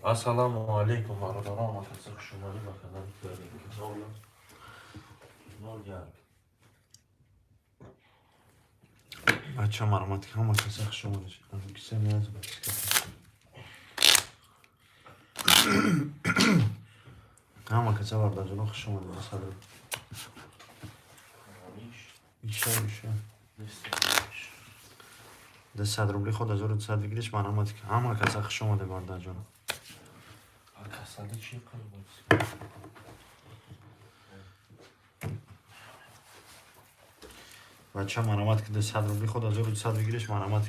Ассалому алайкум, бародарон, ҳама хуш омадед ба канали Нол як. Бача, марҳамат, ҳама каса хуш омадед. Киса меаз бача. Ҳама каса, бародарҷоно, хуш омадед ба садр. Иша, иша. 200 рубли худ 1200 выигрыш, марҳамат. Ҳама каса хуш омадед, бародарҷоно. Касали чӣ қилib? Бача, марҳамат, ки 200 рубли худ 1200 выигрыш, марҳамат.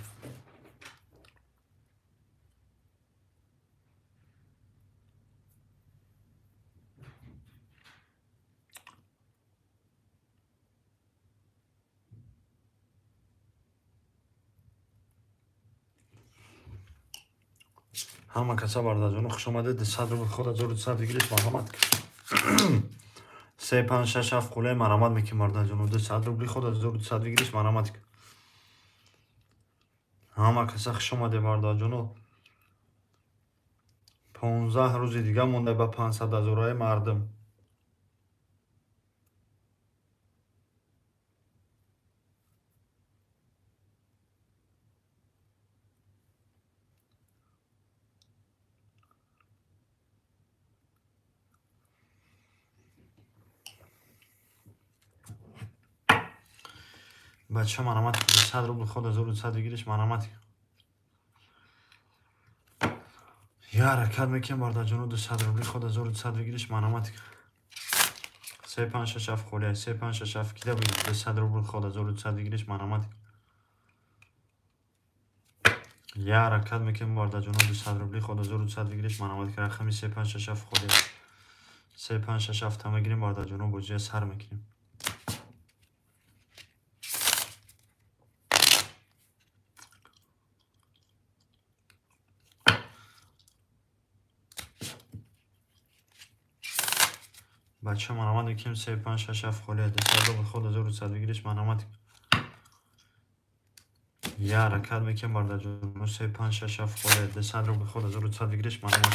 Ҳама каса, бародарҷоно, хуш омадед. 200 рубл худ 1200 выигрыш, марҳамат. Се, панҷ, шаш, ҳафт қулай, марҳамат мекунем, бародарҷоно. 200 рубли худ 1200 выигрыш, марҳамат. Ҳама каса хуш омадед, бародарҷоно. 15 рӯзи дига монда ба 500 ҳазораи мардум. Бача, марҳамат, 100 рубл худ 1200 выигрыш, марҳамат. Я ҳаракат мекунем, бародарҷоно. 200 рубли худ 1200 выигрыш, марҳамат. Се, панҷ, шаш, ҳафт холия. Се, панҷ, шаш, ҳафт кида буд. 200 рубл худ 1200 выигрыш, марҳамат. Я ҳаракат мекунем, бародарҷоно. 200 рубли худ 1200 выигрыш, марҳамат. Рақами се, панҷ, шаш, ҳафт холия. Се, панҷ, шаш, ҳафта мегирем, бародарҷоно, бозия сар мекунем. Бача, марҳамат мекунем. Се, панҷ, шаш, ҳафт холия. 200 рубл худ 1200 выигрыш, марҳамат. Я ҳаракат мекунем, бародарҷоно. Се, панҷ, шаш, ҳафт холия. 200 рубл худ 1200 выигрыш, марҳамат.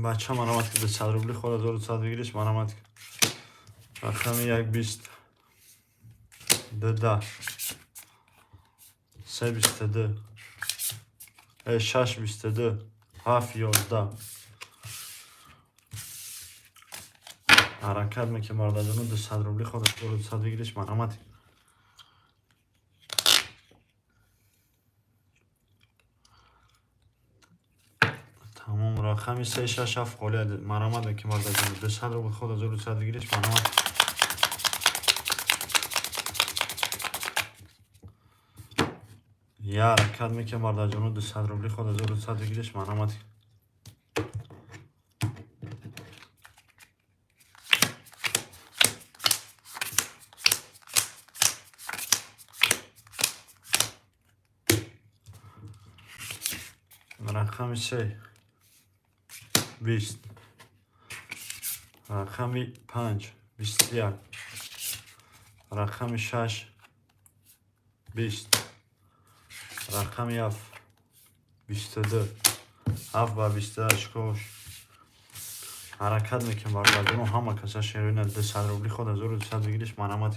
Бача, марҳамат, ки 200 рубли худ 1200 выигрыш, марҳамат. Рақами як, 20, ду, 10, се, 22, шаш, 22, ҳафт, 11. Ҳаракат мекунем, бародарҷоно. 200 рубли худ 1200 выигрыш, марҳамат. Тамом. Рақами се, шаш, ҳафт холия, марҳамат мекунем, бародарҷоно. 200 рубл худ 1200 выигрыш, марҳамат. Я ҳаракат мекунем, бародарҷоно. 200 рубли худ 1200 выигрыш, марҳамат. Рақами се, 20, рақами панҷ, 21, рақами шаш, 20, рақами ҳафт, 22, ҳафт ба 28. Кош ҳаракат мекунем, бародарҷоно. Ҳама каса шероина. 200 рубли худ 1200 выигрыш, марҳамат.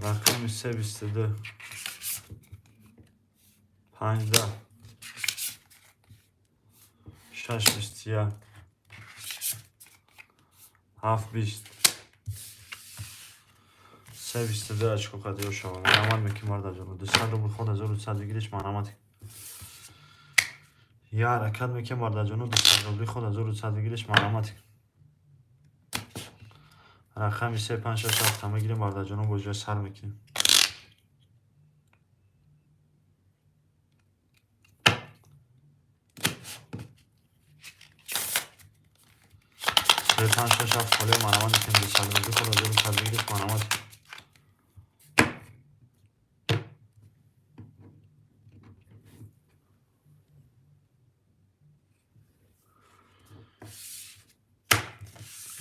Рақами се, 22, панҷ, 10, шаш, 21, ҳафт, 20, 3,22 очко қадиё шава. Марҳамат мекунем, бародарҷоно. 200 рубл ход 1200 выигрыш, марҳамат. Я ҳаракат мекунем, бародарҷоно, 200 рубли ход 1200 выигрыш, марҳамат. Рақами 3, 5, 6, 7 мегирем, бародарҷоно, бо ҷоя сар мекунем. 3, 5, 6, 7 холе, марҳамат мекунем, 200 рубли ход 1200 выигрыш, марҳамат.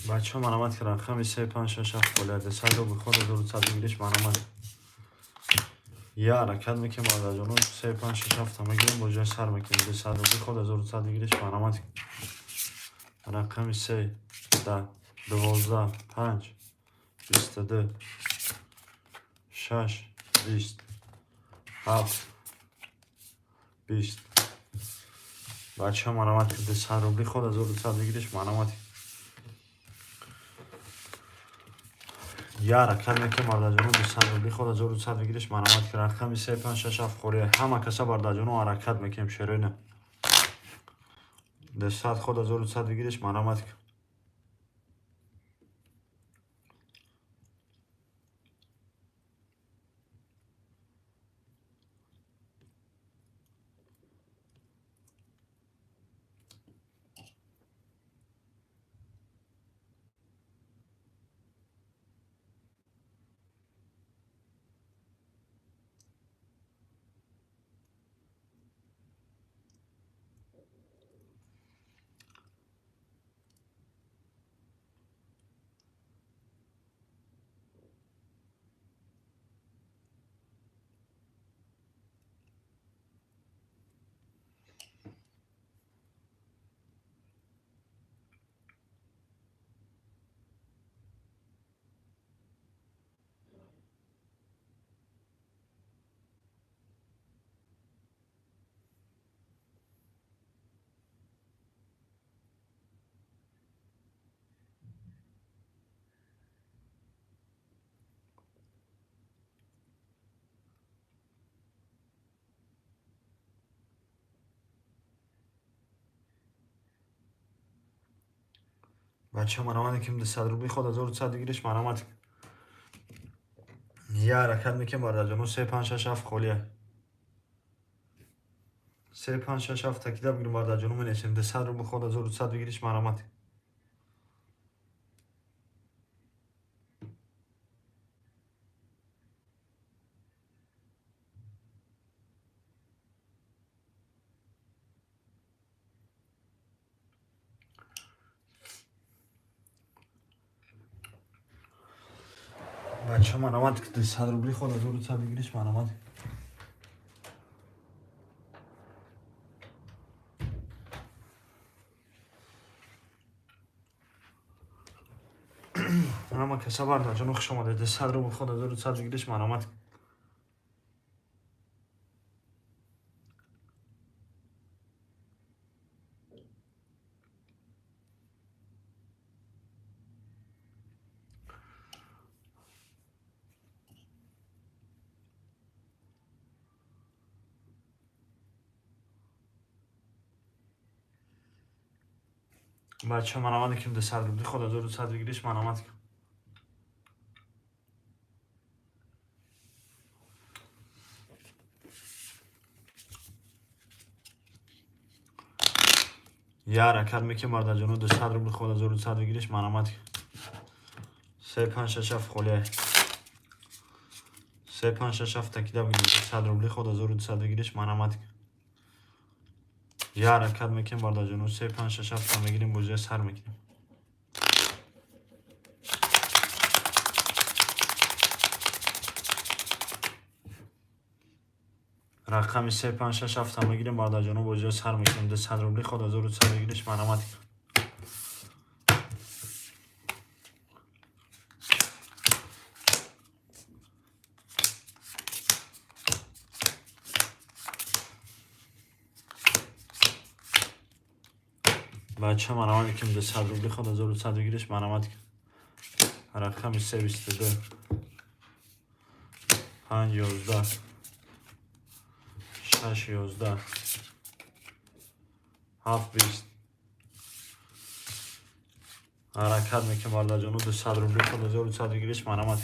Бачаҳо, марҳамат, ки рақами 3, 5, 6, 7 холе, 200 рубли ход 1200 выигрыш, марҳамат. Я ҳаракат мекунем, бародарҷоно, 3, 5, 6, 7 мегирем, бо ҷоя сар мекунем. 200 рубли ход 1200 выигрыш, марҳамат. Рақами 3, 10, 12, 5, 22, 6, 20, 7, 20. Бачаҳо, марҳамат, ки 200 рубли ход 1200 выигрыш, марҳамат. Я ҳаракат мекунем, бародарҷоно, 200 рубли ход 1200 выигрыш, марҳамат, ки рақами 3, 5, 6, 7 холе. Ҳама каса, бародарҷоно, ҳаракат мекунем, шероина. 200 ход 1200 выигрыш, марҳамат. Бачаҳо, марҳамат, ки 200 рубли ход 1200 выигрыш, марҳамат. Я ҳаракат мекунем, бародарҷоно, 3, 5, 6, 7 холия. 3, 5, 6, 7 такида бигирем, бародарҷоно, менесем. 200 рубли ход 1200 выигрыш, марҳамат. Бачаҳо, марҳамат, ки 200 рубли ход 1200 выигрыш, марҳамат. Ҳама каса, бародарҷоно, хуш омадед. 200 рубл ход 1200 выигрыш, марҳамат. Бачаҳо, марҳамат, ки 200 рубли ход 1200 выигрыш, марҳамат. Я ҳаракат мекунем, бародарҷоно, 200 рубли ход 1200 выигрыш, марҳамат. 3, 5, 6, 7 холе. 3, 5, 6, 7 такида бигирем. 200 рубли ход 1200 выигрыш, марҳамат. Я ҳаракат мекунем, бародарҷоно, 3, 5, 6, 7 мегирем, бо ҷоя сар мекунем. Рақами 3, 5, 6, 7 мегирем, бародарҷоно, бо ҷоя сар мекунем. 200 рубли ход 1200 выигрыш, марҳамат. Бача, марҳамат, ки 200 рубли ход 1200 выигрыш, марҳамат. Рақами 3, 22. 5 11, 6 11, 7 20. Ҳаракат мекунем, бародарҷону, 200 рубли худ 1100 выигрыш марамат.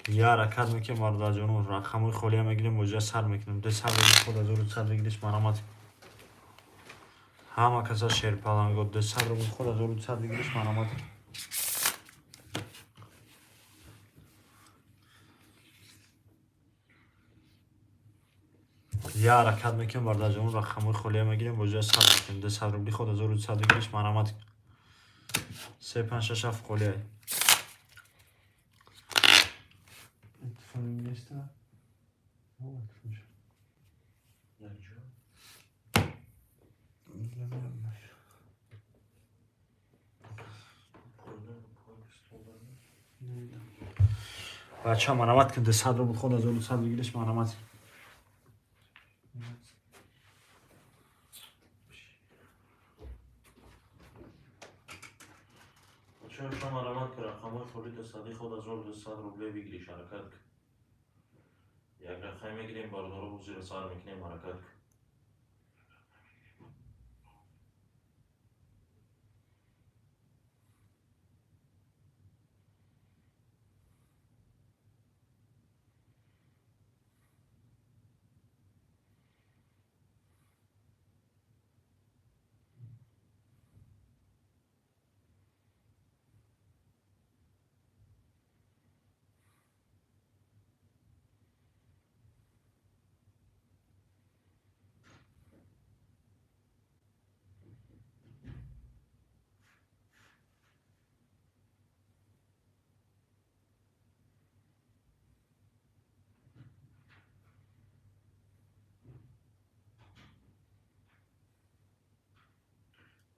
Я ҳаракат мекунем, бародарҷону, рақамҳои холия мегирем, боҷа сар мекунем. 200 рубли худ 1100 выигрыш марамат. Ҳама каса шерпаланго, 200 рубли худ 1100 выигрыш марамат. Я ҳаракат мекунем, бародарҷону, рақамҳои холия мегирем, боҷа сар мекунем. 200 рубли худ 1100 выигрыш марамат. 3 5 6 7 холия. Телефон нест? Дар ҷо? Намедонам. Пойна, пойна, столда. Бача, марамат кун, 200 рубл худ 1100 выигрыш марамат. Бачаҳо, шумо марамат ки рақамҳои холи дусади худ 1200 рубле выигрыш, ҳаракат кун. Як рақам мегирем, бародаро, бозиро сар мекунем, ҳаракат кун.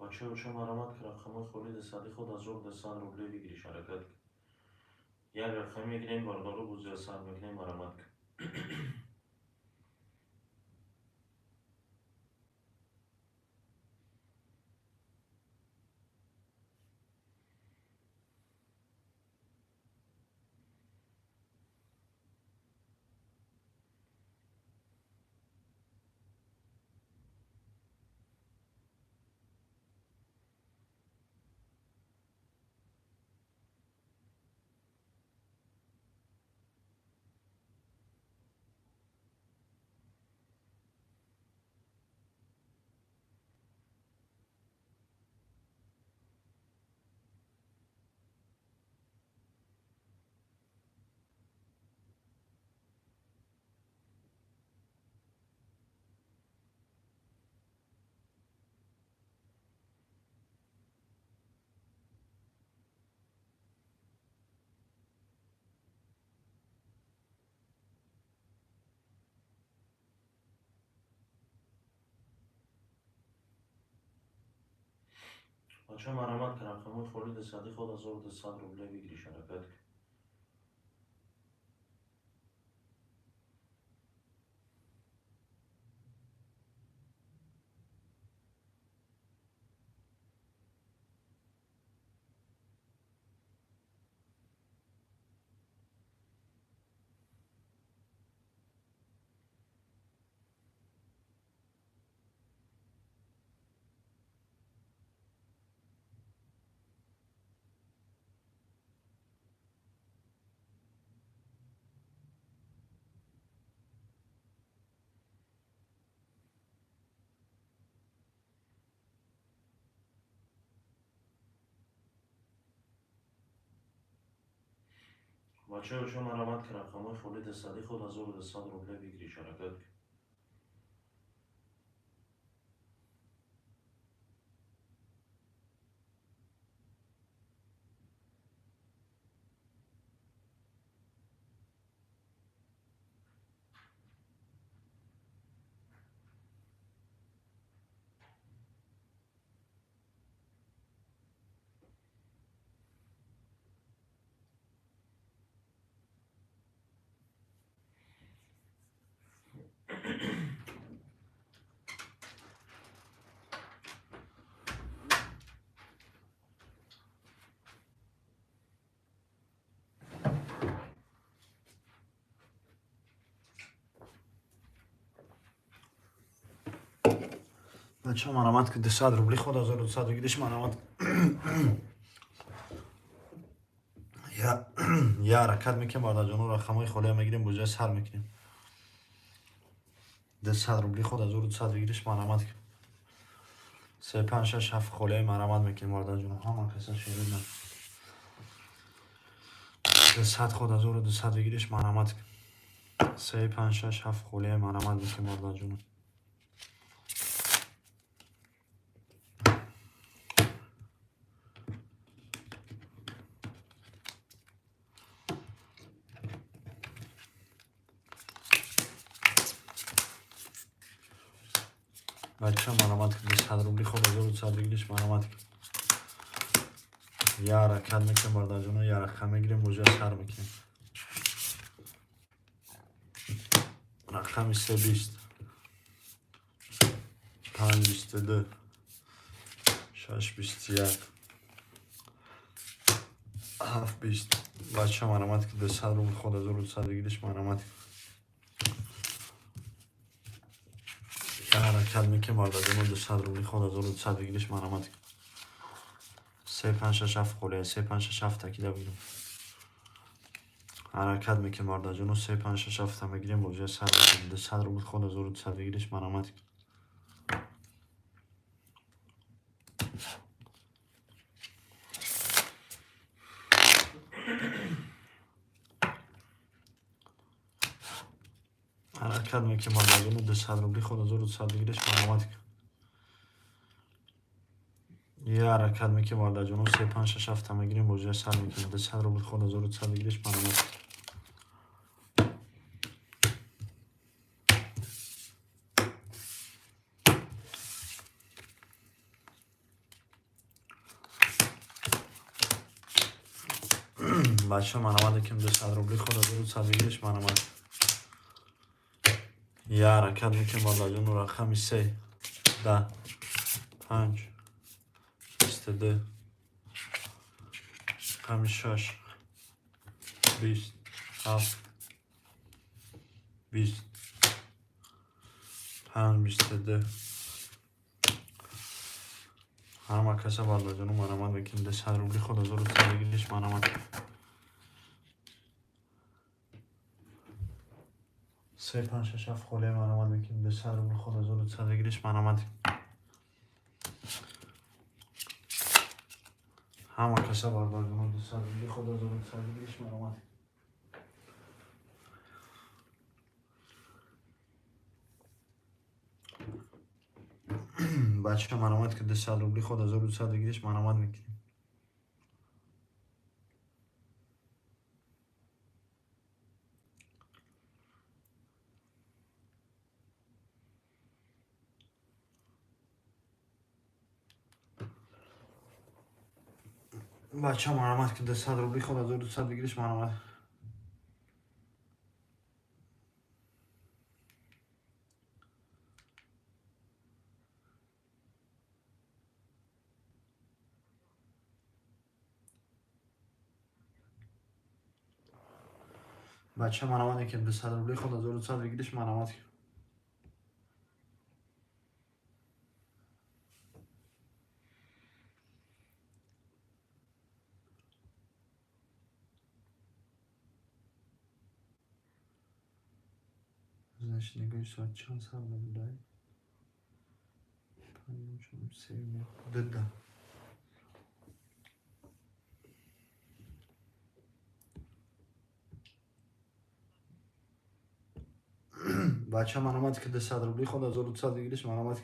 Бачаҳо, шумо марамат ки рақамҳои холи дусади худ 1200 рубле выигрыш, ҳаракат кун. Як рақам мегирем, бародаро, бозиро сар мекунем, марамат кун. Бачаҳо, марамат ки рақамҳои холи дусади худ 1200 рубле выигрыш, ҳаракат кун. Бачаҳо, шумо марамат ки рақамҳои холи дусади худ 1200 рубле выигрыш, ҳаракат кун. Бача, марамат ки, 200 рубли ход 1200 выигрыш, марамат. Я ҳаракат мекунем, бародарҷоно, рақамҳои холия мегирем, бозия сар мекунем. 200 рубли ход 1200 выигрыш, марамат. Се, панҷ, шаш, ҳафт холияи марамат мекунем, бародарҷоно. Ҳама каса шерина. 200 ход 1200 выигрыш, марамат. Се, панҷ, шаш, ҳафт холияи марамат мекунем, бародарҷоно. Бача, марамат, 200 рубли ход 1200 выигрыш, марамат. Я ҳаракат мекунем, бародарҷоно, я рақам мегирем, бозия сар мекунем. Рақами се, 20, панҷ, 22, шаш, 21, ҳафт, 20. Бача, марамат ки, 200 рубл ход 1200 выигрыш, марамат. Я ҳаракат мекунем, бародарҷоно, 200 рубли ход 1200 выигрыш, марамат. Се, панҷ, шаш, ҳафт холия, се, панҷ, шаш, ҳафт такида бигирем. Ҳаракат мекунем, бародарҷоно, се, панҷ, шаш, ҳафта мегирем, бозия сар мекунем. 200 рубл ход 1200 выигрыш, марамат. Ҳаракат мекунем, бародарҷоно, 200 рубли ход 1200 выигрыш, марамат. Я ҳаракат мекунем, бародарҷоно, се, панҷ, шаш, ҳафта мегирем, бозия сар мекунем. 200 рубл ход 1200 выигрыш, марамат. Бача, марамат мекунем, 200 рубли ход 1200 выигрыш, марамат. Я ҳаракат мекунем, бародарҷоно, рақами се, 10, панҷ, 22, рақами шаш, 20, ҳафт, 20, панҷ, 22. Ҳама каса, бародарҷоно, марамат мекунем. 200 рубли ход 1200 выигрыш, марамат. Се, панҷ, шаш, ҳафт холия марамат мекунем. 200 рубл ход 1200 выигрыш, марамат. Ҳама каса, бародарҷоно, 200 рубли ход 1200 выигрыш, марамат. Бача, марамат ки, 200 рубли ход 1200 выигрыш, марамат мекунем. Бача, марамат ки, 200 рубли ход 1200 выигрыш, марамат. Бача, марамат мекунем, 200 рубли ход 1200 выигрыш, марамат. Значит, нигоҳи соат чанд сар мебудай? Панҷ, се, дуда. Бача, марамат ки, 200 рубли ход 1200 выигрыш, марамат.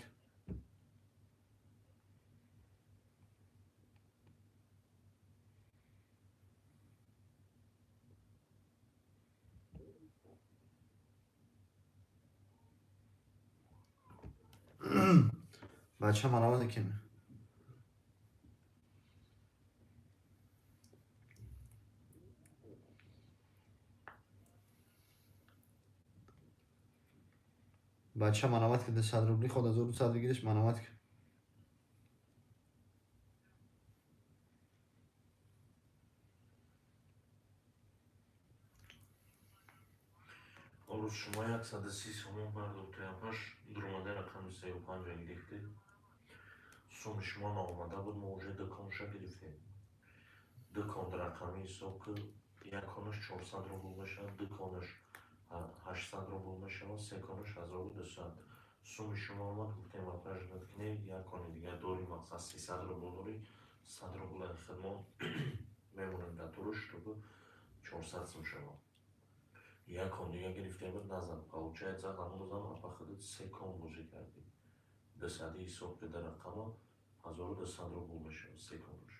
Бача, марамат мекунем. Бача, марамат ки, 200 рубли ход 1200 выигрыш, марамат. Обрӯз шумо 130 сомон пардохтуяпаш, дуромадаи рақами сею панҷа гирифтед. Суми шумо наомада буд, мо уже ду конша гирифтем. Ду кон рақамӣ ҳисоб ки, як конаш 400 рубл мешавад, ду конаш 800 рубл мешавад, се конаш 1200. Суми шумо омад, гуфтем апа ждать кунед, як кони дигар дорӣ, мақсад 300 рубл дорӣ, 100 рубл хидмон мемонем дар туруш, чтобы 400 сум шавад. Як кон дига гирифтем буд, назад. Получается, ҳамон рӯзам апа худат се кон бозӣ кардӣ. Дусадӣ ҳисоб ки дар рақама 1200 рубл мешавад се конаш.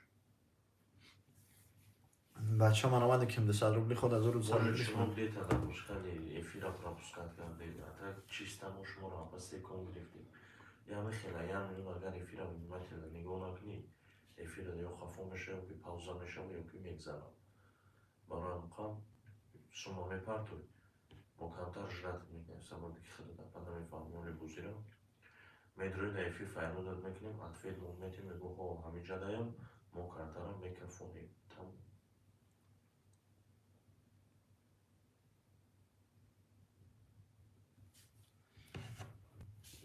Бача маромад ким 200 рубли худ 1200 Может, рубли. шумо где-то допускали, эфира пропускать кардед, а так чисто мо шуморо апа се кон гирифтем. Я мехела, я миллион агар эфира внимательно нигоҳ накунӣ, эфира ё хафо мешава, ё ки пауза мешава, ё ки мегзарад. Барои ҳамқа сума мепартоӣ. Мо камтар ждать мекунем, сабаби ки худат апа намефаҳмӣ оли бозиро. Медрои дар эфир файродат мекунем, ответ мо метем, мегӯ ҳо ҳаминҷа даям, мо картара мекафонем. Тамом.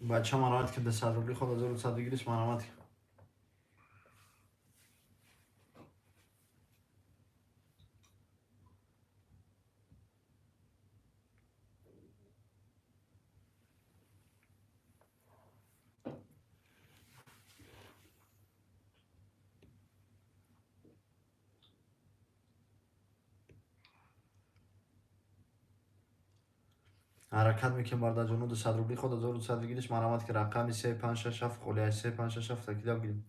Бача маромад ки 200 рубли худ 1200 бигириш маромад. Ҳаракат мекунем бародарҷоно, 200 рубли худ 1200 бигириш маромад ки рақами 3 5 6 7 холи 3 5 6 7 такида бигирем.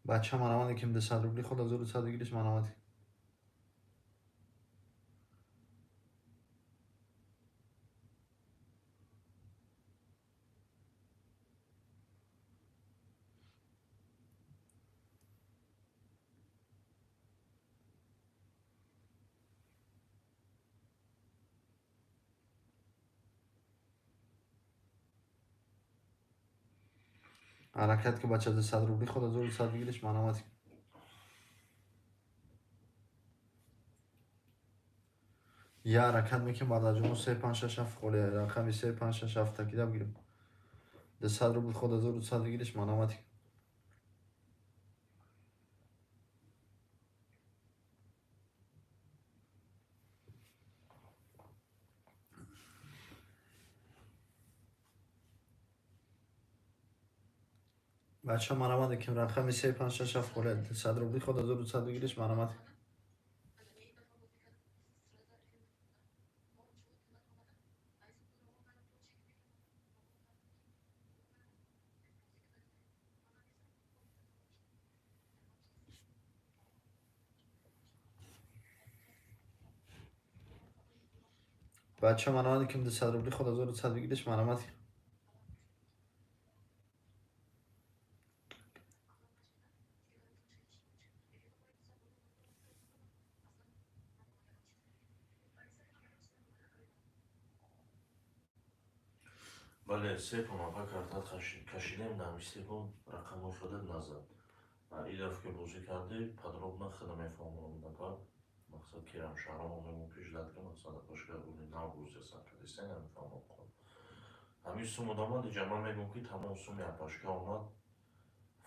Бача маромад ким 200 рубли худ 1200 бигириш маромад. Ҳаракат ки бача 200 рубли худ 1200 бигириш маромад. Я ҳаракат мекунем бародарҷоно, 3 5 6 7 холи рақами 3 5 6 7 такида бигирем. 200 рубл худ 1200 бигириш маромад. Бача маромад ким рақами 3 5 6 7 холи 200 рубли худ 1200 бигириш маромад. Бача маромад ким 200 рубли худ 1200 бигириш маромад. Бале, се кон апа картат кашидем, дар се кон рақамҳои худат назад. Ин дафъа ки бозӣ кардӣ, подробно худа мефаҳмонам апа. Мақсад кирам шаҳрам мегӯм ки ждать ки мақсад апашка були нав бозӣ сар кардиста намефаҳмам хоб. Ҳамин сум омад, иҷа ман мегӯм ки тамом суми апашка омад.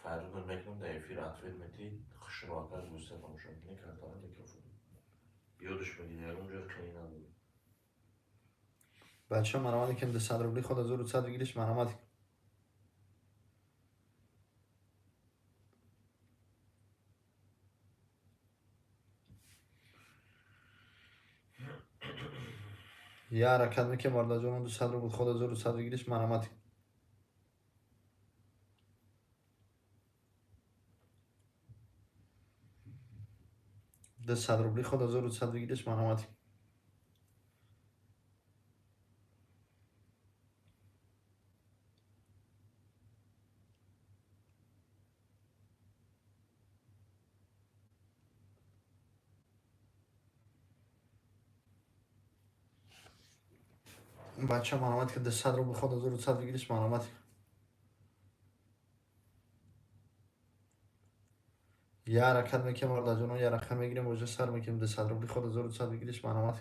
Файрудат мекунам дар эфир ответ метӣ, хушро агар гӯста тамошо мекунӣ, картара микрофон. Ёдаш мегирӣ, ягон ҷой қинӣ надорӣ. Бача маромад ким 200 рубли худ 1200 бигириш маромад. Я ҳаракат мекунем бародарҷоно, 200 рубл худ 1200 бигириш маромад. 200 рубли худ 1200 бигириш маромад. Бача, марҳамат, ки 200 рубл ход 1100 выигрыш, марҳамат. Я ҳаракат мекунем, бародарҷоно, я рақам мегирем, уже сар мекунем. 200 рубли ход 1100 выигрыш, марҳамат.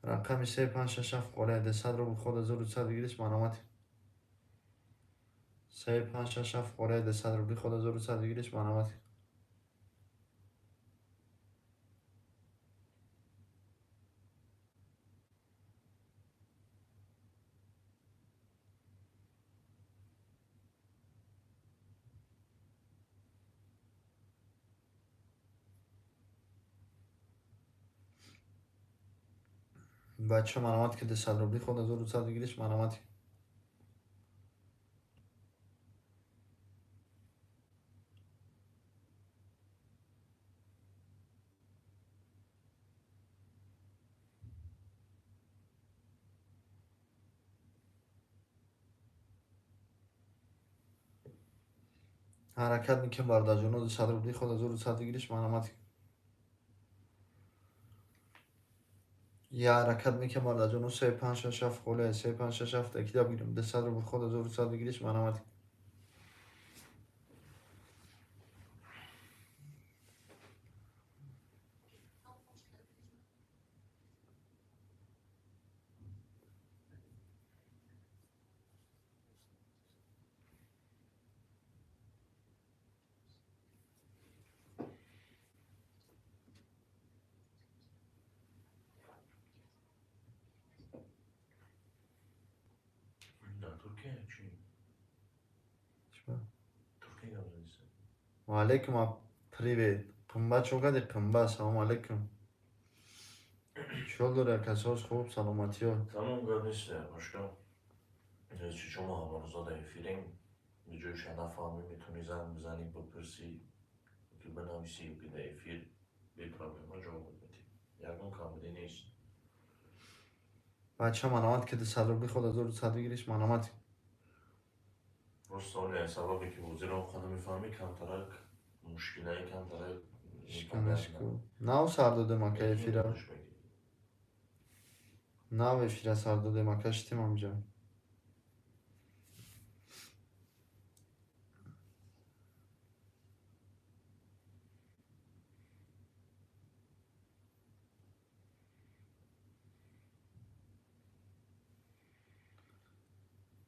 Рақами се, панҷ, шаш, ҳафт, қолия, 200 рубл ход 1100 выигрыш, марҳамат. Се, панҷ, шаш, ҳафт, қолия, 200 рубли ход 1100 выигрыш, марҳамат. Бача, марҳамат, ки 200 рубли ход 1100 выигрыш, марҳамат. Ҳаракат мекунем, бародарҷоно, 200 рубли ход 1100 выигрыш, марҳамат. Я ҳаракат мекунем, бародарҷоно, се, панҷ, шаш, ҳафт, қолия, се, панҷ, шаш, ҳафт, якида бигирем. 200 рубл ход 1100 выигрыш, марҳамат. Дар Туркия чӣ? Туркия гап задиса. Ва алейкум, привет. Қимбат, чо кардӣ, қимбат? Салому алейкум. Чӣ ҳол дорӣ, акасоз, хуб, саломатиё? Тамом, гап нест, башка. Чӣ, мо ҳамарӯза дар эфирем. Ҷойша нафаҳмӣ, метавонӣ занг бизанӣ, бипурсӣ, ки бинависӣ, ки дар эфир бепроблема ҷавоб медиҳем. Ягон камбудӣ нест. Бача, марҳамат, ки 200 рубли ход 1100 выигрыш, марҳамат. Просто оне сабабе ки бозиро он қадар мефаҳмӣ, камтарак мушкилаи, камтарак. Шиканашку. Нав сар додем, ака, эфира. Нав эфира сар додем, ака, шитем ҳамҷа.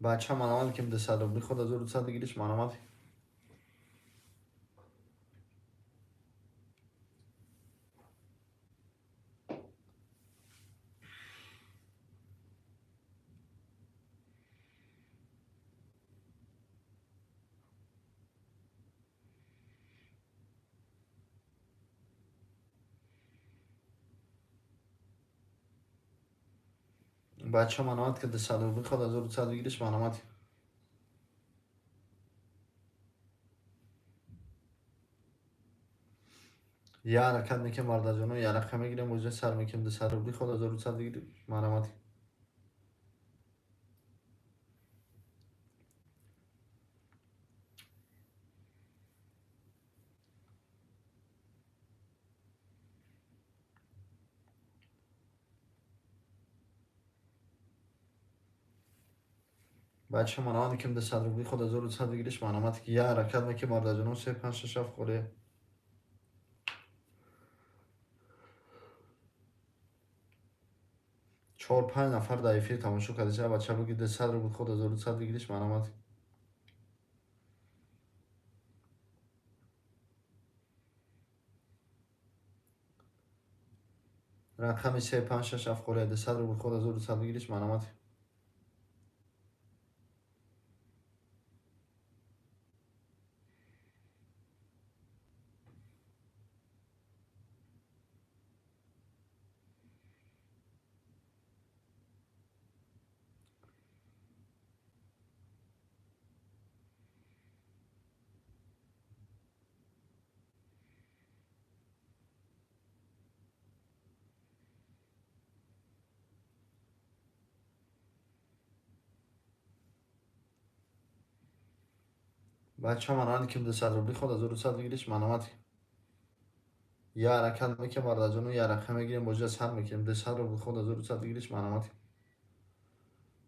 Бача, марҳамат, ки 200 рубли ход 1100 выигрыш, марҳамат. Бача, марҳамат, ки 200 рубли ход 1100 выигрыш, марҳамат. Я ҳаракат мекунем, бародарҷоно, я рақам мегирем, уже сар мекунем. 200 рубли ход 1100 выигрыш, марҳамат. Бача, марҳамат, ки 200 рубли ход 1100 выигрыш, марҳамат. Я ҳаракат мекунем, бародарҷоно, се, панҷ, шаш, ҳафт, қолия. Чор, панҷ нафар дар эфир тамошо карда. Бача, буги 200 рубл ход 1100 выигрыш, марҳамат. Рақами се, панҷ, шаш, ҳафт, қолия, 200 рубл ход 1100 выигрыш, марҳамат. Бача, марҳамат, ки 200 рубли ход 1100 выигрыш, марҳамат. Я ҳаракат мекунем, бародарҷоно, я рақам мегирем, бозиа сар мекунем. 200 рубл ход 1100 выигрыш, марҳамат.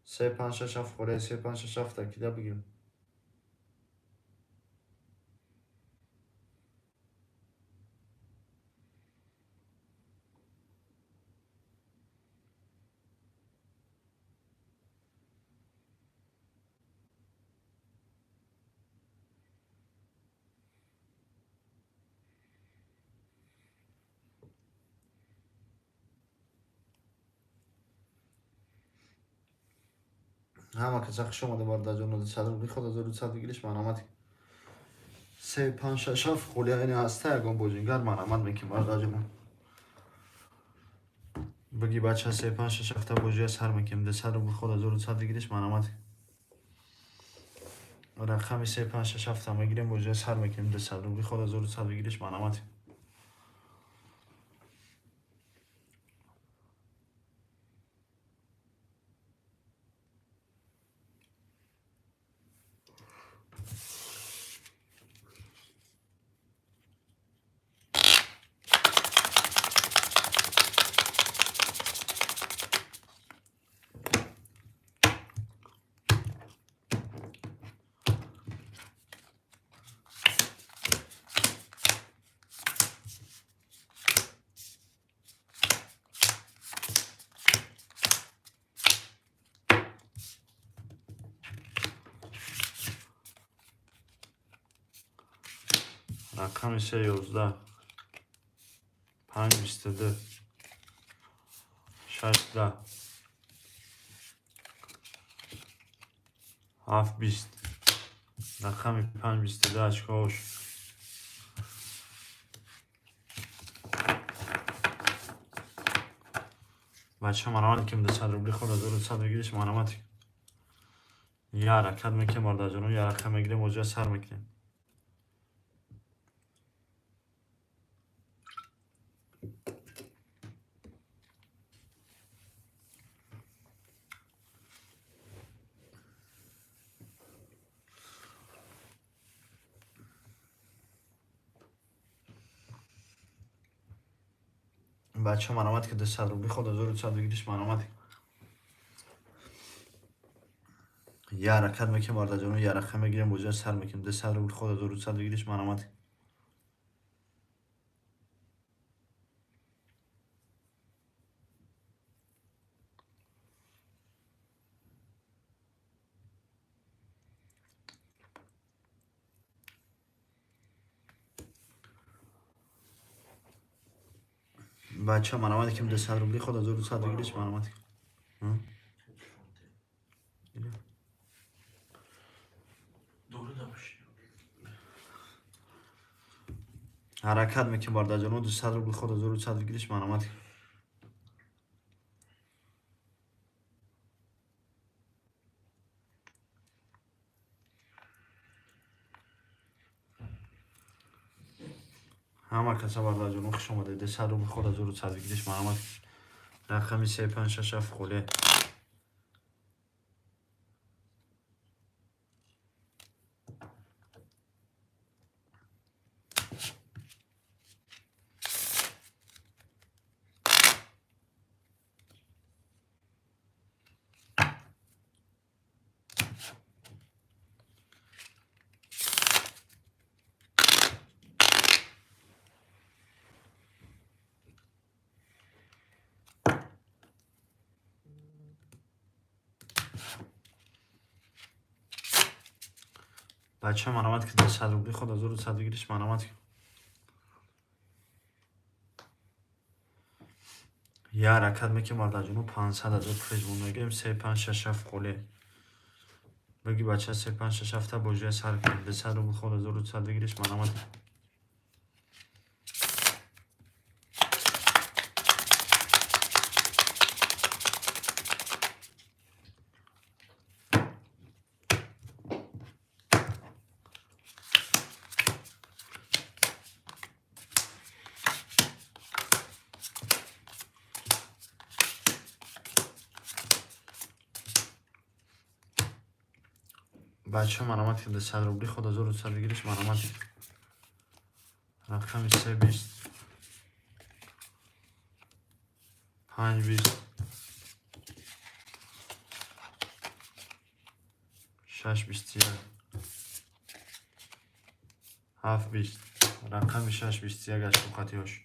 Се, панҷ, шаш, ҳафт хӯре, се, панҷ, шаш, ҳафт кида бигирем. Ҳама каса хуш омада, бародарҷоно. 200 рубли ход 1100 выигрыш, марҳамат. Се, панҷ, шаш, ҳафт холия яъне ҳаста ягон бозингар, марҳамат мекунем, бародарҷоно. Биги, бача, се, панҷ, шаш, ҳафта бозия сар мекунем. 200 рубл ход 1100 выигрыш, марҳамат. Рақами се, панҷ, шаш, ҳафта мегирем, бозия сар мекунем. 200 рубли ход 1100 выигрыш, марҳамат. Рақами се, 11, панҷ, 22, шаш, 10, ҳафт, 20. Рақами панҷ, 22, очкош. Бача, марҳамат ким. 200 рубли ход 1100 выигрыш, марҳамат. Я ҳаракат мекунем, бародарҷоно, я рақам мегирем, бозиа сар мекунем. Бача, марҳамат, ки 200 рубли ход 1100 выигрыш, марҳамат. Я ҳаракат мекунем, бародарҷоно, я рақам мегирем, бозиа сар мекунем. 200 рубл ход 1100 выигрыш, марҳамат. Бача, марҳамат ким. 200 рубли ход 1100 выигрыш, марҳамат. Дури набоши. Ҳаракат мекунем, бародарҷоно. 200 рубли ход 1100 выигрыш, марҳамат. Ҳама каса, бародарҷоно, хуш омадед. 200 рубл ход 1100 выигрыш, марҳамат. Рақами се, панҷ, шаш, ҳафт холе. Бача, марҳамат, ки 200 рубли ход 1100 выигрыш, марҳамат. Я ҳаракат мекунем, бародарҷоно, 500 ҳазор приз мегирем. Се, панҷ, шаш, ҳафт холе. Биги, бача, се, панҷ, шаш, ҳафта бозия сар кунем. 200 рубл ход 1100 выигрыш, марҳамат. Бача, марҳамат, ки 200 рубли ход 1100 выигрыш, марҳамат. Рақами се, 20. 5 20, 6 21, 7 20. Рақами 6 21 гаштухатиёш.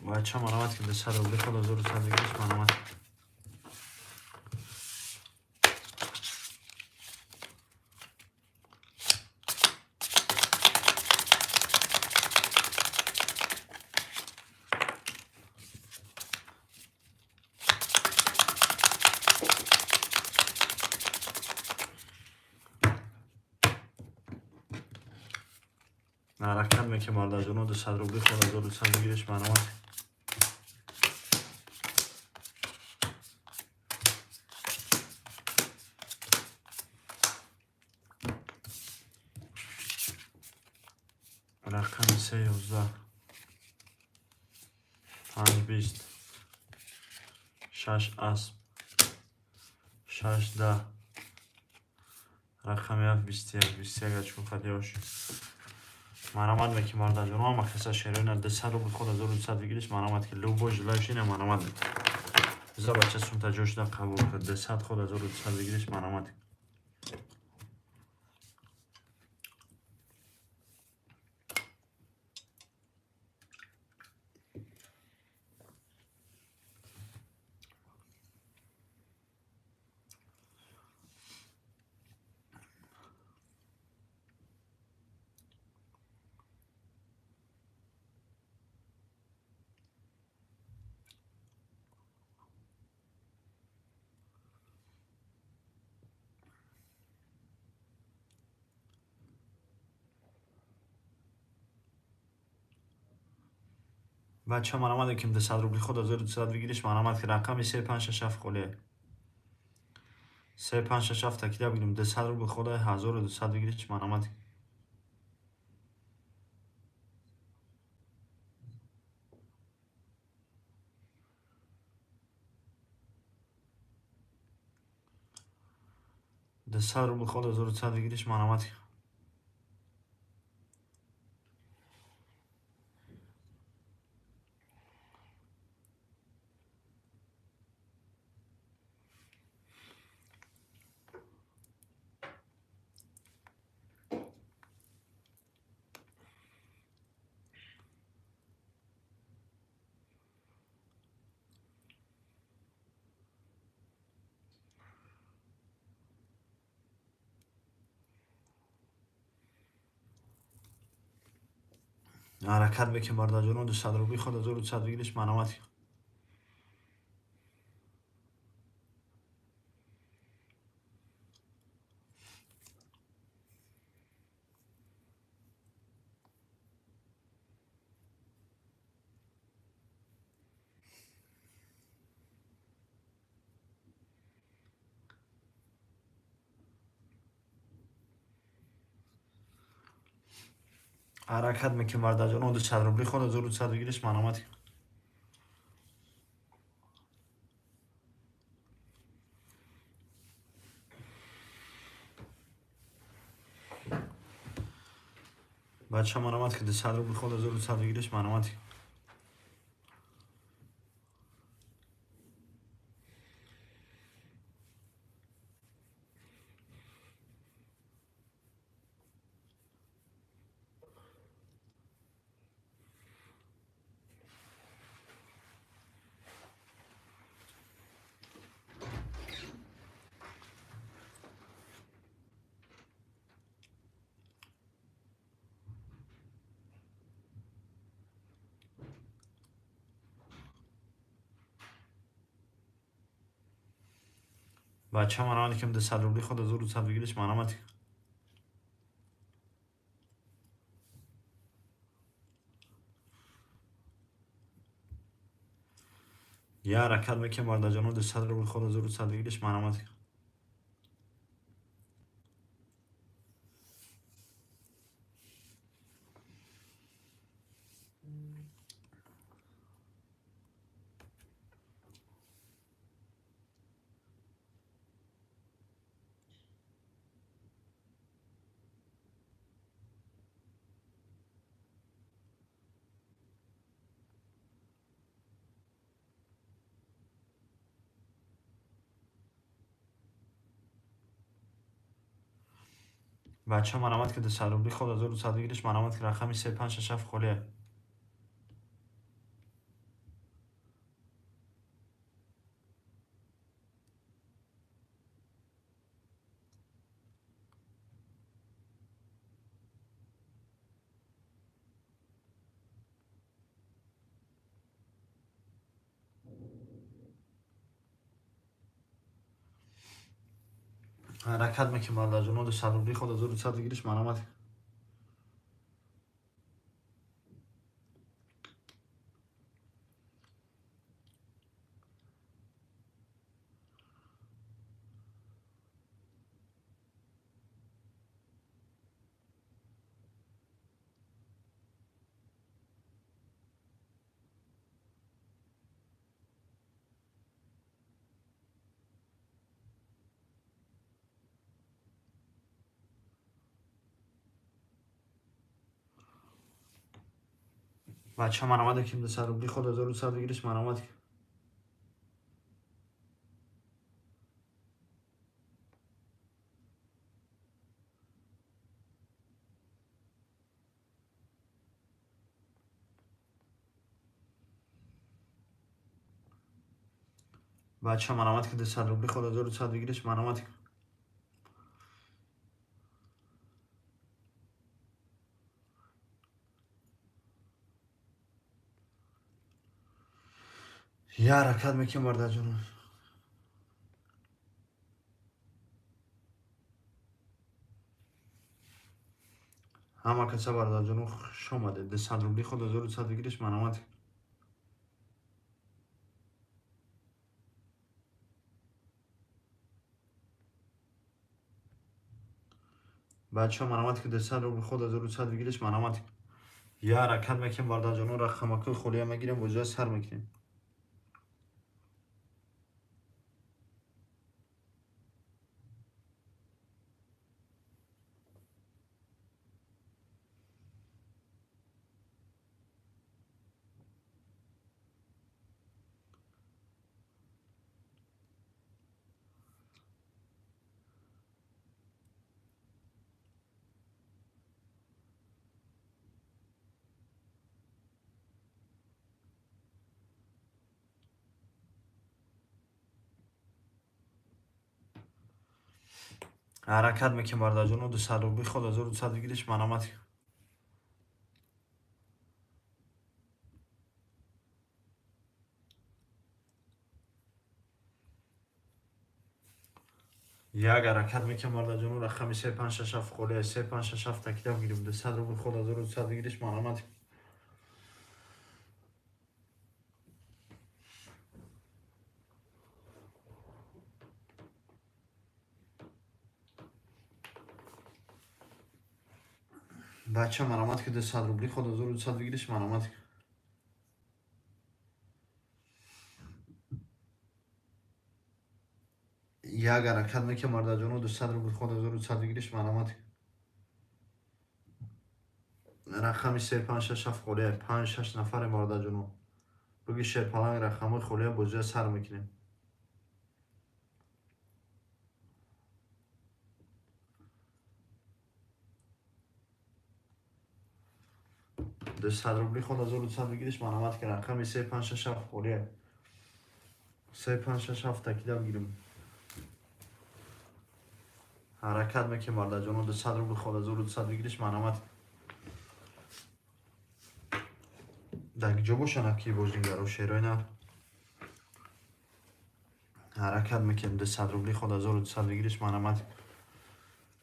Бача, марамат ки 200 рубли худ 1100 бигириш, марамат. Ҳаракат мекунем, бародарҷоно, 200 рубли худ 1200 бигириш, марамат. Рақами 3 11, 5 20, 6 асп, 6 10, рақами 7 21, 21 ачку хатиёш. Марамат мекунем, бародарҷоно, ҳама каса шероина 200 рубл худ 1200 бигириш, марамат ки любой желающий марамат. За бача сумта ҷо шуда қабул кард. 200 худ 1200 бигириш, марамат. Бача, марамат ким 200 рубли худ 1200 бигириш, марамат ки рақами 3 5 6 7 холе. 3 5 6 7 такида бигирим, 200 рубли худ 1200 бигириш, марамат. 200 рубли худ 1200 бигириш, марамат. Ҳаракат мекунем, бародарҷоно, 200 рубли худ 1200 бигириш, марамат. Ҳаракат мекунем, бародарҷоно, 200 рубли худ 1200 бигириш, марамат. Бача, марамат ки 200 рубли худ 1200 бигириш, марамат. Бача, марамат ким 200 рубли худ 1200 бигириш, марамат. Я ҳаракат мекунем, бародарҷоно, 200 рубли худ 1200 бигириш, марамат. Бача, марамат, ки 200 рубли ход 1200 выигрыш, марамат, ки рақами 3 5 6 7 холия. Ҳаракат мекунем, бародарҷоно, 200 рубли ход 1200 выигрыш, марамат. Бача, марамат, ки 200 рубли ход 1200 выигрыш, марамат. Бача, марамат, ки 200 рубли ход 1200 выигрыш, марамат. Я ҳаракат мекунем, бародарҷоно. Ҳама каса, бародарҷоно, хуш омадед. 200 рубли ход 1200 выигрыш, марамат. Бачаҳо, марамат, ки 200 рубли ход 1200 выигрыш, марамат. Я ҳаракат мекунем, бародарҷоно, рақамакҳои холия мегирем, бозиҳо сар мекунем. Ҳаракат мекунем, бародарҷоно, 200 рубли ход 1200 выигрыш, марамат. Як ҳаракат мекунем, бародарҷоно, рақами 3 5 6 7 холия, 3 5 6 7 такидам гирем, 200 рубли ход 1200 выигрыш, марамат. Бача, марамат, ки 200 рубли ход 1200 выигрыш, марамат. Як ҳаракат мекунем, бародарҷоно, 200 рубли ход 1200 выигрыш, марамат. Рақами 3 5 6 7 холия, 5 6 нафаре, бародарҷоно. Буги шерпаланг рақамҳои холия, бозиҳо сар мекунем. 200 рубли ход 1200 выигрыш, марамат, ки рақами 3 5 6 7 холия. 3 5 6 7 такидам гирем. Ҳаракат мекунем, бародарҷоно, 200 рубли ход 1200 выигрыш, марамат. Дар ҷо бошанд ки бозингаро шерои нар. Ҳаракат мекунем, 200 рубли ход 1200 выигрыш, марамат.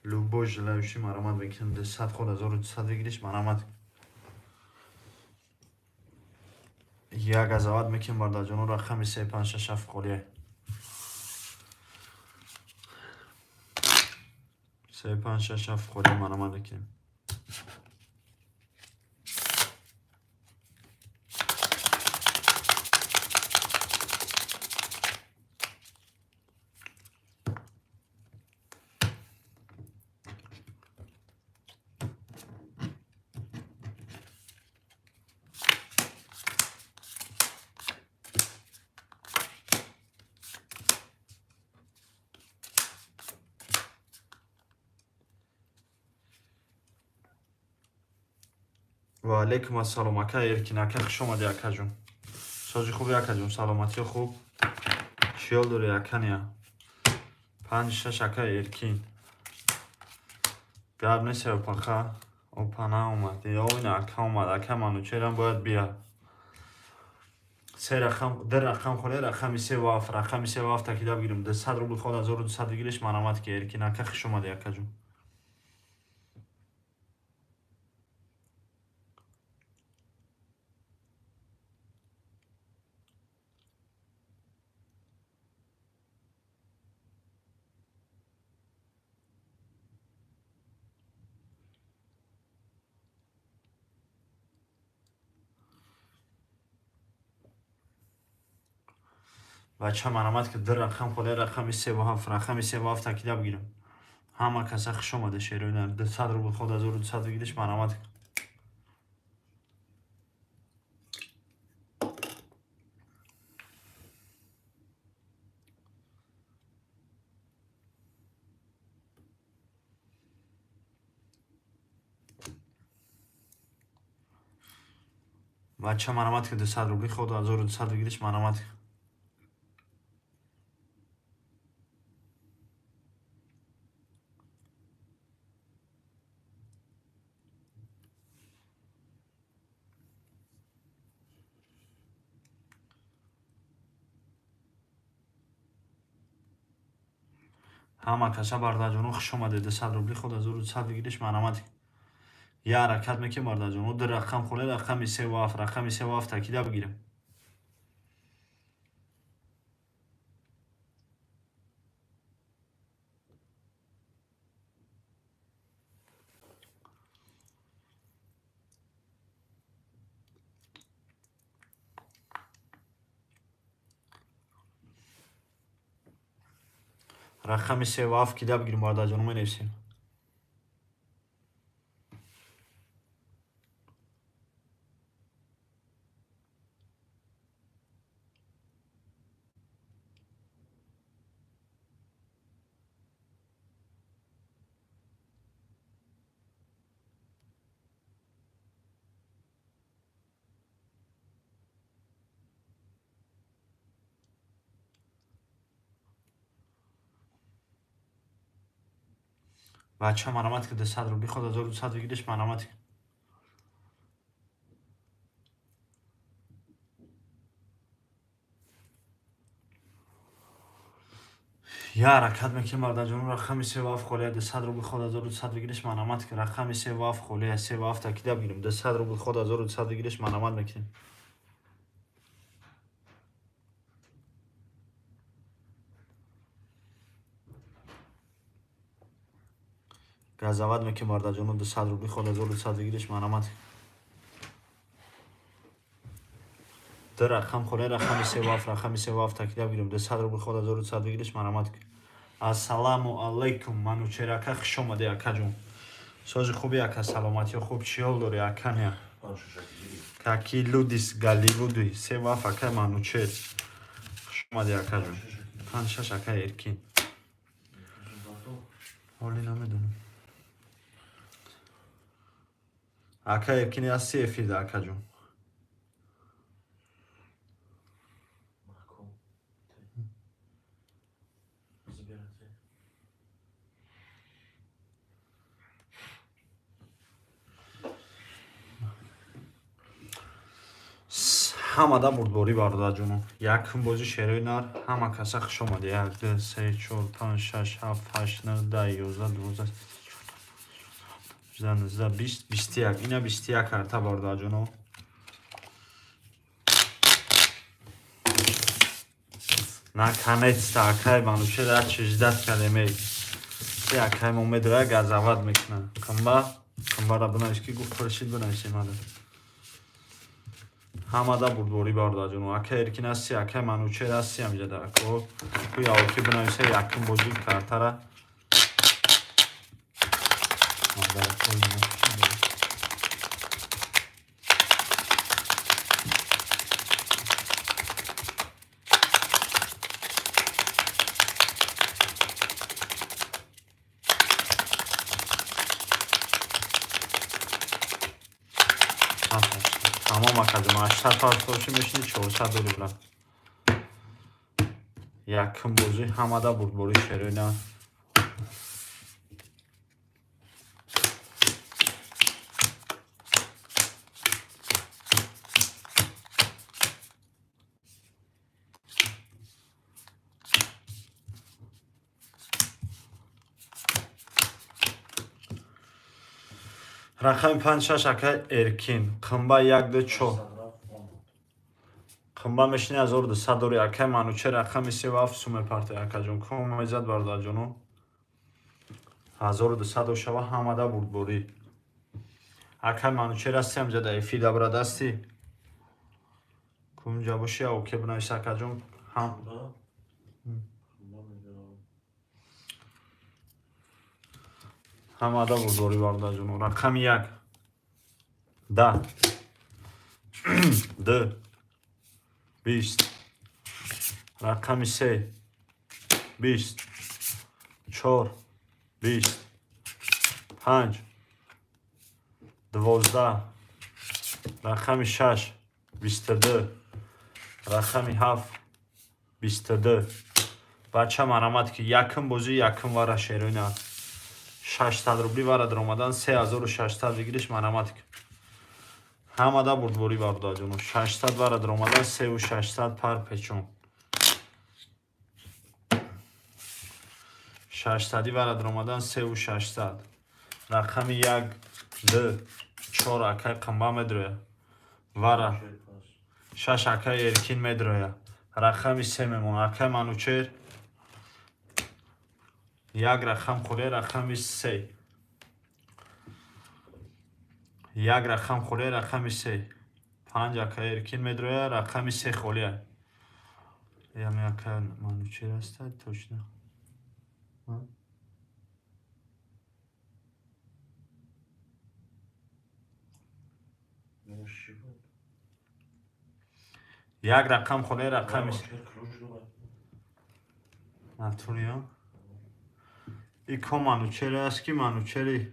Любой желающий, марамат мекунем, 200 ход 1200 выигрыш, марамат. Як азават мекунем, бародарҷоно, рақами 3 5 6 7 холия. 3 5 6 7 холия, марамат мекунем. Ва алейкум ассалом, ака Эркин, ака, хуш омадӣ, акаҷон. Сози хуби, акаҷон, саломатиё хуб? Чиёл дорӣ, акания? Панҷ шаш, ака Эркин. Гап нест, опаха. Опа наомад. Ё ина ака омад, ака Манучерам бояд бия. Се рақам, ду рақам холе, рақами се ва ҳафт, рақами се ва ҳафт такида бигирем. 200 рубл ход, 1200 выигрыш, марамат ки, Эркин ака, хуш омадӣ, акаҷон. Бача, марамат ки, ду рақам холе, рақами се ва ҳафт, рақами се ва ҳафт такида бигирем. Ҳама каса хуш омада, шероина. 200 рубл ход, 1200 выигрыш, марамат. Бача, марамат ки, 200 рубли ход, 1200 выигрыш, марамат. Ҳама каса, бародарҷоно, хуш омадед. 200 рубли ход, 1200 выигрыш, марамат. Я ҳаракат мекунем, бародарҷоно. Ду рақам холе, рақами се ва ҳафт, рақами се ва ҳафт такида бигирем. Рақами се ва ҳафт кида бигирем, бародарҷоно, менависем. Бача, марамат ки, 200 рубли ход, 1200 выигрыш, марамат. Я ҳаракат мекунем, бародарҷоно. Рақами се ва ҳафт холия, 200 рубл ход, 1200 выигрыш, марамат. Рақами се ва ҳафт холия, се ва ҳафт такида бигирем. 200 рубл ход, 1200 выигрыш, марамат мекунем. Газават мекунем, бародарҷоно. 200 рубли ход, 1200 выигрыш, марамат. Ду рақам холия, рақами се ва ҳафт, рақами се ва ҳафт такида бигирем. 200 рубл ход, 1200 выигрыш, марамат. Ассаламу алайкум, Манучер ака, хуш омадӣ, акаҷон. Сози хуби, ака, саломатиё хуб? Чӣ ҳол дорӣ, аканя? Панҷ шашаки гирифт. Какие люди с Голливуды. Се ва ҳафт, акай Манучер, хуш омадӣ, акаҷон. Панҷ шаш, акай Эркин. Ҳоли намедонам, ака Эркини ҳасти эфирда, акаҷон? Маҳкум. Забирайте. Ҳамада бурдборӣ, бародарҷоно. Якум бозӣ, шерои нар. Ҳама каса хуш омадӣ. Як, ду, се, чор, панҷ, шаш, ҳафт, ҳашт, нӯ, 10, 11, 12, 18, 19, 20, 21. Ина 21 карта, бародарҷоно. Наконец-то акай Манучер чиждат кардем, эй. Акай мо медоя, газават мекуна. Қимба қимбара бинавис, ки гуфт Хуршид, бинависем ада. Ҳамада бурдборӣ, бародарҷоно. Ака Эркин ҳасти, акай Манучер ҳасти ҳамҷада, ако ку яоки бинависа. Якум бозӣ картара. Модаракои мо чӣ дорад? акаҷон, 800 партоши мешини, 400 дори, брат. Якум бозӣ ҳамада бурдборӣ, шероина. Рақами панҷ, шаш, ака Эркин. Қимба, як, ду, чор. Қимба мешини, 1200 дори, акай Манучер. Рақами севу ҳафт сум мепарте, акаҷон. Ком мезад, бародарҷоно. 1200 дошава, ҳамада бурдборӣ. Акай Манучер, ҳасти ҳамҷа да эфир, да, брат, ҳастӣ? Кунҷа боши, оке бинавис, акаҷон. Ҳам ҳамада бурдборӣ, бародарҷоно. Рақами як, 10, ду, 20. Рақами се, 20, чор, 20, панҷ, 12. Рақами шаш, 22. Рақами ҳафт, 22. Бача, марамат ки, якум бозӣ, якум вара, шероина. 600 рубли вара даромадан, 3600 выигрыш. Марамат ки, ҳамада бурдборӣ, бародарҷоно. 600 вара даромадан, 3600 пар печон. 600-и вара даромадан, 3600. Рақами як, ду, чор, акай Қимба медроя. Вара шаш, акай Эркин медроя. Рақами се мемона, акай Манучер. Як рақам хӯре, рақами се. Як рақам хӯре, рақами се. Панҷ, акай Эркин медроя. Рақами се холия. Ями акай Манучер аста, точно. А? Номаш чӣ буд? Як рақам холия, рақами Манучер ключ дорад. Натуриё и ко Манучере аст, ки Манучери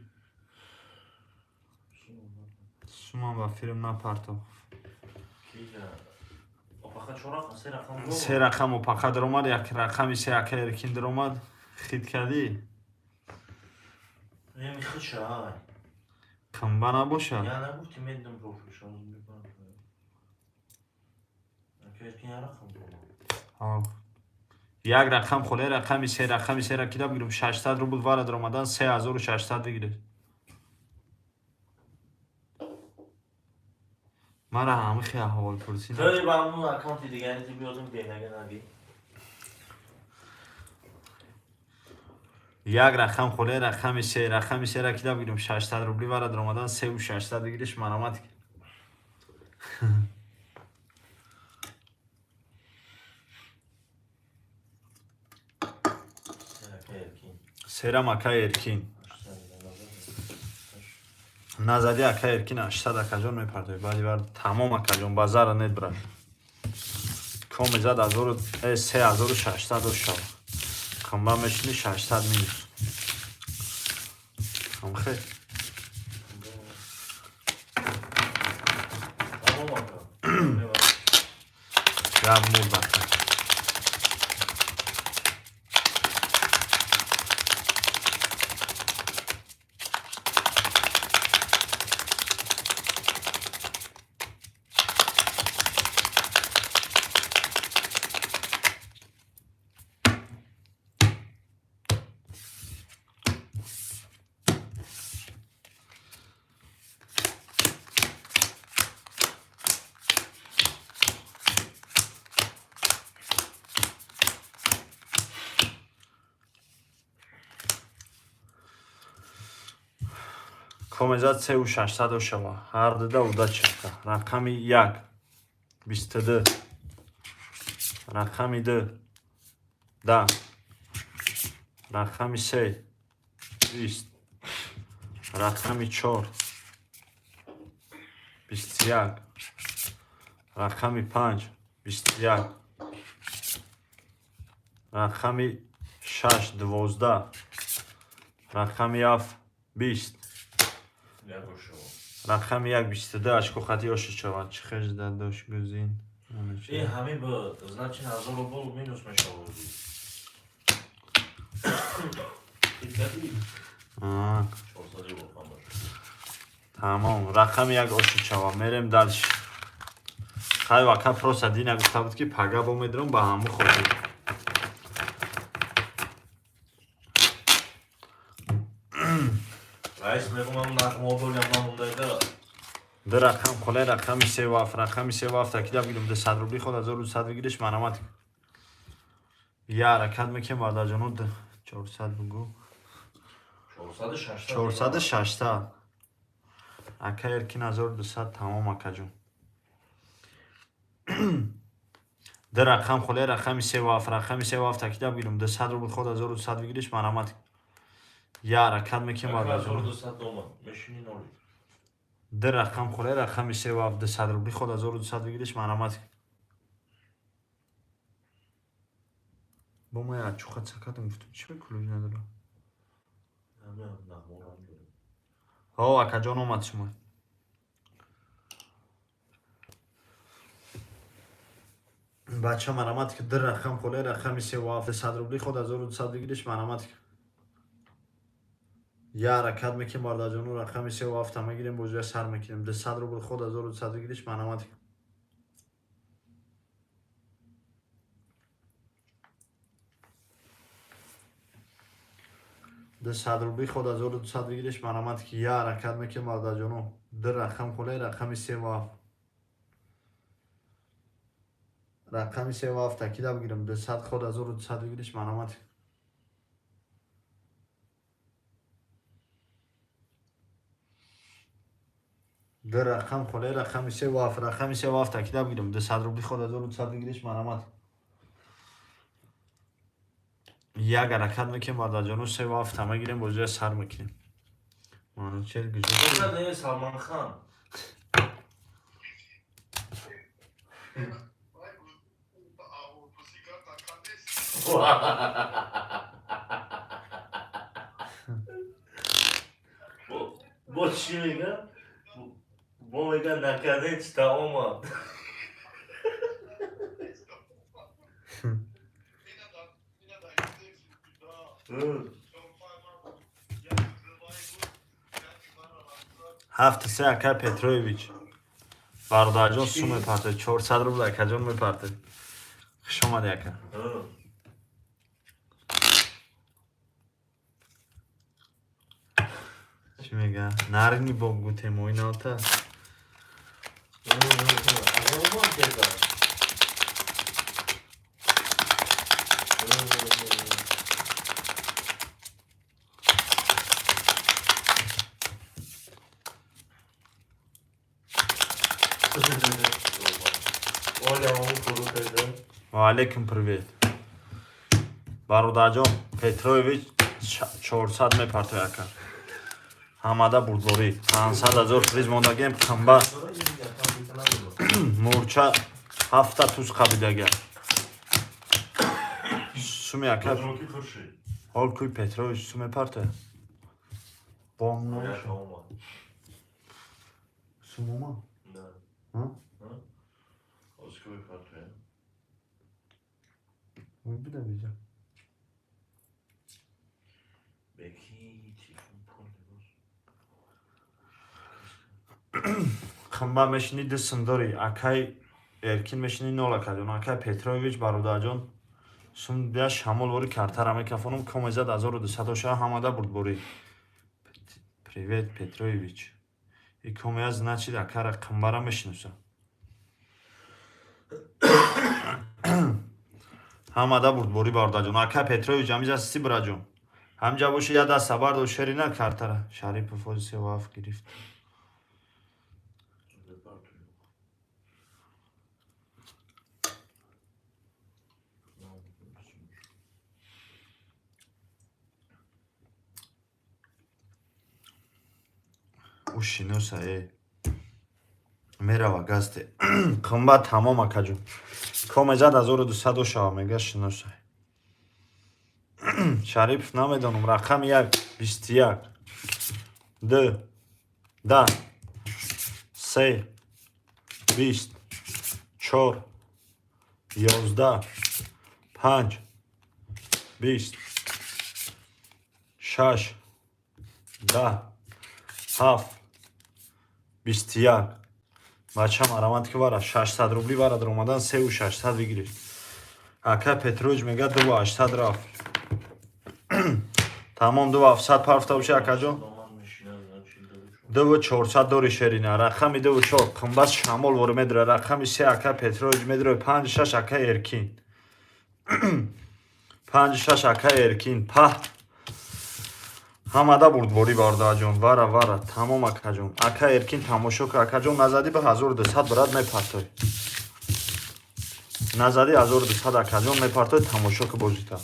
суман ба филм напартох. Ки опаха чор рақам, се рақам. Се рақам опаха даромад, як рақами се, ака Эркин даромад. Хит кардӣ? Неми хича, ай. Қимба набошад. Я нагуфти, медидам профилшо, мебарам. Ака Эркин як рақам даромад. Ҳа. Як рақам холия, рақами се. Рақами сера кида бигирем? 600 рубл вара даромадан, 3600 выигрыш. Мара ҳамихи аҳволпурсӣ. Той ба ҳамун аккаунти дигари ти биёзем, бенага наги. Як рақам холия, рақами се. Рақами сера кида бигирем? 600 рубли вара даромадан, 3600 выигрыш. Марамат. Се, ака Эркин. Серам ака Эркин. 800 назад. Назади, ака Эркин, 800, акаҷон, мепартои. Баъди бар тамом, акаҷон, базара нет, брат. Коме зад, 3600 дошава. Қимба мешини, 600 минус. Ҳамхе. Тамом, ака. Гап мурд, ака. Комезад, 3600 дошава. Ҳар дуда удача, ака. Рақами як, 22. Рақами ду, 10. Рақами се, 20. Рақами чор, 21. Рақами панҷ, 21. Рақами шаш, 12. Рақами ҳафт, 20. Як шумо. Рақами як 22 очко хати ошид шавад. Чӣ хеш дадош гузин? Э, ҳамин буд. Значит, 1000 рубл минус мешавад. Дидӣ? 400 рубл ҳамаш. Тамом. Рақами як ошид шавад. Мерем дальше. Хай вака просто дина гуфта буд, ки пага бо медром, ба ҳаму хотир. Раис мегӯм, нағмо долям намондайда. Ду рақам холе, рақами севу ҳафт, рақами севу ҳафт акида бигирем, 200 рубли ход 1200 бигириш, марамат. Я ҳаракат мекунем, бародарҷоно, 400 бугу. 406. 406. Ака Эркин 1200, тамом, акаҷон. Ду рақам холе, рақами севу ҳафт, рақами севу ҳафт акида бигирем, 200 рубл ход 1200 бигириш, марамат. Я ҳаракат мекунем, бародарҷоно. 1200 омад. Мешини ноли. Ду рақам холе, рақами севу ҳафт, 200 рубли ход 1200 бигириш, марамат. Бо ма ячуха цакатам, гуфтам, чӣ ключ надора? Ҳамин нағморо дорем. Ҳо, акаҷон, омад шумо. Бача, марамат ки, ду рақам холе, рақами севу ҳафт, 200 рубли ход 1200 бигириш, марамат. Я ҳаракат мекунем, бародарҷоно, рақами севу ҳафта мегирем, бозия сар мекунем. 200 рубл ход 1200 бигириш, марамат. 200 рубли ход 1200 бигириш, марамат ки. Я ҳаракат мекунем, бародарҷоно. Ду рақам холе, рақами севу ҳафт. Рақами севу ҳафт акида бигирем, 200 ход 1200 бигириш, марамат. Ду рақам холе, рақами севу ҳафт, рақами севу ҳафт акида бигирем, 200 рубли ход 1200 бигириш, марамат. Як ҳаракат мекунем, бародарҷоно, севу ҳафта мегирем, бозия сар мекунем. Манучер гуҷо? Не, Салман Хан. Бо чӣ мега? Бо мега, наконец-то омад. Ҳафти се, ака Петроевич. Бародарҷон, сум мепарте, 400 рубл акаҷон мепарте. Хуш омадӣ, ака. Чӣ мега? Нарини боб гутем оиналта. Оля, он фурӯхеда. Ва алейкум привет. Бародарҷон Петроевич 400 мепартои, ака. Ҳамада бурдборӣ. 500 ҳазор приз мондагем, қимба мурча ҳафта туз қабидага. Суми ака Руки хуршид. ҳол куй Петрович сум мепарте. Бом Оля, омад. Сум омад? Да. Ҳа? Озки мепартоя. Ой, бида бижа. Беки телефон пул либос. Қимба мешини, ду сум дорӣ. Акай Эркин мешини нол, акаҷон. Акай Петроевич, бародарҷон, сум бия, шамол вори картара мекафонум, комезад 1200 оша, ҳамада бурдборӣ. Привет, Петроевич. И комея, значит, акара қимбара мешинуса. Ҳамада бурдборӣ, бародарҷон. Ака Петроевич, ҳамиҷа ҳасти, бираҷон? Ҳамҷа боши, я даста бардор, шери на картара. Шарипов фози севу ҳафт гирифт. Мепартоя. Ӯ шиноса э. Мерава газте. Қимба тамом, акаҷон. Комезад 1200 шава, мега, шиноса. Шарипов намедонам, рақами як, 21. Ду. Да. Се, 20, 4, 11, 5, 20, 6, 10, 7, 21. Бача марамат ки вара 600 рубли вара дар омадан 3600 выигрыш. Ака Петрович мега 2800 рафт. Тамом, 2700 парфта боши, акаҷон. 2400 дори шерина. Рақами 24 қимбас шамол вори медра. Рақами 3 ака Петрович медра. 5, 6 ака Эркин. 5, 6 ака Эркин. Паҳ. Ҳамада бурдборӣ, бародарҷон. Вара, вара. Тамом, акаҷон. Ака Эркин, тамошо ка, акаҷон, назадӣ ба 1200 брат мепартой. Назадӣ 1200, акаҷон, мепартой, тамошо ка бозита.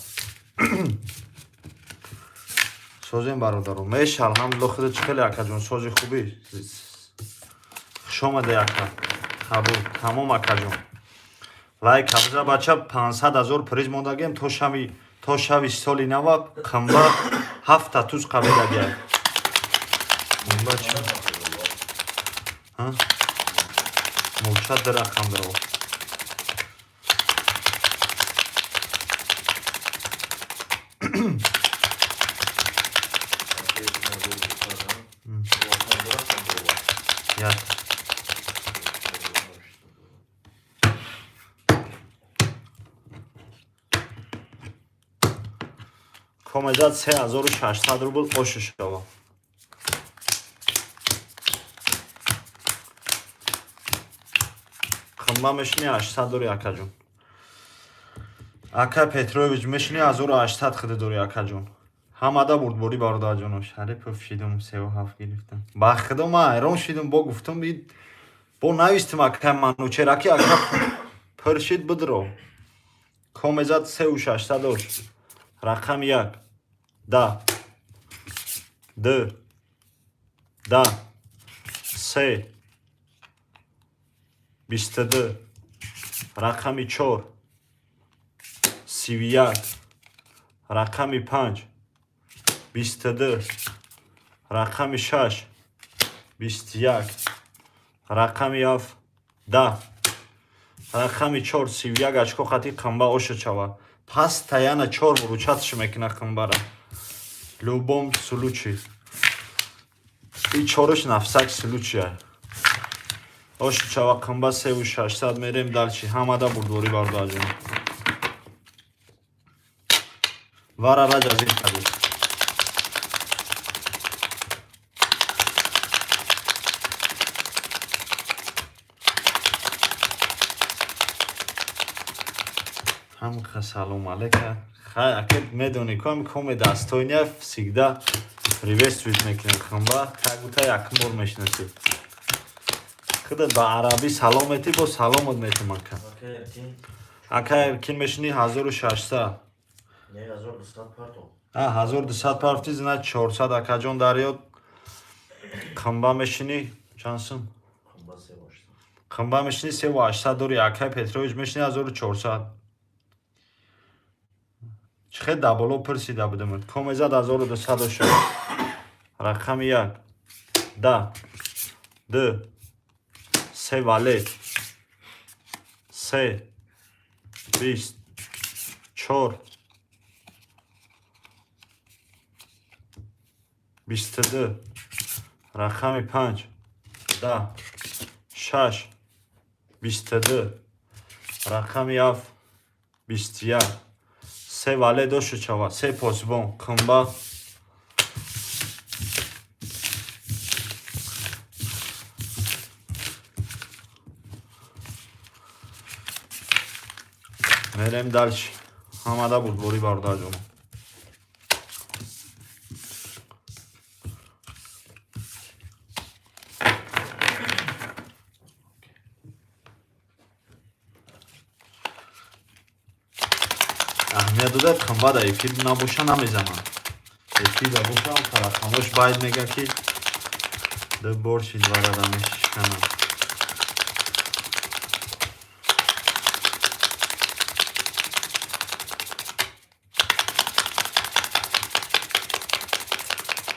Созем, бародаро. Меш, алҳамдулилло, худо чӣ хеле, акаҷон, сози хубӣ. Хуш омаде, ака. Қабул. Тамом, акаҷон. Лайк абза, бача, 500 ҳазор приз мондагем то шави соли нава. Қимба ҳафта туз қабедагия. Бача. Ҳа? Мурча ду рақам даро. Як. Комезад 3600 рубл ошу шава. Қимба мешини 800 дори, акаҷон. Ака Петрович мешини 1800 хида дори, акаҷон. Ҳамада бурдборӣ, бародарҷоно. Шарипов шидум, севу ҳафт гирифтам. Ба худо, ман ҳайрон шидум, бо гуфтум, бо навистим ака Манучер, аки ака пиршид бидро. Комезад 3600 ош. Рақами як. Да. Д. Да. Се. 22. Рақами чор. 31. Рақами панҷ. 22. Рақами шаш. 21. Рақами ҳафт. 10. Рақами чор, 31 очко хати қимба оша чава. Пас таяна чор выручать мекуна қимбара. Любом случае. И чориш на всяк случай. Ош чава қимба 3600, мерем дальше. Ҳамада бурдворӣ, бародарҷон. Вара раҷа зир кардед. Ҳамха салом алейка. Хай, аке, медони ком коме дастойня всегда приветствовать мекунем хамба, как будто якум бор мешинасӣ. Худат ба арабӣ салом метӣ, бо саломот метим, ака. Ака Эркин мешини 1600. Не, 1200 партов. А, 1200 парфти, значит 400, акаҷон, дарёд. Қимба мешини чанд сум? Қимба 3800. Қимба мешини 3800 дори, акай Петрович мешини 1400. Чӣ хел даболо пурсида будем. Комезад 1200 шуд. Рақами як. Да. Д. Се валет. Се. 20. Чор. 22. Рақами панҷ. 10. Шаш. 22. Рақами ҳафт. 21. Се вале дошу чава. Се посбон. Қимба. Мерем дальше. Ҳамада бурдборӣ, бародарҷоно. Аҳамият додад, қимба да эфир набоша намезананд. Эфир да бошам рақамош байд мега ки ду бор шид варада мешиканам.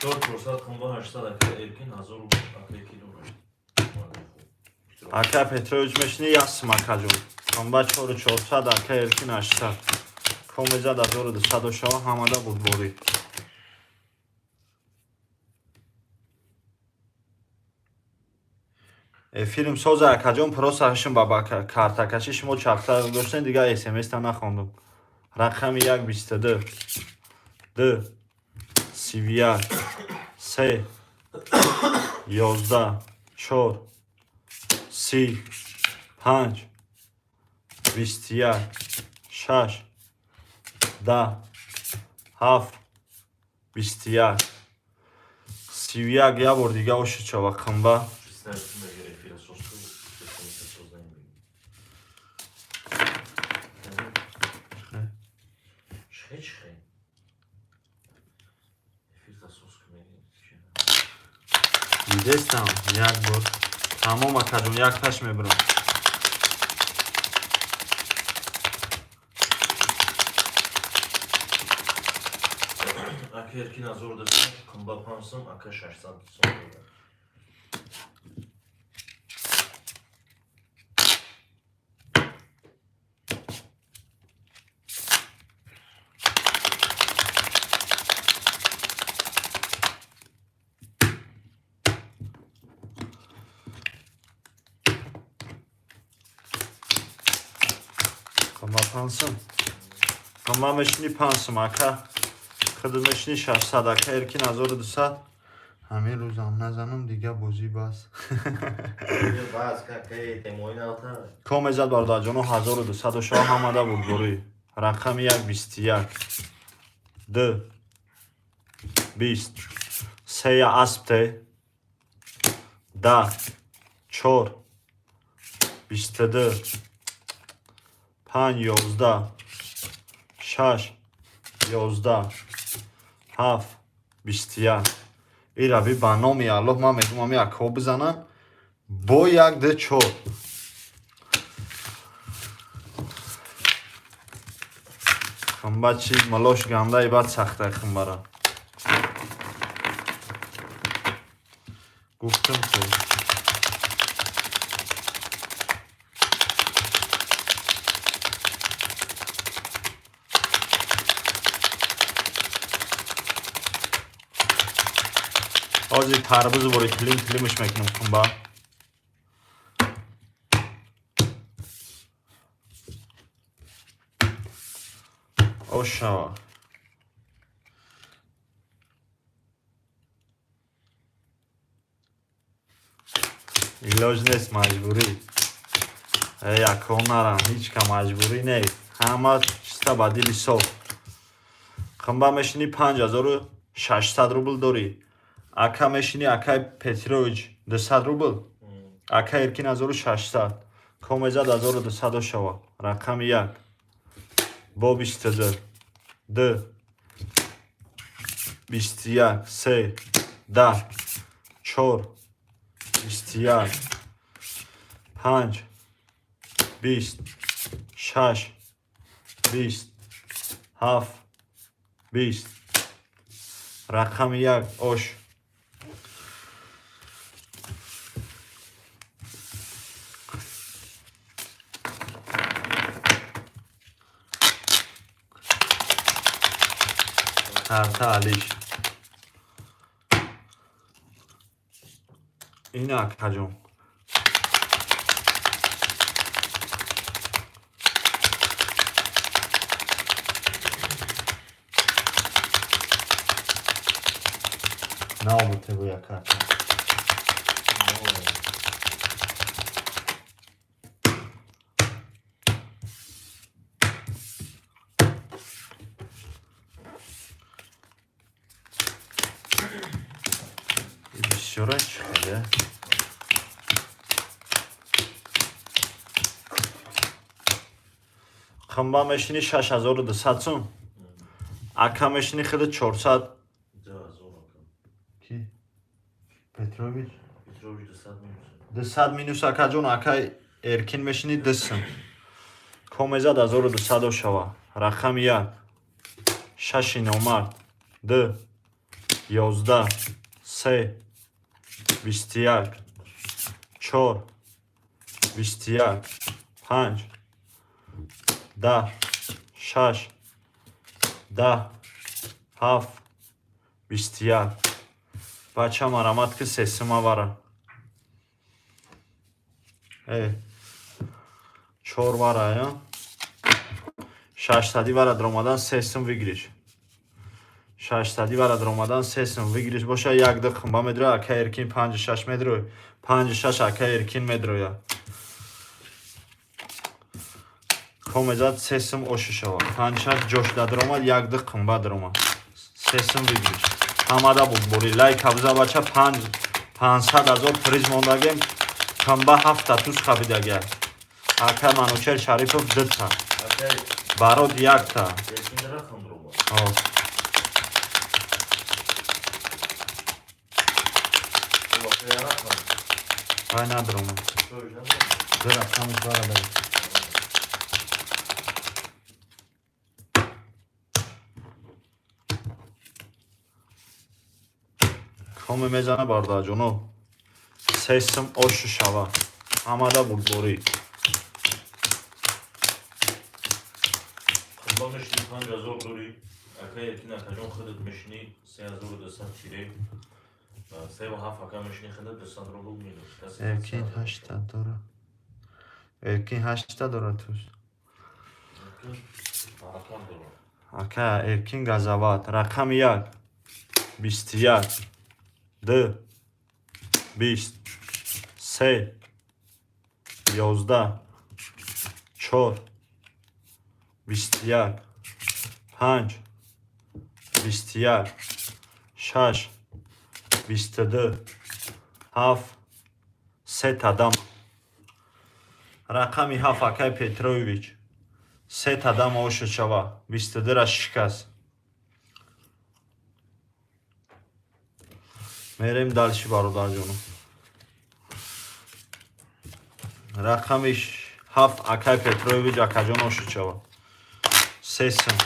Чор 400 қимба 800 ака Эркин, 1000 рубл ака Кидура. Ака Петрович мешини як сум, акаҷон. Қимба 4400, ака Эркин 800. Комезад 1200 шава, ҳамада бурдборӣ. Филм соза, акаҷон, просто ҳашим ба картакаши шумо чархта доштен, дигар смс-та нахондум. Рақами як, 22, д, 31, се, 11, чор, 30, панҷ, 21, шаш, 10, ҳафт, 21, 31. Як бор дига ошид шава, қимба. 16 мегер эфира созку, смс соз намебинӣ. Чихе, чихе? Эфирта соз ку меги. Дидестам, як бор тамом, акаҷон, як таш мебирам. Ака Эркин 1200, қимба 5 сум, ака 600 сум додад. Қимба 5 сум, қимба мешини 5 сум, ака худ мешини 600, ака Эркин 1200. Ҳамин рӯзам назанам, дига бозӣ бас. Бас какай темои налта. Комезад, бародарҷоно, 1200 шава, ҳамада бурдборӣ. Рақами як, 21, д, 20, сея аспте, 10, чор, 22, панҷ, 11, шаш, 11, ҳафт, 21. Ирави ба номи Аллоҳ, ман мегӯм, ами акҳо бизананд бо як, д, чор. Хумба чи малош гандаи бад сахта, хумбара гуфтам ку. Ҳозир тарбуз бори тилим тилимш мекунам, хумба. Ошава. Илоҷ нест, маҷбурӣ. Якон нарам, ҳеҷ ка маҷбурӣ нест. Ҳама чиста ба дили соф. Хумба мешини 5600 рубл дорӣ. Ака мешини, акай Петрович, 200 рубл. Ака Эркин 1600. Комезад 1200 шава. Рақами як. Бо 22. Д. 21. Се. 10. Чор. 21. Панҷ. 20. Шаш. 20. Ҳафт. 20. Рақами як, ош. Карта алиш. Ина, акаҷон. Наобуте бо як карта. Бисёра чӣ хеле? Қимба мешини 6200 сум. Ака мешини хеле 400. 2000 ака. Ки? Петрович? Петрович 200 минус. 200 минус, акаҷон, ака Эркин мешини 2 сум. Комезад 1200 шава. Рақами як. Шаши номард. Д. 11. Се. 21. Чор. 21, 5, 10, 6, 10, 7, 21. Бача, марамат ки, сесима вара. Э, чор вара, я? Шаштади вара даромадан, сесим выигрыш. Шаштади вара даромадан, сесим выигрыш боша, як ду хумба медроя, ака Эркин панҷу шаш медроя. Панҷу шаш ака Эркин медроя. Комезад, сесим ошу шава. Панҷ шаш ҷошда даромад, як ду хумба даромад. Сесим выигрыш. Ҳамада бурдборӣ. Лайк абза, бача, панҷ 500 000 приз мондагем. Хумба ҳафта туз хабидагия. Ака Манучер Шарипов дута. Акай Барод якта. Эркин рақам дромад. О. Вақте рақам. Вай надромад. Чой надромад. Ду рақамаш барадар. Коме мезана, бародарҷоно. Сесим ошу шава. Ҳамада бурдборӣ. Хумба мешини, 5000 дорӣ. Акай Эркин, акаҷон, худат мешини, 3200 тире. Севу ҳафт ака мешини, худат 200 рубл минус. Касе Эркин ҳашта дора. Эркин ҳашта дора туз. Рақам дорам. Ака Эркин газават. Рақами як. 21. Ду. 20. Се. 11. Чор. 21. Панҷ. 21. Шаш. 22. Ҳафт. Сета дам. Рақами ҳафт, акай Петрович. Сета дам ошу шава. 22-ра шикаст. Мерем дальше, бародарҷоно. Рақами ҳафт, акай Петрович, акаҷон, ошу шава. Сесим.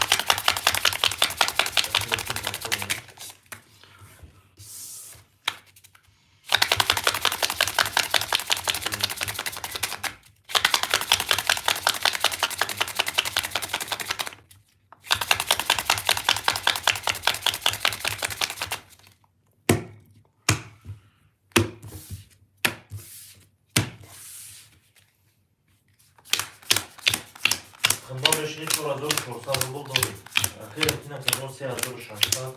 Хумба мешини, 4400 рубл дорӣ. Акай Эркин, акаҷон, 3600.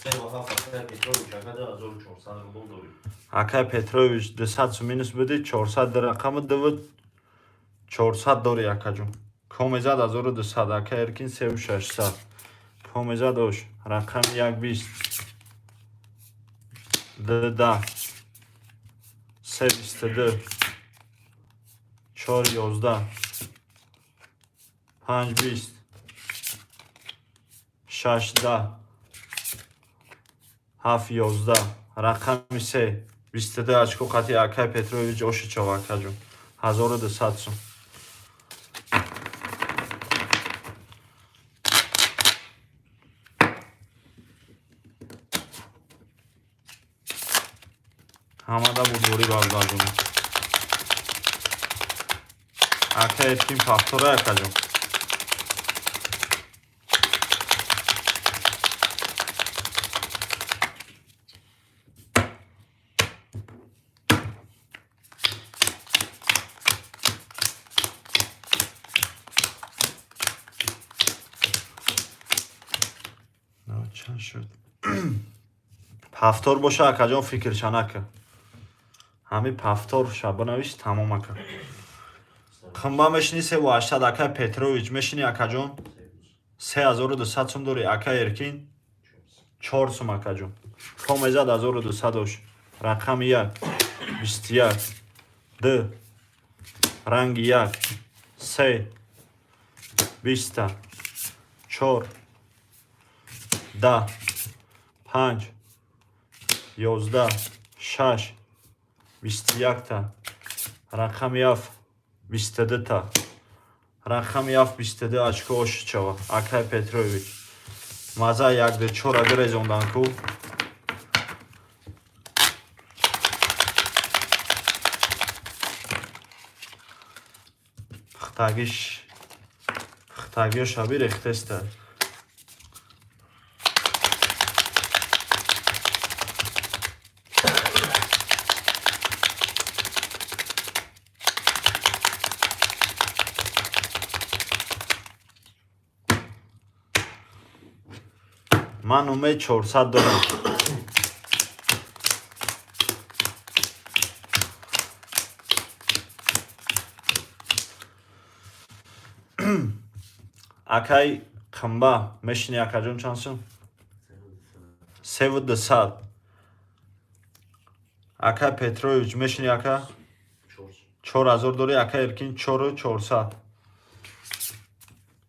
Севу ҳафт акай Петрович, ака, 2400 рубл дорӣ. Акай Петрович, 200 сум минус буди, 400 рақами дуву 400 дори, акаҷон. Комезад, 1200, ака Эркин 3600. Комезад ош. Рақами як, 20. Д 10. Се, 22. Чор, 11. Панҷ, 20. Шаш, 10. Ҳафт, 11. Рақами се. 22 очко қати акай Петрович ошичав, акаҷон. 1200 сум. Ҳамада бурдборӣ, бародарҷон. Ака Эркин пахтора, акаҷон. Чанд шуд? Пафтор боша, акаҷон, фикрчанака. Ҳами пафтор шабонавис, тамом, ака. Хумба мешини, 3 ва 800, акай Петрович мешини, акаҷон. 3200 сум дори, ака Эркин. Чор сум, акаҷон. Комезад, 1200 ош. Рақами як. 21. Д. Ранги як. Се. 20-та. Чор. 10. Панҷ. 11. Шаш. 21-та. Рақами ҳафт. 22-та. Рақами ҳафт, 22 очко ошичава. Акай Петрович. Маза як ду чора гирезондан ку. Пухтагиш, пухтагиёша бирехтеста. Ман умед 400 дорам. Акай Қимба мешини, акаҷон, чанд сум? 230. Акай Петрович мешини, ака? 4000 дори, ака Эркин, 4400.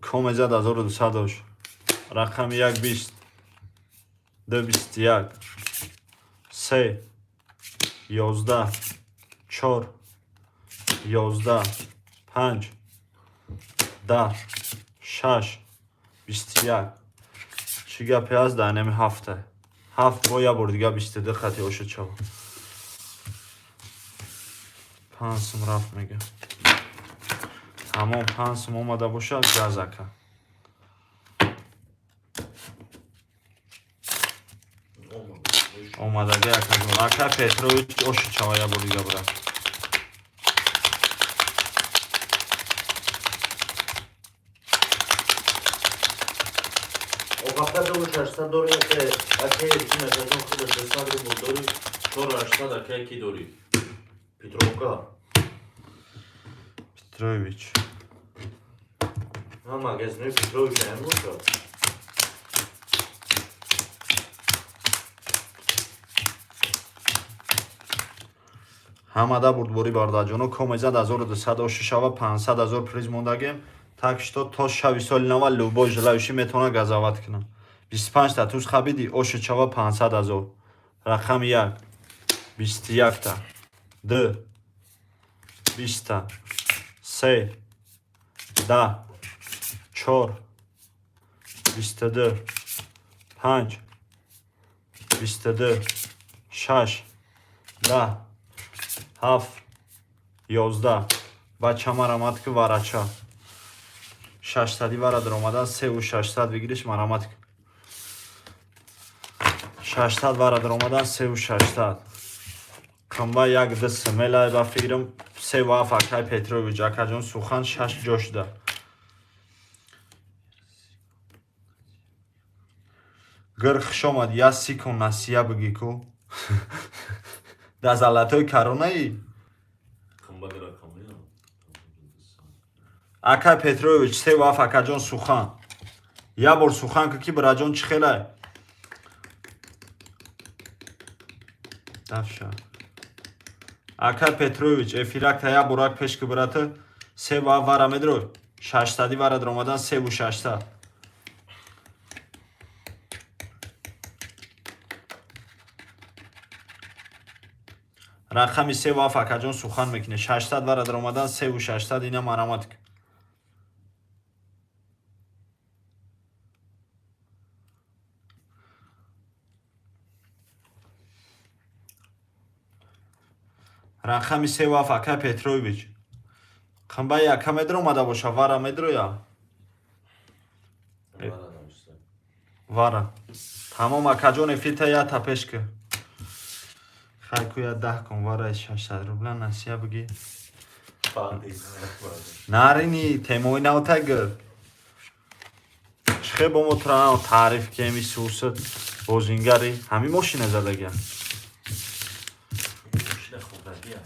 Комезад 1200 дош. Рақами як 20, ду 21, се 11, чор 11, панҷ 10, шаш 21. Чӣ гапе аст дар нами ҳафта? Ҳафт бо як бор дига 22 хати ошуд шава. 5 сум рафт, мега. Тамом, 5 сум омада бошад, газ, ака. Омадаги, акаҷон. Ака Петрович, ошуд шава, як бор дига брат. Оғафта 2600 дори, ака Эркин, акаҷон, худаш 200 рубл дори, 4800, ака ки дори? Петровка. Петрович. Ҳа, магазинои Петрович ҳам бошад. Ҳамада бурдборӣ, бародарҷоно. Комезад 1200 оши шава, 500 ҳазор приз мондагем. Так что то шави соли нава любой желающий метавона газават кунад. 25-та туз хабиди, оши чава 500 ҳазор. Рақами як 21-та, ду 20-та, се 10, чор 22, панҷ 22, шаш 10, ҳафт 11. Бача, марамат ки, варача. 600-и вара даромадан, 3600 выигрыш, марамат ки. 600 вара даромадан, 3600. Қимба як дс мелай, ба фикрам, севу ҳафт. Акай Петрович, акаҷон, сухан шаш ҷо шуда. Гир, хушомад, я сикун насия бигӣ ку. Дар залатои каронаи. Қимбаги рақами. Акай Петрович, 3 ҳафт, акаҷон, сухан. Як бор сухан ки, бираҷон, чӣ хелай? Дафша. Акай Петрович, эфиракта як борак пеш ки, брата, 3 ҳафт вара медрой. 600-и вара даромадан, 3600. Рақами 3 ҳафт, акаҷон, сухан мекунед. 600 вара даромадан, 3600, ина марамат ки. Рақами 3 ҳафт, акай Петрович. Қимбаи ака медаромада боша, вара медроя? Вара нависта. Вара. Тамом, акаҷон, эфирта я пеш ки. Хайку я 10 кун вара 600 рубла насия бигӣ. Баъди. Нарини темои навтаг. Чихе бо мо тра таъриф кеми сус бозингари ҳамин мошина задагия. Мошина хурдагия.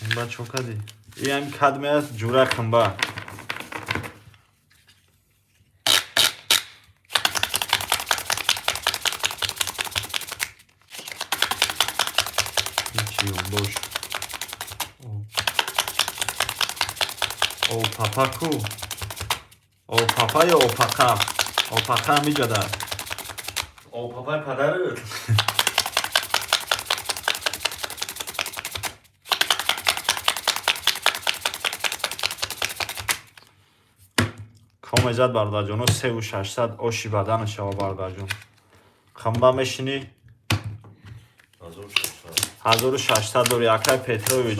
Қимба чо кади? И ҳам кадме аст, ҷура қимба. Ҳичи бош. О папа ку? О папа ё опақа? Опақа миҷада. О папай падарат. Комезад, бародарҷоно, 3600 оши бадана шава, бародарҷон. Қимба мешинӣ? 1600. 1600 дори, акай Петрович.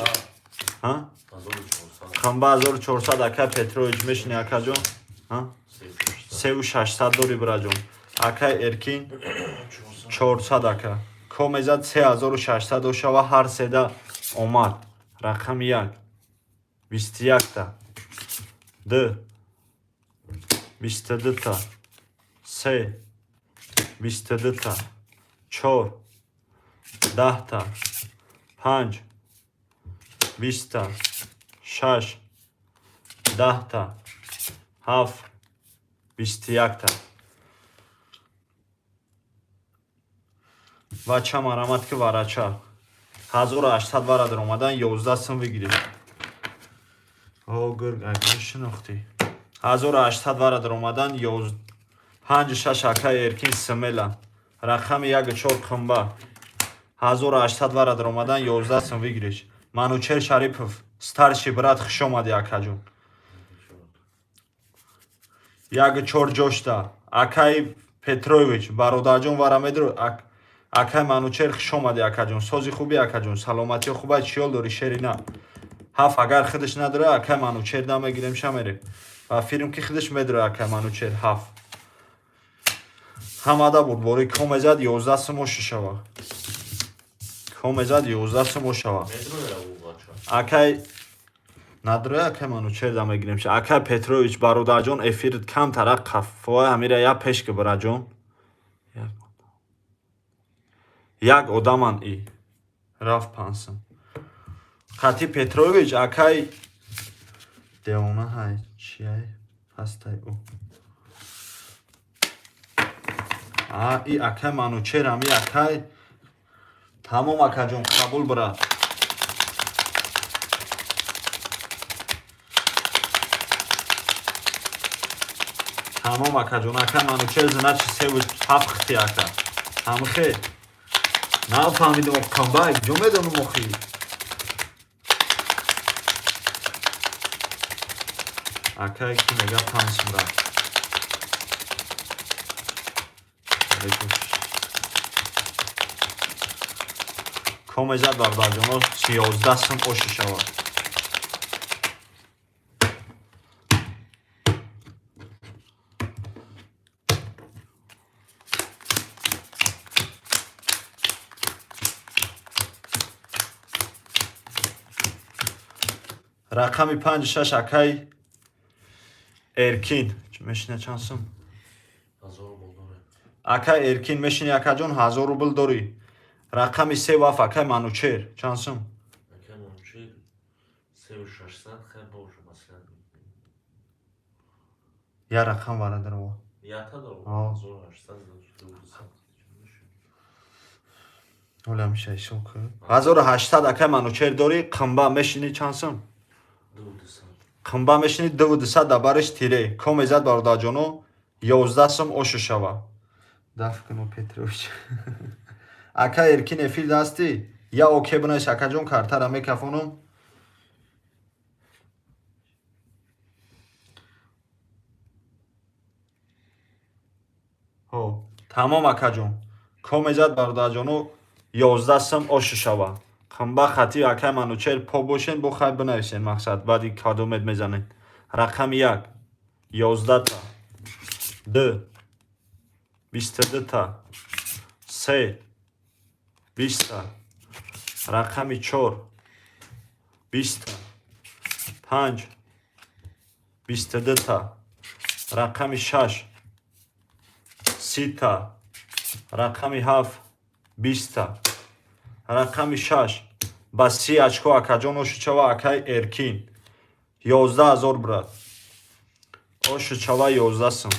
Ҳа? 1400. Қамба 1400, ака Петрович, мешини, акаҷон? 3600 дори, бираҷон. Акай Эркин, 400, ака. Комезад 3600 ошава, ҳар седа омад. Рақами як, 21-та, ду, 22-та, се, 22-та, чор, 10-та, панҷ, 20-та, шаш, 10-та, ҳафт, 21-та. Вача, марамат ки, варача. 1800 вара даромадан, 11 сум выигрыш. О, гург, агар шинохтӣ. 1800 вара даромадан, 5, 6, акай Эркин, смело. Рақами 1, 4, қимба. 1800 вара даромадан, 11 сум выигрыш. Манучер Шарипов, старший брат, хуш омадӣ, акаҷон. Як чор ҷошта. Акай Петрович, бародарҷон, вара медро. Акай Манучер, хуш омадӣ, акаҷон. Сози хуби, акаҷон, саломатиё хубай, чиёл дорӣ, шерина? Ҳафт агар худаш надора, акай Манучер намегирем, шамерем. Ва фирм ки худаш медора, акай Манучер ҳафт. Ҳамада бурдборӣ. Комезад, 11 сум ошишава. Комезад, 11 сум ошава. Акай надроя, акай Манучер да мегирем. Акай Петрович, бародарҷон, эфирит камтара қаффоа, ҳамира я пеш ки, бираҷон. Як одаман и рафт пансум. Хати Петрович, акай девона ҳай, чиай пастай ӯ. А и акай Манучер, ами акай, тамом, акаҷон, қабул, брат. Тамом, акаҷон, акай Манучер, значит, севу ҳафт хити, ака. Ҳамихе. Нафаҳмидам, қамбай, ҷо медонам охи. Акай ки мега, 5 сум рафт. Алейкум. Комезад, бародарҷоно, 11 сум оши шавад. Рақами панҷ, шаш, акай Эркин мешина, чанд сум? 1000 рубл дорем. Акай Эркин, мешини, акаҷон, 1000 рубл дорӣ. Рақами се ваф, акай Манучер, чанд сум? Акай Манучер, 3600, хай боша, маслиҳат мекунем. Я рақам варадарова. Ята дорам. А. 1800, 200. Оля миша ҳисоб кун. 1800, акай Манучер, дорӣ. Қимба мешини, чанд сум? 200. Қимба мешини, 2200, дабариш тире. Комезад, бародарҷоно, 11 сум ошу шава. Даф куну, Петрович. Ака Эркин, эфир дастӣ? Я оке бинавис, акаҷон, картара мекафонам. Ҳо, тамом, акаҷон. Комезад, бародарҷоно, 11 сум ошу шава. Қимба хати акай Манучер по бошен, бо хай бинависен, мақсад, баъди кадомед мезанед. Рақами як, 11-та, ду, 22-та, се, 20-та, рақами чор, 20-та, панҷ, 22-та, рақами шаш, 30-та, рақами ҳафт, 20-та, рақами шаш ба 30 очко, акаҷон, ошучава, акай Эркин. 11 000, брат. Ошучава, 11 сум.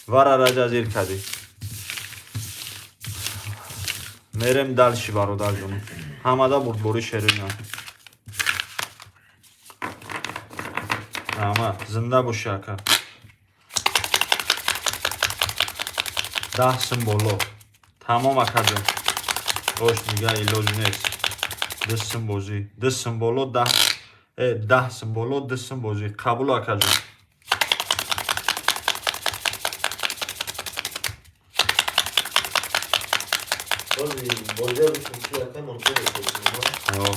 Вара раҷа зир кардӣ. Мерем дальше, бародарҷон. Ҳамада бурдборӣ, шерина. Раҳмат, зинда бошӣ, ака. 10 сум боло. Тамом, акаҷон. Бош, дига илоҷ нест. 2 сум бозӣ. 2 сум боло, 10, 10 сум боло, 2 сум бозӣ. Қабул, акаҷон. Бози бозиа бишин, чи акай Манучер? Ҳо.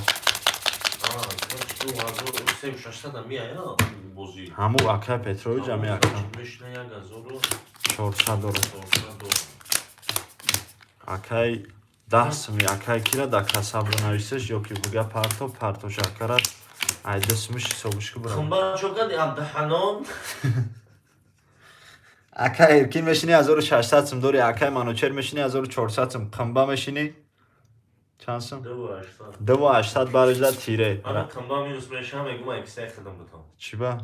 Ҳаму акай Петрович ами ака. 400 дора. Акай 10 суми акай кира да касабро нависеш ё ки буга парто партош акарат ай 2 сумиш ҳисобиш ки бирав. Акай Эркин мешини 1600 сум дори, акай Манучер мешини 1400 сум, қимба мешини чанд сум? 2800 барижда тире. Чӣ ба?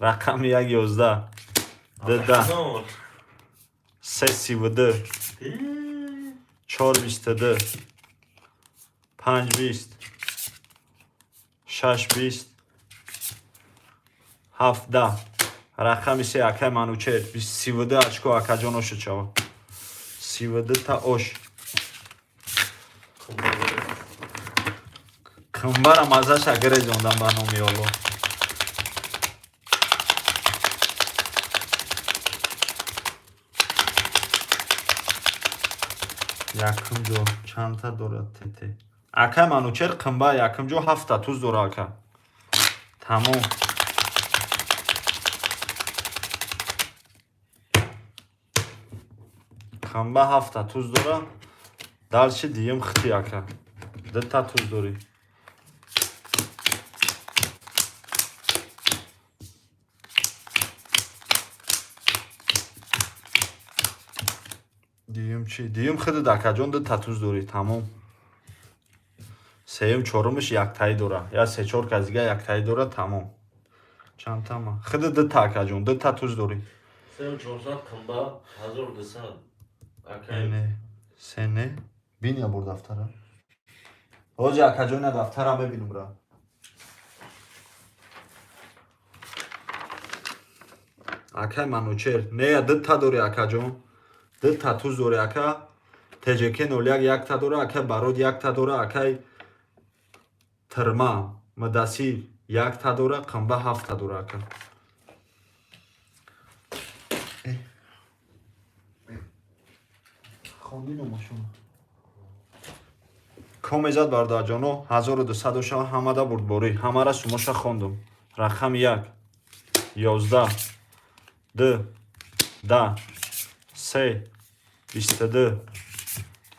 Рақами 1 11 2 10 3 32 4 22 5 20 6 20 7 10. Рақами 3 акай Манучер 32 очко акаҷон ошу чава. 32 та ош. Қимбара мазаша гирезондан ба номи Олло. Якум ҷо чандта дорад ТТ? Акай Манучер қимба якум ҷо 7 туз дора ака. Тамом. Қимба 7 туз дора. Дальше диюм хити ака. 2 та туз дорӣ. Диюм чӣ? Диюм худат акаҷон 2 та туз дорӣ. Тамом. Сеюм чорумаш яктаӣ дора. Я се чор кас дига яктаӣ дора. Тамом. Чанд тама? Худат 2 та акаҷон, 2 та туз дорӣ. 400 қимба 1200 акай. Не, се не. Бин я бор дафтара. Ҳоҷи акаҷон ина дафтара мебинум ра. Акай Манучер, не я 2 та дорӣ акаҷон. 2 та туз дорӣ ака. ТЖК 01 як та дора, акай Барод як та дора, акай Тирма, Мудасир як та дора, Қимба 7 та дора ака. Хонди номашон. Комезад бародарҷоно 1200 оша ҳамада бурдборӣ. Ҳамара сумоша хондум. Рақами 1 11 2 10 3 22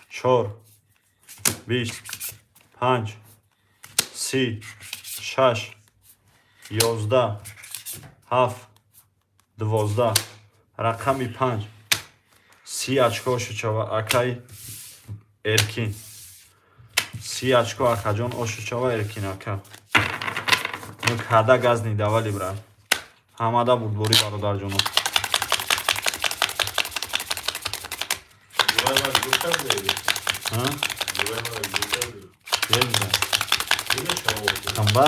4 20 5 30 6 11 7 12. Рақами 5 30 очко ошучава акай Эркин. 30 очко акаҷон ошучава Эркин ака. Ну када газ не давали брат. Ҳамада бурдборӣ бародарҷоно. Қимба?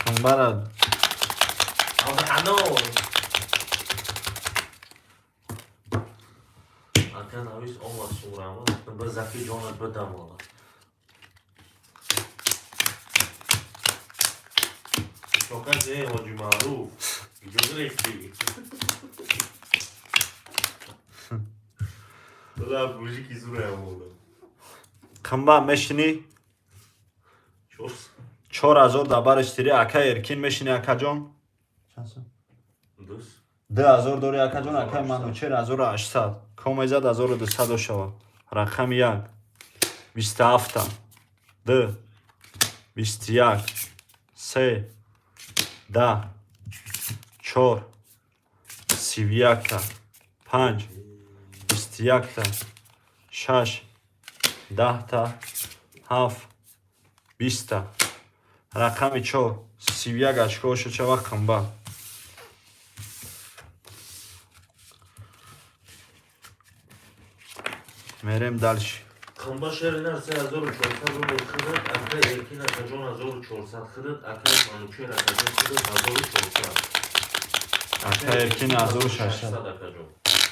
Қимбара Ака навис омад сурама, ба заки ҷонат бидам ола. Шокат э ҳоҷи Маъруф. Куҷо гирифтӣ? Ла мужики зураям ола. Қимба мешинӣ? 4000 дар бариш тири акай Эркин мешинӣ акаҷон? 2000 дори акаҷон, акай Манучер 1800. Комезад 1200 ошава. Рақами 1 27 2 21 3 10 4 31 5 21 6 10 7 20. Рақами 4 31 очко ошучава қимба. Мерем дальше. Қимба шеринар 3400 рубл хидат, акай Эркин акаҷон 1400 хидат, акай Манучер акаҷон хидат 1400. Акай Эркин 1600. Акаҷон.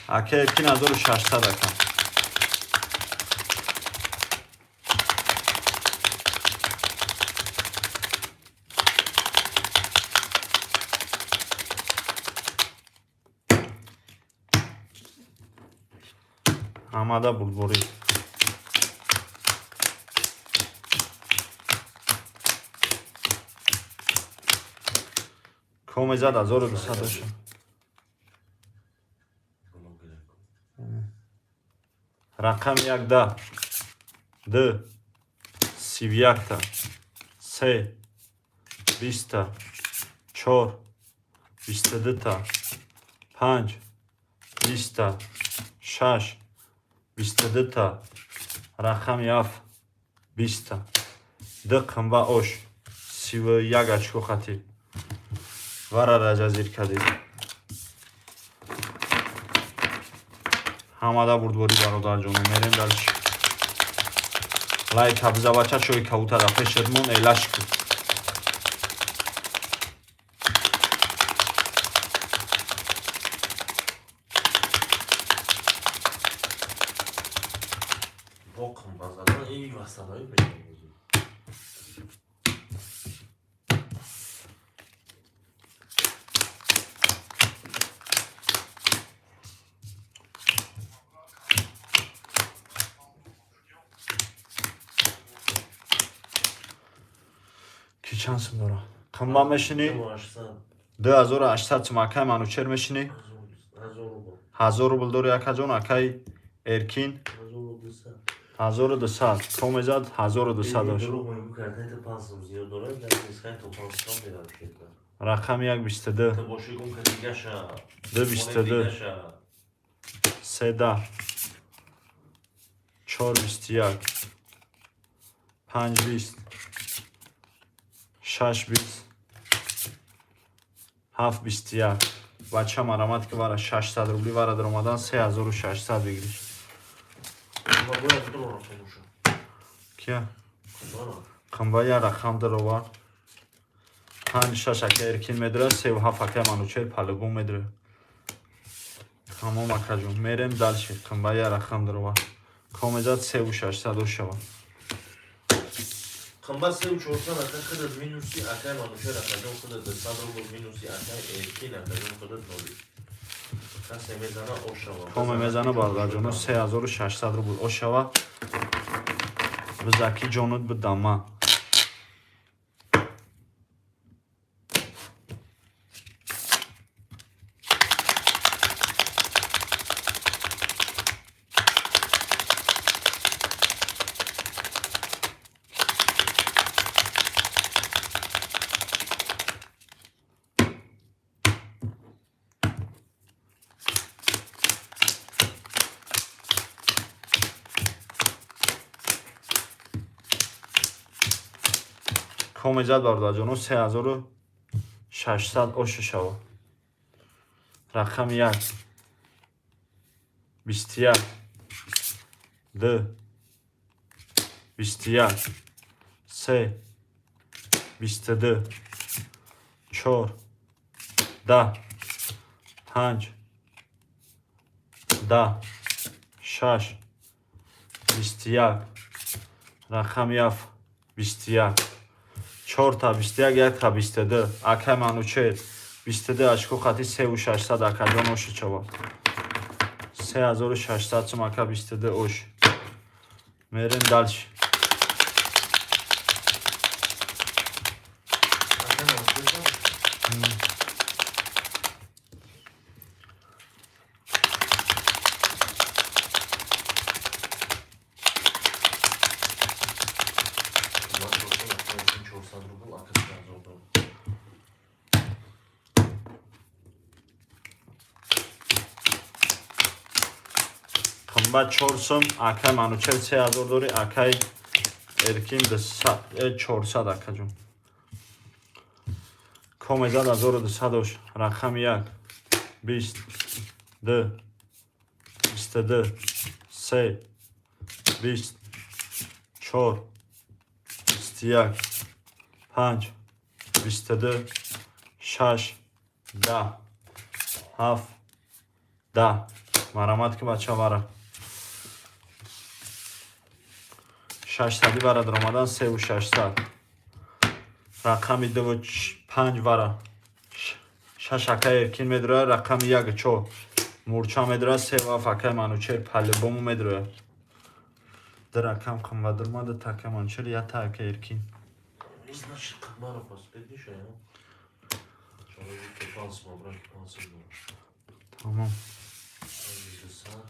Акай Эркин 1600 ака. Ҳамада бурдборӣ. Комезад 1200 оша. Рақами як, да, д, 31-та, се, 20-та, чор, 22-та, панҷ, 20-та, шаш, 22-та, рақами ҳафт, 20-та. Д қимба ош, 31 очко хати. Вара раҷазир кардед. Ҳамада бурдборӣ, бародарҷоно, мерем дальше. Лайк ҳабза, бача, чои кабутара пешедмон элаш ку. Бо қимба задан и восстановить мешавад. Ки чанд сум дора? Қимба мешинӣ? 2800 сум, акай Манучер мешинӣ? 1000 рубл дори, акаҷон, акай Эркин 1200. Комезад 1200 ош. Рақами як, 22, д, 22, се, да, чор, 21, панҷ, 20, шаш, 20, ҳафт, 21. Бача, марамат ки вара 600 рубли вара даромадан 3600 бигириш. Кия? Қимба я рақам даровард. Панҷ, шаш ака Эркин медира, севу ҳафт акай Манучер по-любому медира. Тамом, акаҷон, мерем дальше. Қимба я рақам даровард. Комезад севу шашсад ошава. Қимба севу чорсад, ака худат минуси, акай Манучер акаҷон худат 200 рубл минуси, акай Эркин акаҷон худат ноли. Касе мезана, ошава. Коме мезана, бародарҷоно, 3600 рубл ошава. Бизаки ҷонут бидама. Комезад, бародарҷоно, 3600 оша шава. Рақами як, 21, д, 21, се, 22, чор, 10, панҷ, 10, шаш, 21, рақами ҳафт, 21. Чорта 21, якта 22. Акай Манучер 22 очко хати севу шашсад, акаҷон, оша чава. 3600 сум, ака, 22 ош. Мерем дальше. Акай Манучер. Қимба чорсад, акай Эркин 400 рубл, ака 3000 дорад. Қимба чор сум, акай Манучер 3000 дори, акай Эркин 400, акаҷон. Комезад 1200 ош. Рақами як, 20, д, 22, се, 20, чор, 21, панҷ, 22, шаш, 10, ҳафт, 10. Марамат ки, бача, вара. Шашсади вара даромадан севу шашсад. Рақами дуву панҷ вара. Шаш акай Эркин медурояд, рақами як, чор. Мурча медурояд, севу ҳафт акай Манучер по-любому медурояд. Ду рақам қимба дуромад, ду такай Манучер, якта акай Эркин. Значит, қимбаро последний шая. Чору панҷ мабра ки 500 дорад. Тамом. 200, 1000.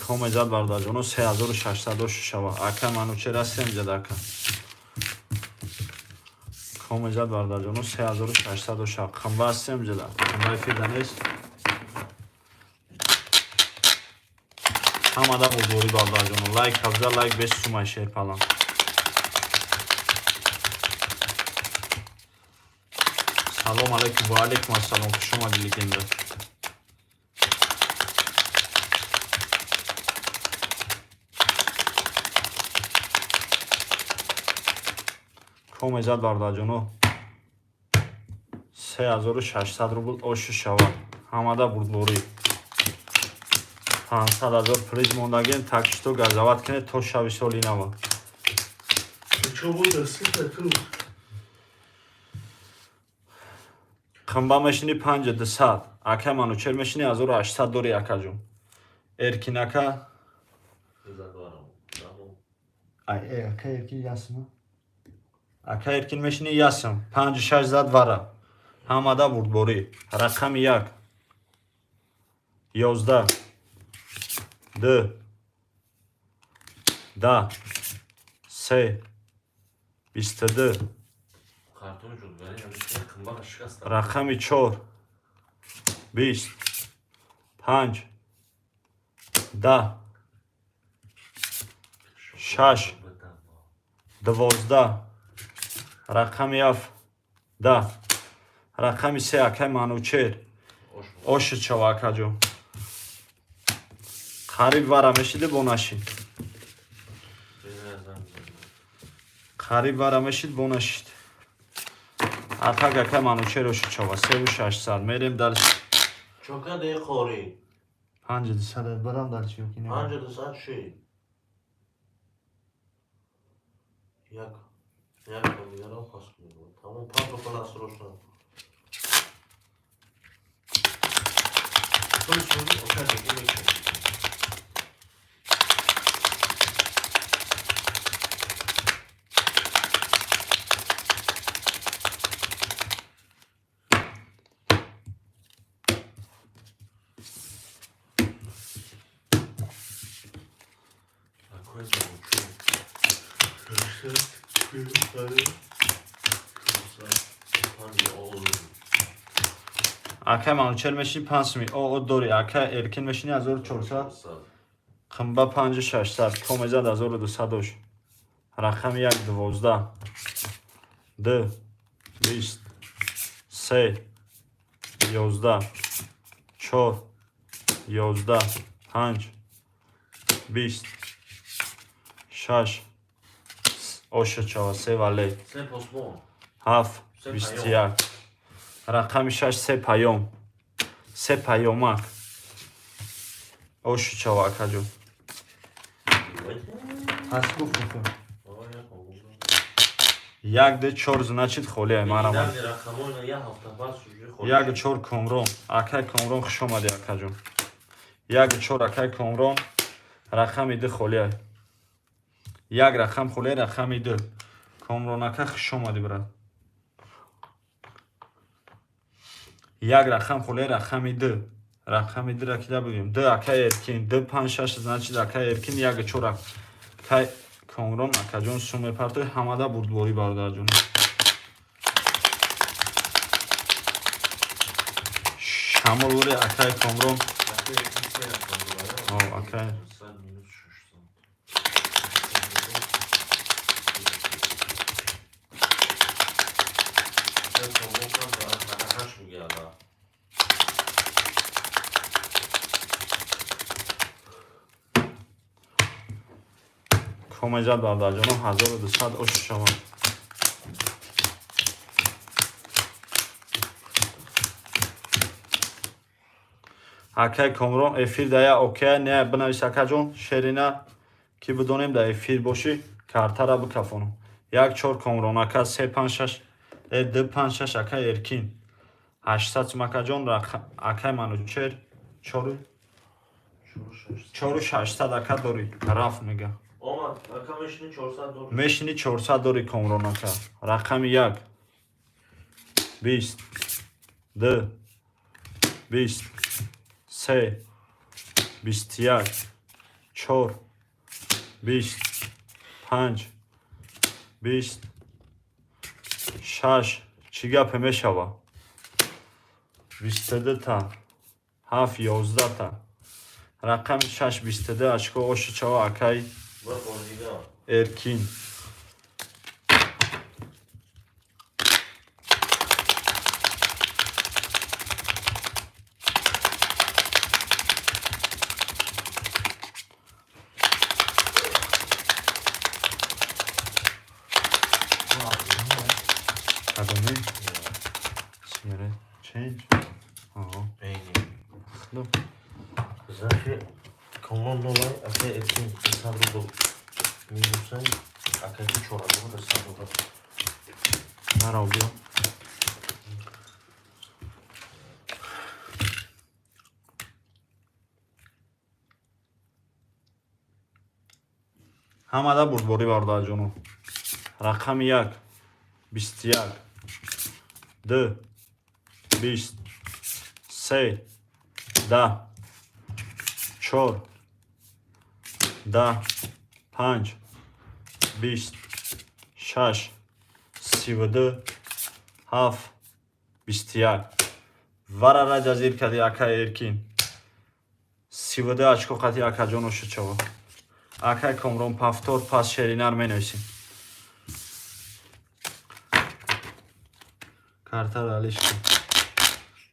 Комезад, бародарҷоно, 3600 шава. Ака Манучер, ҳастем ҷад, ака. Комезад, бародарҷоно, 3600 шава. Қимба ҳастем ҷада. Қимба эфирда нест. Ҳамада бурдборӣ, бародарҷоно. Лайк ҳабза, лайк бес сумай, шерпалан. Салом алейкум, ва алейкум ассалом. Хуш омадӣ, легенда. Комезад, бародарҷоно, 3600 рубл ошу шавад. Ҳамада бурдборӣ. 500 000 приз мондагем, так что газават кунед то шави соли нава. Чо буда сита ту? Қимба мешини 5200. Ака Манучер мешини 1800 дори, акаҷон. Эркин ака. Задварам. Тамом. Ай, ака Эркин ясма. Ака Эркин мешини ясм. Панҷу шаш зад вара. Ҳамада бурдборӣ. Рақами як. 11. Ду. 10. Се. 22. Картони ҷудгарӣ ҳамин қимбаqa шикаста. Рақами чор. 20. Панҷ. 10. Шаш. 12. Рақами ҳафт. 10. Рақами се, акай Манучер. Ошид шава, акаҷон. Қариб вара мешиди, бо нашид. Қариб вара мешид, бо нашид. Атак, акай Манучер, ошид шава. Севу шашсад. Мерем дальше. Чока де қори? 5200 барам дальше ёки не? 5200 чи? Як. Як дигарам пас кунем. Тамом, пас кун срочно. Ту суни оша деги мекунӣ. Какой звук? 6, 5, 5. Акай Манучер мешини 5 ми. О, дори. Акай Эркин мешини 1400. Қимба 5600. Комезад 1200 ош. Рақами як, 12. Ду. 20. Се. 11. Чор. 11. Панҷ. 20. Шаш. Ошид шава, се вале. Се посмон. Ҳафт. Се. 21. Рақами шаш, се паём. Се паёмак. Ошид шава, акаҷон. Пас гуфт. Як, ду, чор, значит, холия марама. Як, чор, Комрон. Акай Комрон, хуш омадӣ, акаҷон. Як, чор, акай Комрон. Рақами ду холия. Як рақам холия, рақами ду. Комрон ака, хуш омадӣ, брат. Як рақам холия, рақами ду. Рақами дура кида бигӯем? Ду, акай Эркин. Ду, панҷ, шаш, значит, акай Эркин. Як, чор, акай Комрон. Акаҷон, сум мепартои. Ҳамада бурдборӣ, бародарҷон. Шамол буре, акай Комрон. О, акай. Комезад, бародарҷоно, 1200 ош шавад. Акай Комрон, эфир дая окей не, бинавис, акаҷон, шерина, ки бидонем да эфир бошӣ, картара бикафонам. Як, чор, Комрон ака. Се, панҷ, шаш, ду, панҷ, шаш, акай Эркин. 800 сум, акаҷон. Акай Манучер, чору 600, ака, дорӣ. Рафт мега. Омад, ака, мешини 400 дори. Мешини 400 дори, Комрон ака. Рақами як, 20, ду, 20, се, 21, чор, 20, панҷ, 20, шаш. Чӣ гапе мешава? 22-та, ҳафт, 11-та. Рақами шаш, 22 очко ошичава, акай. Бір бозига. Эркин. Кадоми? Сигарет. Change. Ага. Эйни. Ну. Значит, Комрон нолай, ака Эркин 300 рубл. Минусай, ака ки 4300 рубл. Нарав, биё. Ҳамада бурдборӣ, бародарҷоно. Рақами як, 21, ду, 20, се, 10, чор, 10, панҷ, 20, шаш, 32, ҳафт, 21. Варара ҷазир кади, ака Эркин. 32 очко қати акаҷоно шучава. Акай Комрон, повтор, пас шеринар менависем. Картаро алиш кун.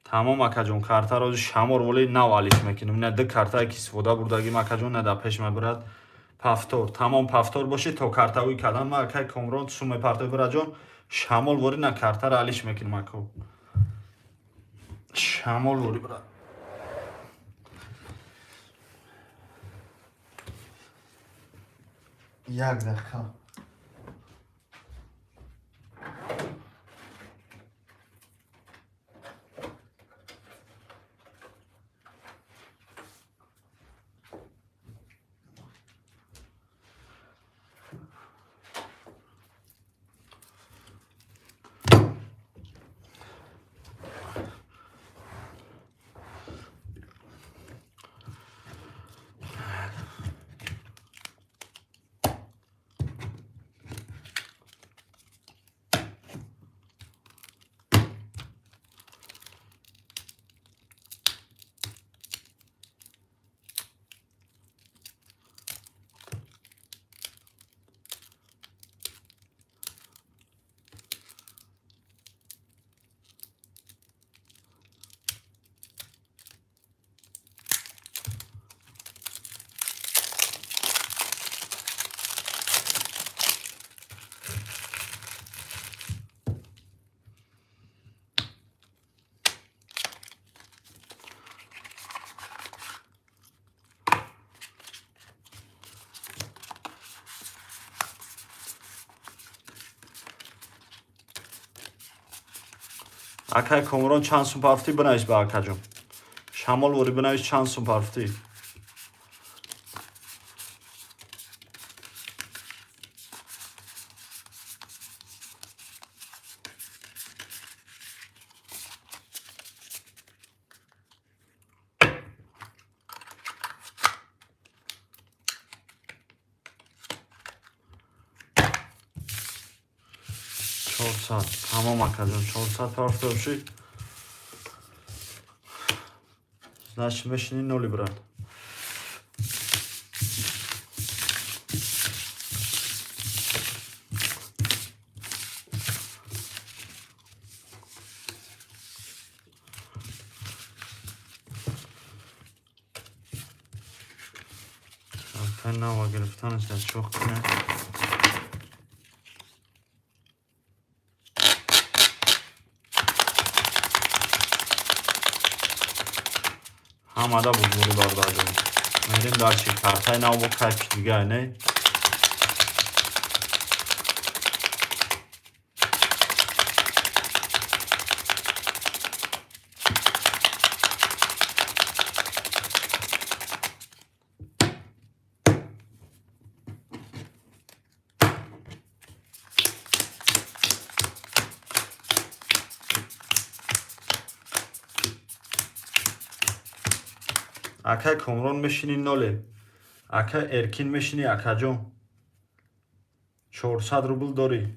Тамом, акаҷон, картаро шамор воли нав алиш мекунем. На ду картае ки истифода бурдагим, акаҷон, на дар пеш мебарад. Повтор, тамом, повтор боши то картавӣ кардан ма, акай Комрон, сум мепартои, бираҷон, шамол вори на картаро алиш мекунем, ако. Шамол вори, брат. Як дақиқа. Акай Комрон, чанд сум пафтӣ, бинавис ба акаҷон. Шамол вори бинавис, чанд сум пафтӣ. 400. Тамом, акаҷон, 400 пафта бошӣ. Значит, мешини ноли, брат. Картаи нава гирифтанаш дар чоқ кунем. Ҳамада бурдборӣ, бародарҷон. Мерем дальше. Картаи нав бо кайфи дигар, не? Акай Комрон мешини, ноле. Акай Эркин мешини, акаҷон. 400 рубл дорӣ.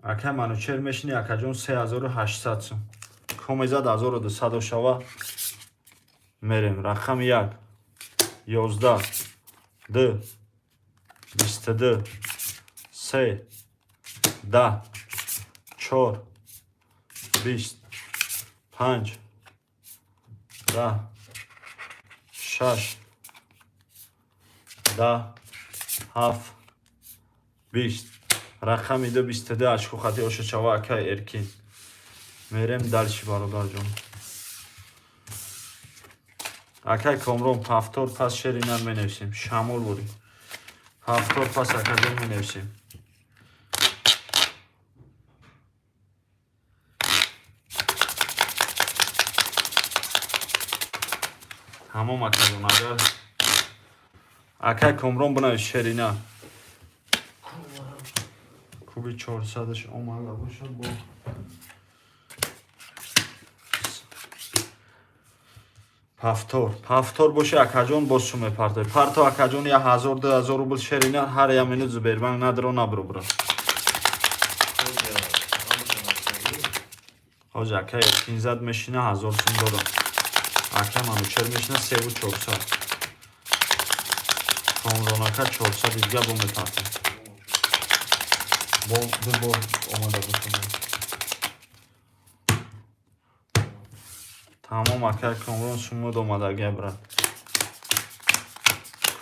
Акай Манучер мешини, акаҷон, 3800 сум. Комезад 1200 шава. Мерем. Рақами 1 11 2 22 3 10 4 20 5 10 6 10 7 20. Рақами 2 22 очко хати оша чава, акай Эркин. Мерем дальше, бародарҷон. Акай Комрон, повтор пас шерина менависем. Шамол бурӣ. Повтор пас, акаҷон, менависем. Тамом, акаҷон, агар акай Комрон бинавис шерина. Куби 400-аш омада бошад бо повтор. Повтор боше, акаҷон, боз сум мепартой. Парто, акаҷон, я ҳазор, 2000 рубл шерина, ҳар я минут Сбербанк надро набро, бро. Ҳоҷа, акай Эркин зад мешина, 1000 сум дорам. Ака Манучер мешина, севу чорсад. Комрон ака 400 дига бо мепартем. Бо ду бор омада бошад. Тамом, акай Комрон, сумуд омадагия, брат.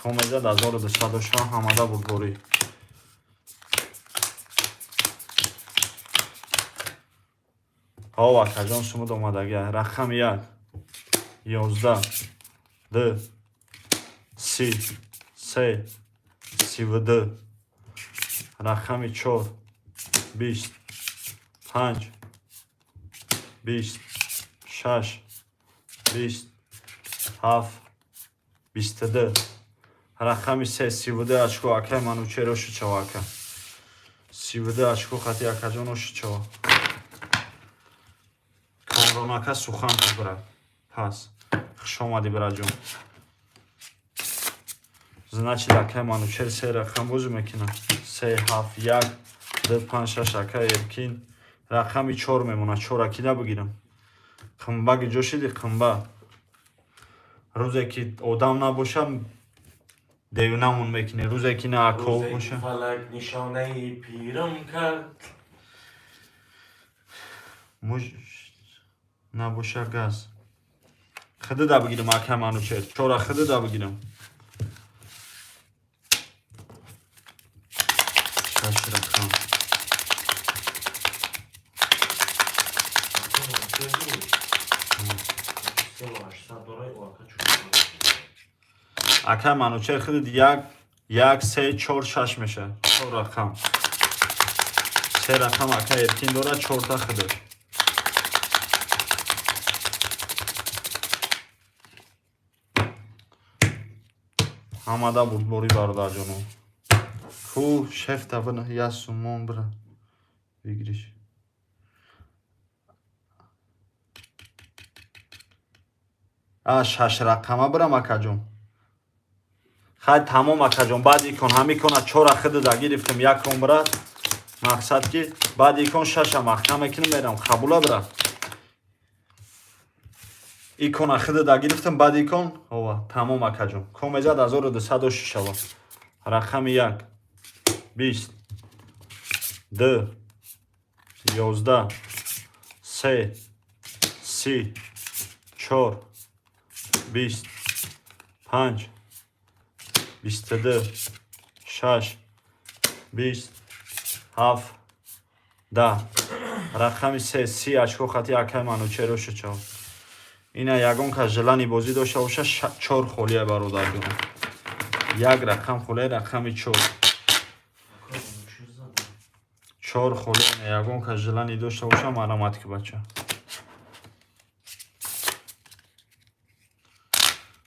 Комезад 1200 шава, ҳамада бурдборӣ. Ҳов, акаҷон, сумуд омадагия. Рақами 1 11 2 30 3 32. Рақами 4 20 5 20 6 20 7 22. Рақами 3 32 очко, акай Манучер ошичава, ака. 32 очко хати, акаҷон, ошичава. Комрон ака, сухан ку, брат. Пас. Хуш омадӣ, братҷон. Значит, акай Манучер се рақам бозӣ мекунад. 3 7 1 2 5 6. Акай Эркин рақами 4 мемонад. 4 акида бигирам. Қимба гиҷо шиди, қимба. Рӯзе ки одам набошам, девинамон мекунӣ. Рӯзе ки на ако Рӯзе ки боша. Фалак нишонаи пирам кард. Муж набоша газ. Хидида бигирам, акай Манучер. Чора хидида бигирам. Шаш рақам. Ака Манучер буд. 3800 дорай, о ака 400. Акай Манучер, хидид як як се чор шаш мешавад. Чор рақам. Се рақам акай Эркин дорад, чорта хидид. Ҳамада бурдборӣ, бародарҷоно. Ку шефта бина, я сумон бира. Выигрыш. А шаш рақама бирам, акаҷон. Хай, тамом, акаҷон, баъд икон ҳами кона чора хидида гирифтем, як кон, брат. Мақсад ки баъд икон шаша маҳкам мекунем, мерам. Қабула, брат. Икона хидида гирифтем, баъд икон ова, тамом, акаҷон. Комезад 1200 шава. Рақами 1 20 2 11 3 30 4 20 5 22 6 20 7 10. Рақами 3 30 очко хати акай Манучеро шучав. Ина ягон кас желание бозӣ дошта боша, чор холия, бародарҷон. Як рақам холия, рақами 4. Ака Манучер зад. Чор холия, ина ягон кас желание дошта боша, марамат ки, бача.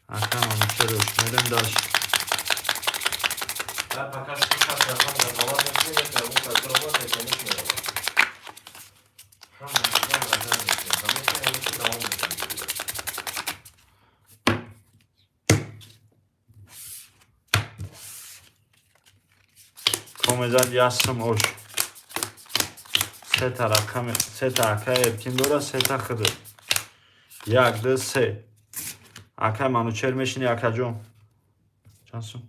Акай Манучеро, мерем дальше. Да, пока что шаш рақам газоват мекунем, ягон кас равад, якониш меравад. Ҳама чизам газар мекунем. Ва метавонем ки давом мекунем. То мезад ясм ош. Сета рақами, сета акай Эркин дора, сета хидр. Як, ду, се. Акай Манучер мешини, акаҷон. Чанд сум?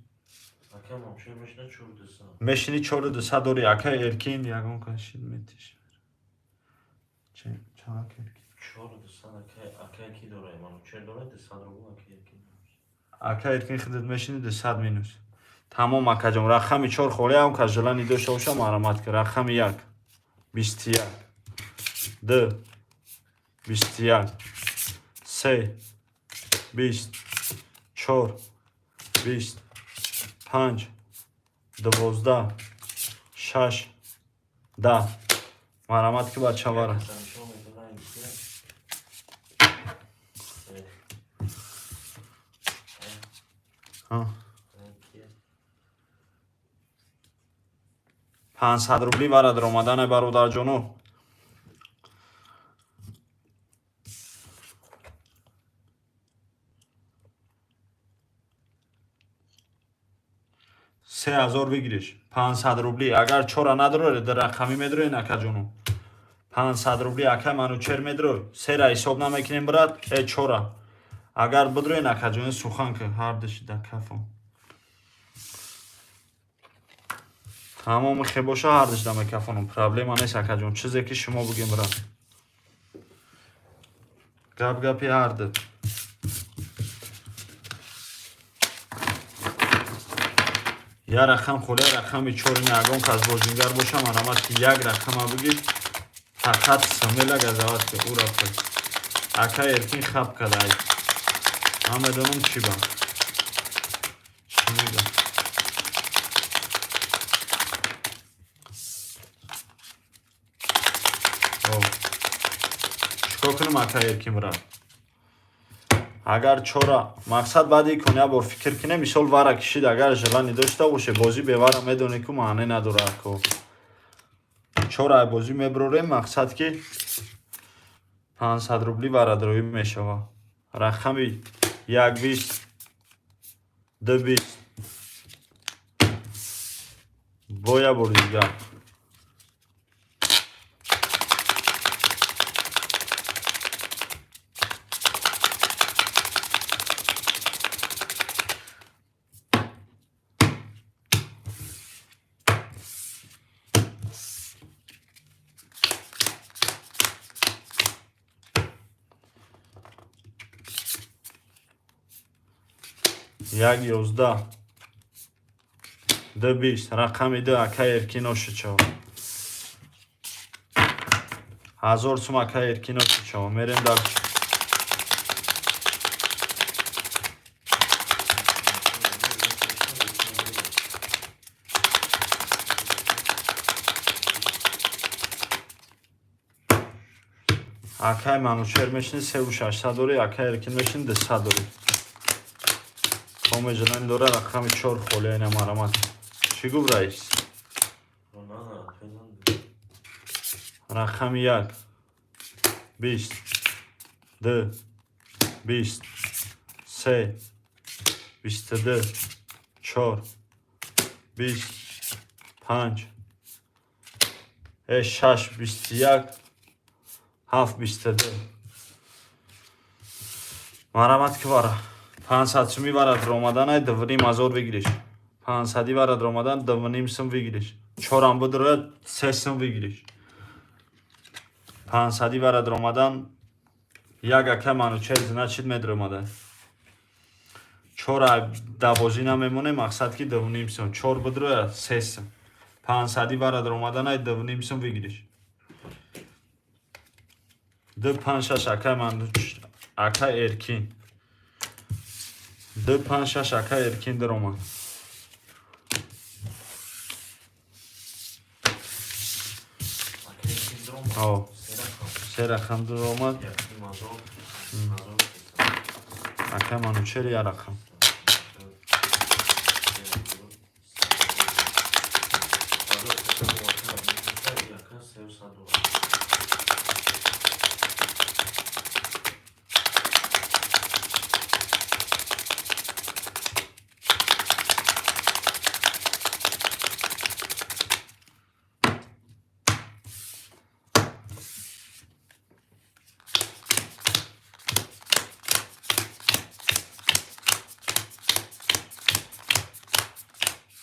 Акай Манучер мешина 4200. Мешини 4200 дори, акай Эркин, ягон кашид метиш. Чанд акай Эркин? 4200 акай ки дора? Манучер дора 200 рубл, акай Эркин. Акай Эркин хидр мешини 200 минус. Тамом, акаҷон, рақами 4 холӣ ҳам кас желани дошта боша, марҳамат ки. Рақами 1 21, 2 21, 3 20, 4 20, 5 12, 6 10. Марҳамат ки бачавара. Ҳа. 500 рубли вара даромадане, бародарҷоно. 3000 выигрыш, 500 рубли. Агар чора надоред, рақамӣ медроен, акаҷоно. 500 рубли ака Манучер медрой. Сера ҳисоб намекунем, брат, э чора. Агар бидроен, акаҷоно, сухан ки ҳардуши да кафон. Тамоми хе боша, ҳардуш да мекафонам. Проблема нест, акаҷон. Чизе ки шумо бигем, брат. Гап гапи ҳарду. Я рақам холия, рақами чорини ягон кас бозингар боша, марҳамат ки як рақама бигир, фақат смело газават ки ӯ рафта. Ака Эркин хап када ай. Ман медонам чӣ ба. Чӣ мега? Чикор кунам, ака Эркин, брат? Агар чора мақсад баъди кон як бор фикр кинем, мисол вара кишид, агар желани дошта боше, бозӣ бевара медонӣ ку маъне надора, ако. Чора бозӣ меброрем, мақсад ки 500 рубли варадроӣ мешава. Рақами 1 20, 2 20. Бо як бори дигар. Як 11, ду 20, рақами ду ака Эркин ошичава. 1000 сум ака Эркин ошичава. Мерем дальше. Акай Манучер мешини 3600 дори, акай Эркин мешини 200 дори. Коме желани дора, рақами 4 холия ина, марҳамат. Чӣ гуфт раис? Рақами 1 20, 2 20, 3 22, 4 20, 5 6 21, 7 22. Марҳамат ки вара. 500 суми варад ромаданай 2,5 ҳазор выигрыш. 500 варад ромадан 2,5 сум выигрыш. Чорам бидрояд 3 сум выигрыш. 500 варад ромадан як ака Манучер значит медромада. Чора да бозӣ намемоне, мақсад ки 2,5 сум. Чор бидрояд 3 сум. 500 варад ромаданай 2,5 сум выигрыш. 2 5 6 ака Мануч, ака Эркин. 2 5 6 ака Эркин даромад. Ака Эркин даромад? Ҳо. Се рақам даромад. Ака Манучер як рақам.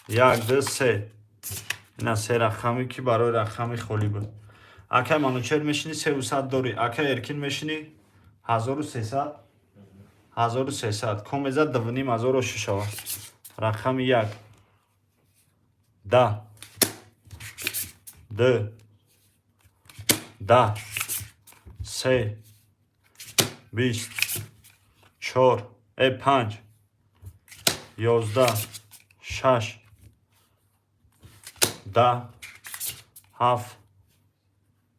Як, ду, се. Ина се рақаме ки барои рақами холӣ буд. Акай Манучер мешинӣ, 300 дорӣ. Акай Эркин мешинӣ, 1300, 1300. Комеза 2500 оши шавад. Рақами як, 10, ду, 10, се, 20, чор, панҷ, 11, шаш, 10, ҳафт,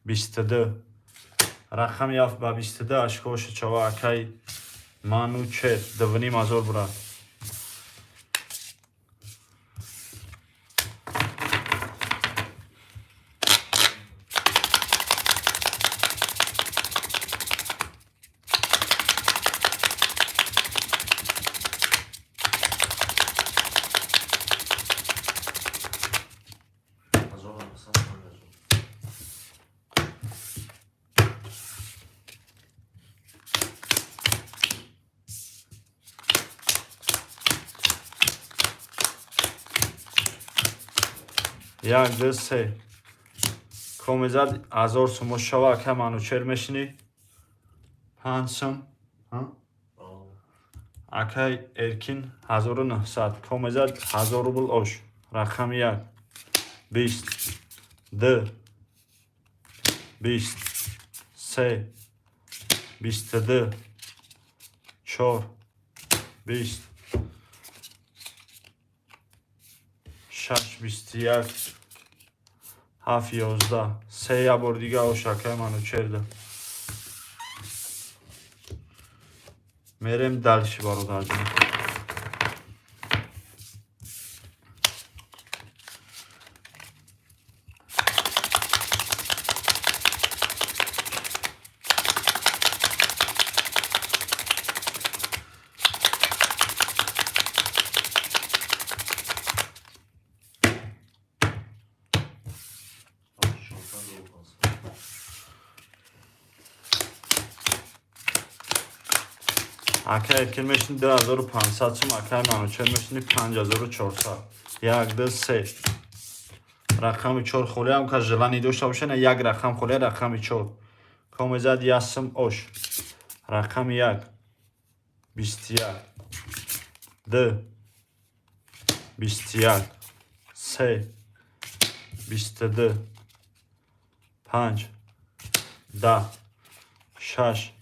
22. Рақами ҳафт ба 22 ашкоша чава, акай Манучер, 2500 бурад. 1700, 5000. Як, ду, се. Комезад 1000 сумо шава, ака Манучер мешинӣ, панҷ сум. Акай Эркин 1900. Комезад 1000 рубл ош. Рақами як, 20, ду, 20, се, 22, чор, 20, шаш, 21, ҳафт, 11, се. Як бор дига ош, акай Манучерда. Мерем дальше, бародарҷон. 400 рубл 500. Акай Эркин мешини, 2500 сум. Акай Манучер мешини, 5400. Як, ду, се. Рақами чор холиам, кас желание дошта боша, на як рақам холия, рақами чор. Комезад ясм ош. Рақами як, 21, ду, 21, се, 22, панҷ, 10, шаш,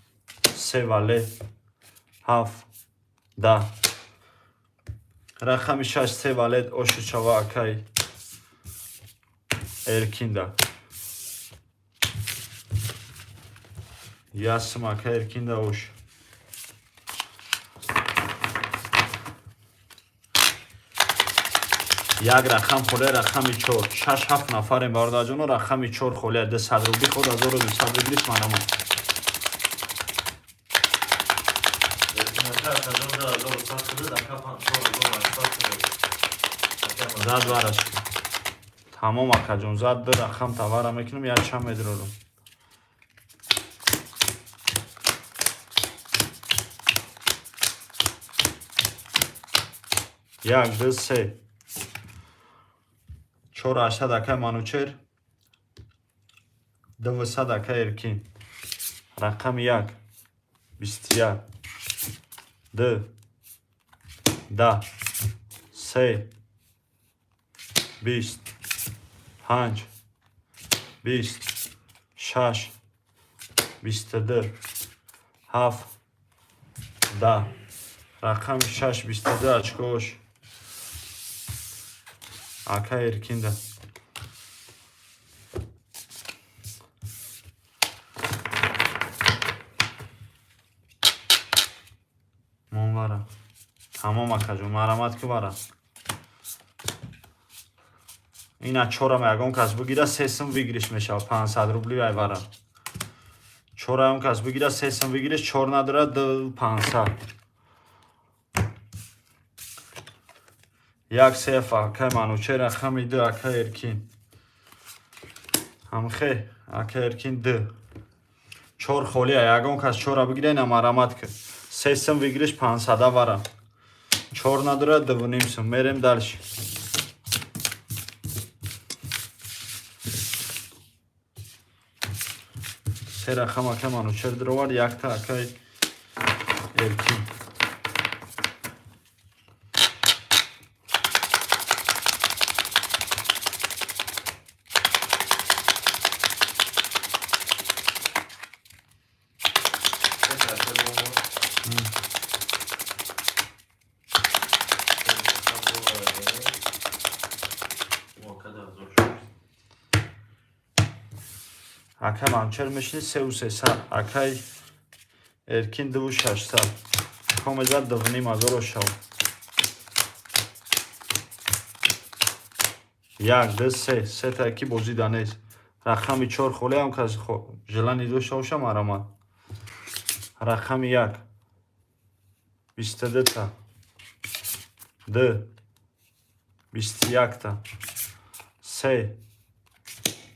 се вале, ҳафт, 10. Рақами шаш, се валет оши чава, акай Эркинда. Ясм, акай Эркинда, ош. Як рақам холия, рақами чор. Шаш, ҳафт нафарем, бародарҷоно. Рақами чор холия, 200 рубли худ, 1200 рублис марамон. Эркин ака, акаҷон, 2100 шуда, ака 4800 шуда. Зад вараш. Тамом, акаҷон, зад. Ду рақам тавара мекунам, як чанд медрорам. Як, ду, се, чор, ҳаштад, акай Манучер, 200, акай Эркин. Рақами як, 21, ду, 10, се, 20, панҷ, 20, шаш, 22, ҳафт, 10. Рақами шаш, 22 очкош ака Эркинда. Монвара. Тамом, акаҷон, марамат ки вара. Ина чорам ягон кас бигира, се сум выигрыш мешавад, 500 рубли вай вара. Чора ягон кас бигира, се сум выигрыш, чор надорад, ду 500. Як, се, акай Манучер, рақами ду, акай Эркин. Ҳамхе, акай Эркин, ду. Чор холия, ягон кас чора бигира, ина марамат ки. Се сум выигрыш, 500 вара. Чор надорад, 2,5 сум. Мерем дальше. Се рақам акай Манучер даровард, якта акай Эркин. Акай Манучер мешини 3300, акай Эркин 2600. Комезад 2500 шав. Як, ду, се, се та ки бозида нест. Рақами чор холе ҳам кас желание дошта боша, марамат. Рақами як. 22 та. Ду. 21 та. Се.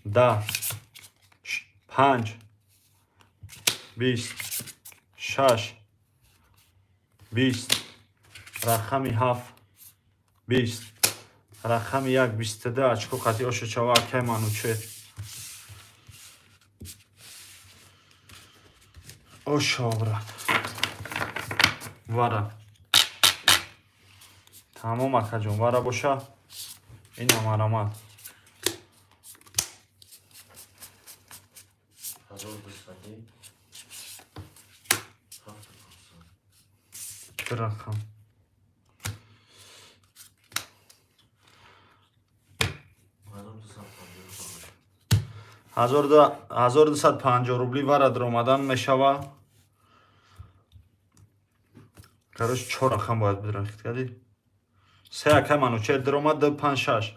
10. Панҷ. 20. Шаш. 20. Рақами ҳафт. 20. Рақами як, 22 очко қатъи оша чава акай Манучер. Ошо, брат. Вара. Тамом, акаҷон, вара боша. Ина марамат. 1200 7 500. Ду рақам. 1250. 1250 рубли вара даромадан мешава. Короче, чор рақам бояд бидрахт кардӣ. Се акай Манучер даромад, ду, панҷ, шаш.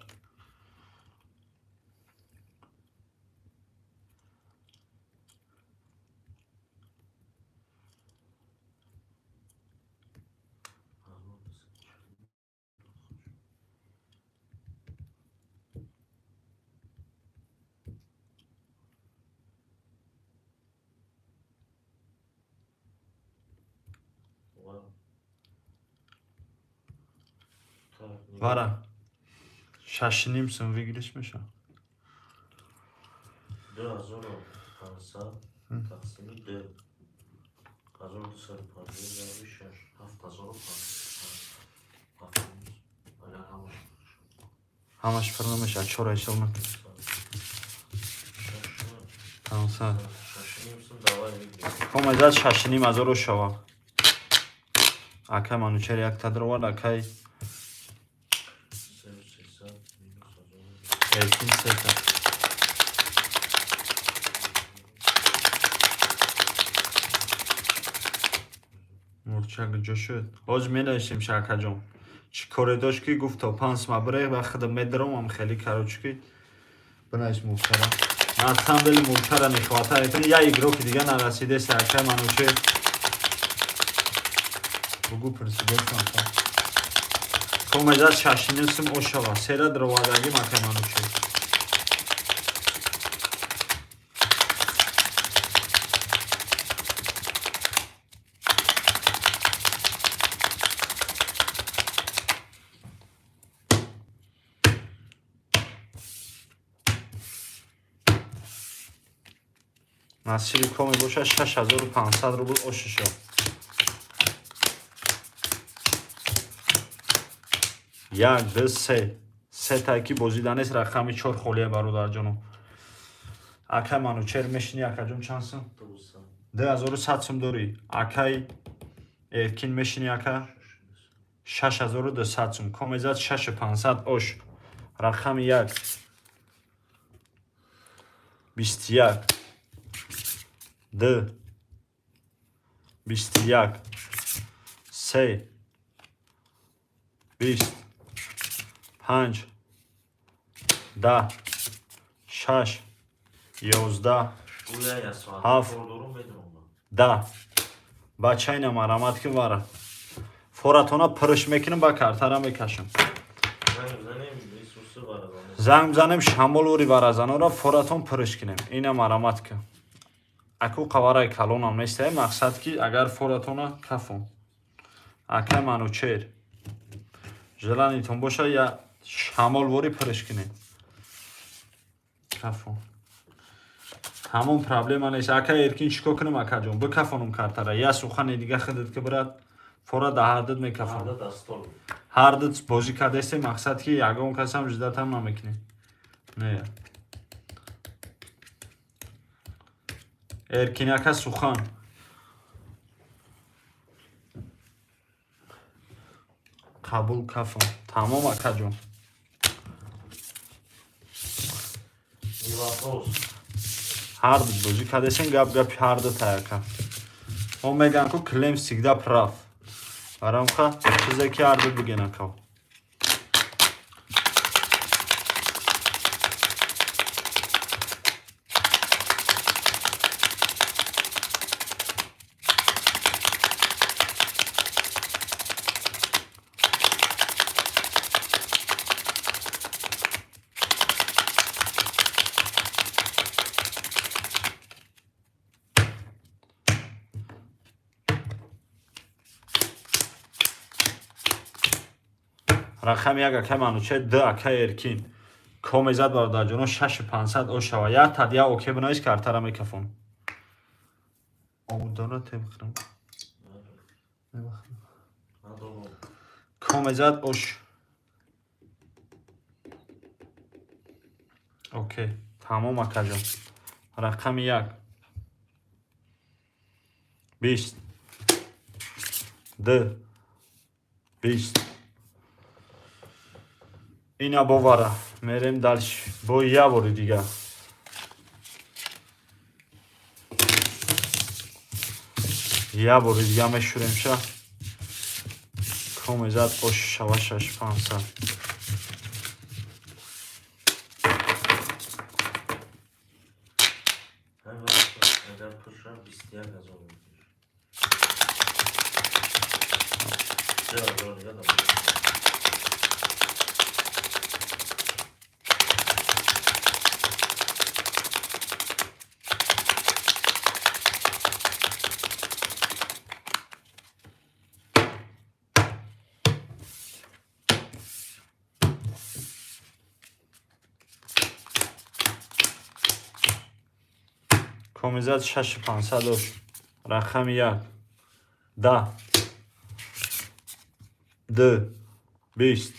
1240. Вара. Шашним сум выигрыш меша. 2500 тақсими ду 1250 зарби шаш, 7500. Агар ҳамаш Ҳамаш пур намеша, чора ҳисоб накун. 500. 6,5 сум, давай выигрыш. Комезад шашним ҳазоро шава. Акай Манучер якта даровард, акай 3300 минус 1200. Эркин сета. Мурча куҷо шуд? Ҳозир менависем ша, акаҷон. Чӣ коре дошт, ки гуфт то 5 сма бирех ва худам медаромам хеле, короче, ки бинавис мурчара. На самом деле мурчара не хватает. Я игроки дига нарасидеса, акай Манучер. Бугу пурсидесам. Комезад шашним сум ошава. Сера даровардагим, акай Манучер. Насиби коме бошад, 6500 рубл ошишо. Як, ду, се. Се тай ки бозида нест, рақами чор холия, бародарҷоно. Акай Манучер мешини, акаҷон, чанд сум? 200. 2100 сум дорӣ. Акай Эркин мешини, ака? 6200 сум. Комезад 6500 ош. Рақами як. 21. Ду. 21. Се. 20. Панҷ. 10. Шаш. 11. Гӯя я соат Ҳафт. кор дорум, медонам. 10. Бачаина марамат ки, вара. Форатона пурш мекунам, ба картара мекашам. Занг занем Исуси варазане. Занг бизанем шамол ури варазанора, форатон пурш кунем. Ина марамат ки. Аку қавараи калонам нестае, мақсад ки агар форатона кафон. Акай Манучер. Желание тон боша, я шамол вори пурш кунем. Кафон. Тамом, проблема нест. Ака Эркин, чӣ кор кунам, акаҷон? Бикафонум картара. Я сухани дига худат ки, брат, фора даҳардид мекафонам. Ҳарда дастол. Ҳардид бозӣ кардастем, мақсад ки ягон касам ждать ам намекунем. Не. Эркин ака, сухан. Қабул, кафон. Тамом, акаҷон. Не вопрос. Ҳардид бозӣ кардастем, гап гапи ҳардид аяка. Мо мегӯям ку, клиент всегда прав. Барамха чизе ки ҳардид биген, ака. Рақами як, акай Манучер, д, акай Эркин. Комезад, бародарҷоно, 6500 ошава. Як тад я оке бинавис, картара мекафон. Обудора тебихрам. Надорам. Комезад ош. Окей. Тамом, акаҷон. Рақами як. 20. Д. 20. Ина бовара. Мерем дальше. Бо я бори дига. Я бори дига мешурем ша. Комезад ош шава 6500. Ҳамин вақт агар пур шавад, 21 000 мекуниш. 3 000 дига дам. Комезад 6500 ош. Рақами як. 10. Д. 20.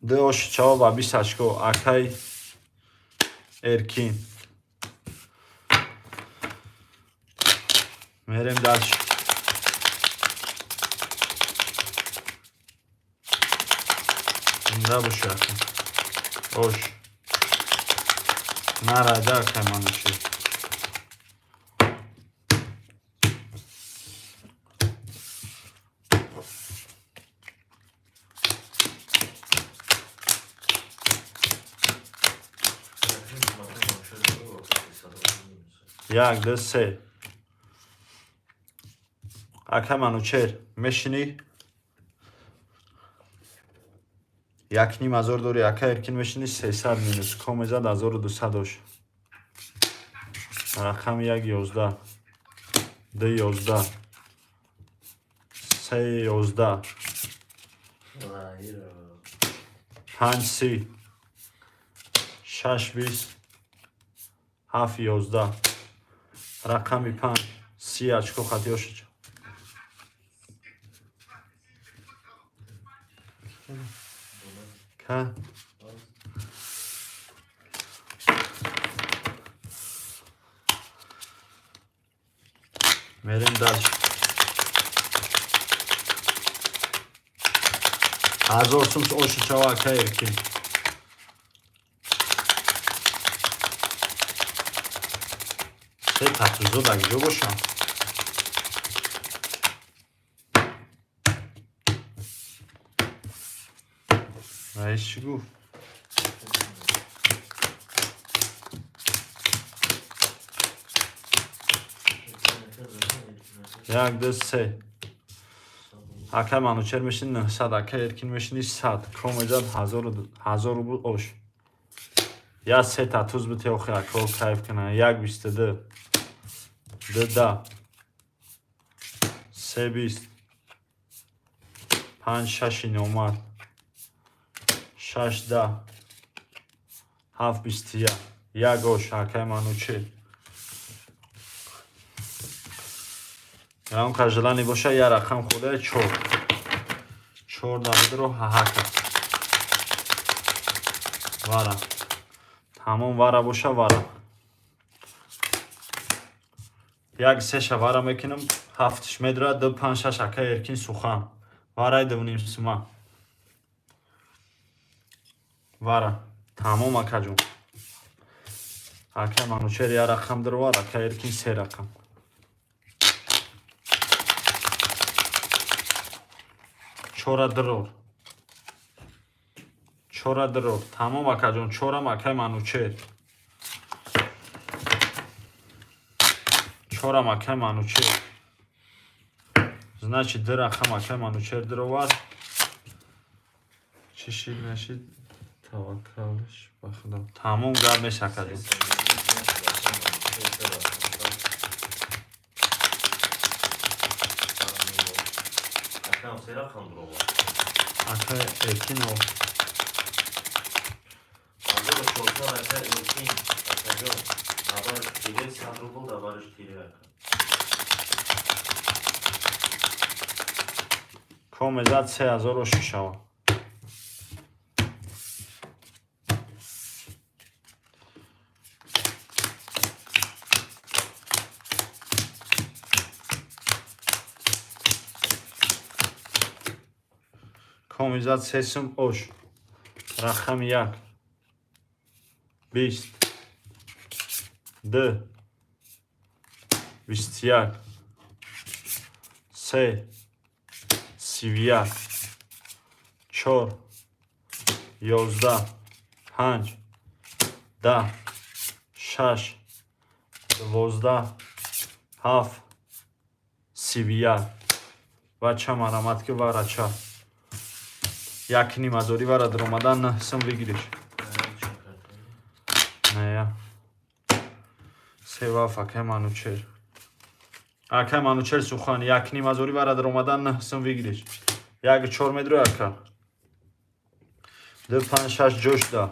Д ош чава ба 20 очко. Акай Эркин. Мерем дальше. Зинда боши, ака. Ош. Нарада, акай Манучер. Як, ду, се. Ака Манучер, мешинӣ? 1,5 ҳазор дорӣ, ака Эркин, мешинӣ 300 минус. Комезад 1200 ош. Рақами як, 11. Д, 11. Се, 11. Панҷ, 30. Шаш, 20. Ҳафт, 11. Рақами панҷ. 30 очко хати ошича. Ка? Мерем дальше. 1000 сум ошичава, ака Эркин. Се татузо дар ҷо бошам. Раис чӣ гуфт? Як, ду, се. Ака Манучер мешини 900, ака Эркин мешини 100. Комезад 1000 рубл ош. Я се татуз бите, охи, ако кайф кунан. Як, 22. Д, 10. Се, 20. Панҷ, шаши номард. Шаш, 10. Ҳафт, 21. Як ош, акай Манучер. Ягон кас желание боша, я рақам хӯрда чор. Чор давидро ҳаҳака. Вара. Тамом, вара боша, вара. Як сеша вара мекунам, ҳафтш медра, ду панҷ шаш, акай Эркин сухан. Варай дувним сума. Вара. Тамом, акаҷон. Акай Манучер я рақам даровар, акай Эркин се рақам. Чора дрор. Чора дрор. Тамом, акаҷон, чорам акай Манучер. Чорам акай Манучер. Значит, ду рақам акай Манучер дровар. Чӣ шид нашид? Таваккалш ба Худо. Тамом, гап нест, акаҷон. Акам се рақам дровар. Акай Эркин о. 1400, ака Эркин. Акаҷон. Набарш тире 100 рубл, набарш тире, ака. Комезад 3006 шава. Комизад сесум ош. Рақами як. Бист. Ду. 21. Се. 31. Чор. 11. Панҷ. 10. Шаш. 12. Ҳафт. 31. Ва ча марамат ки вара ча. Як ним ҳазорӣ вара даромадан нӯҳсум выигрыш. Нея. Севаф, акай Манучер. Акай Манучер сухан, як ним ҳазорӣ вара даромадан нӯҳсум выигрыш. Як чор медро, ака. Ду панҷ шаш ҷош да.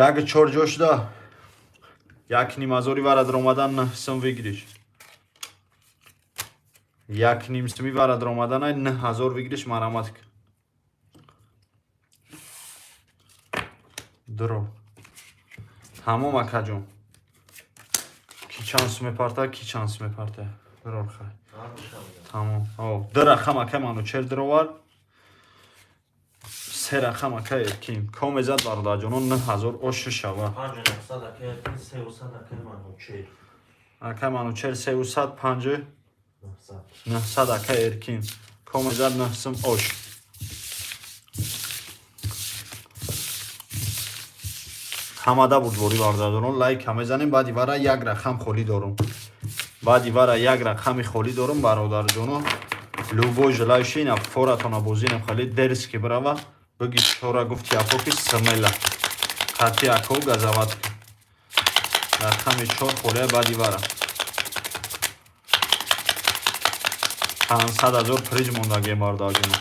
Як чор ҷош да. Як ним ҳазорӣ вара даромадан нӯҳсум выигрыш. Як ним суми вара даромаданай 9000 выигрыш, марамат. Дро. Тамом, акаҷон. Ки чанд сум мепарта, ки чанд сум мепарта. Дрор хай. Тамом. О, ду рақам акай Манучер дровар. Се рақам акай Эркин. Комезад, бародарҷонон, 9000 ош шава. 5900, акай Эркин, 300, акай Манучер. Акай Манучер 300, панҷ 900. 900, акай Эркин. Комезад нӯҳ сум ош. Ҳамада бурдворӣ, бародарон, лайка мезанем. Баъди вара як рақам холӣ дорум. Баъди вара як рақами холӣ дорум, бародарҷоно. Любой желающий ина форатона бозинем, хеле дерзкий бирава. Бигӣ чора гуфти ако ки смело. Қатъи ако газават. Рақами чор холия баъди вара. 500 000 приз мондагем, бародарҷоно.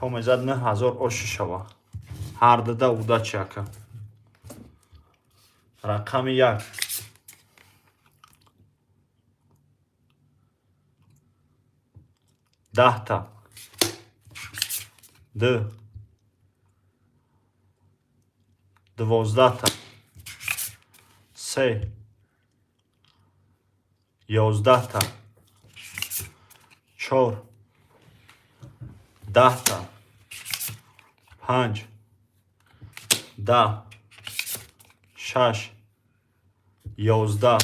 Комезад 9000 оши шава. Ҳардада удачи, ака. Рақами як. 10-та. Ду. 12-та. Се. 11-та. Чор. 10-та. Панҷ. 10. Шаш. 11.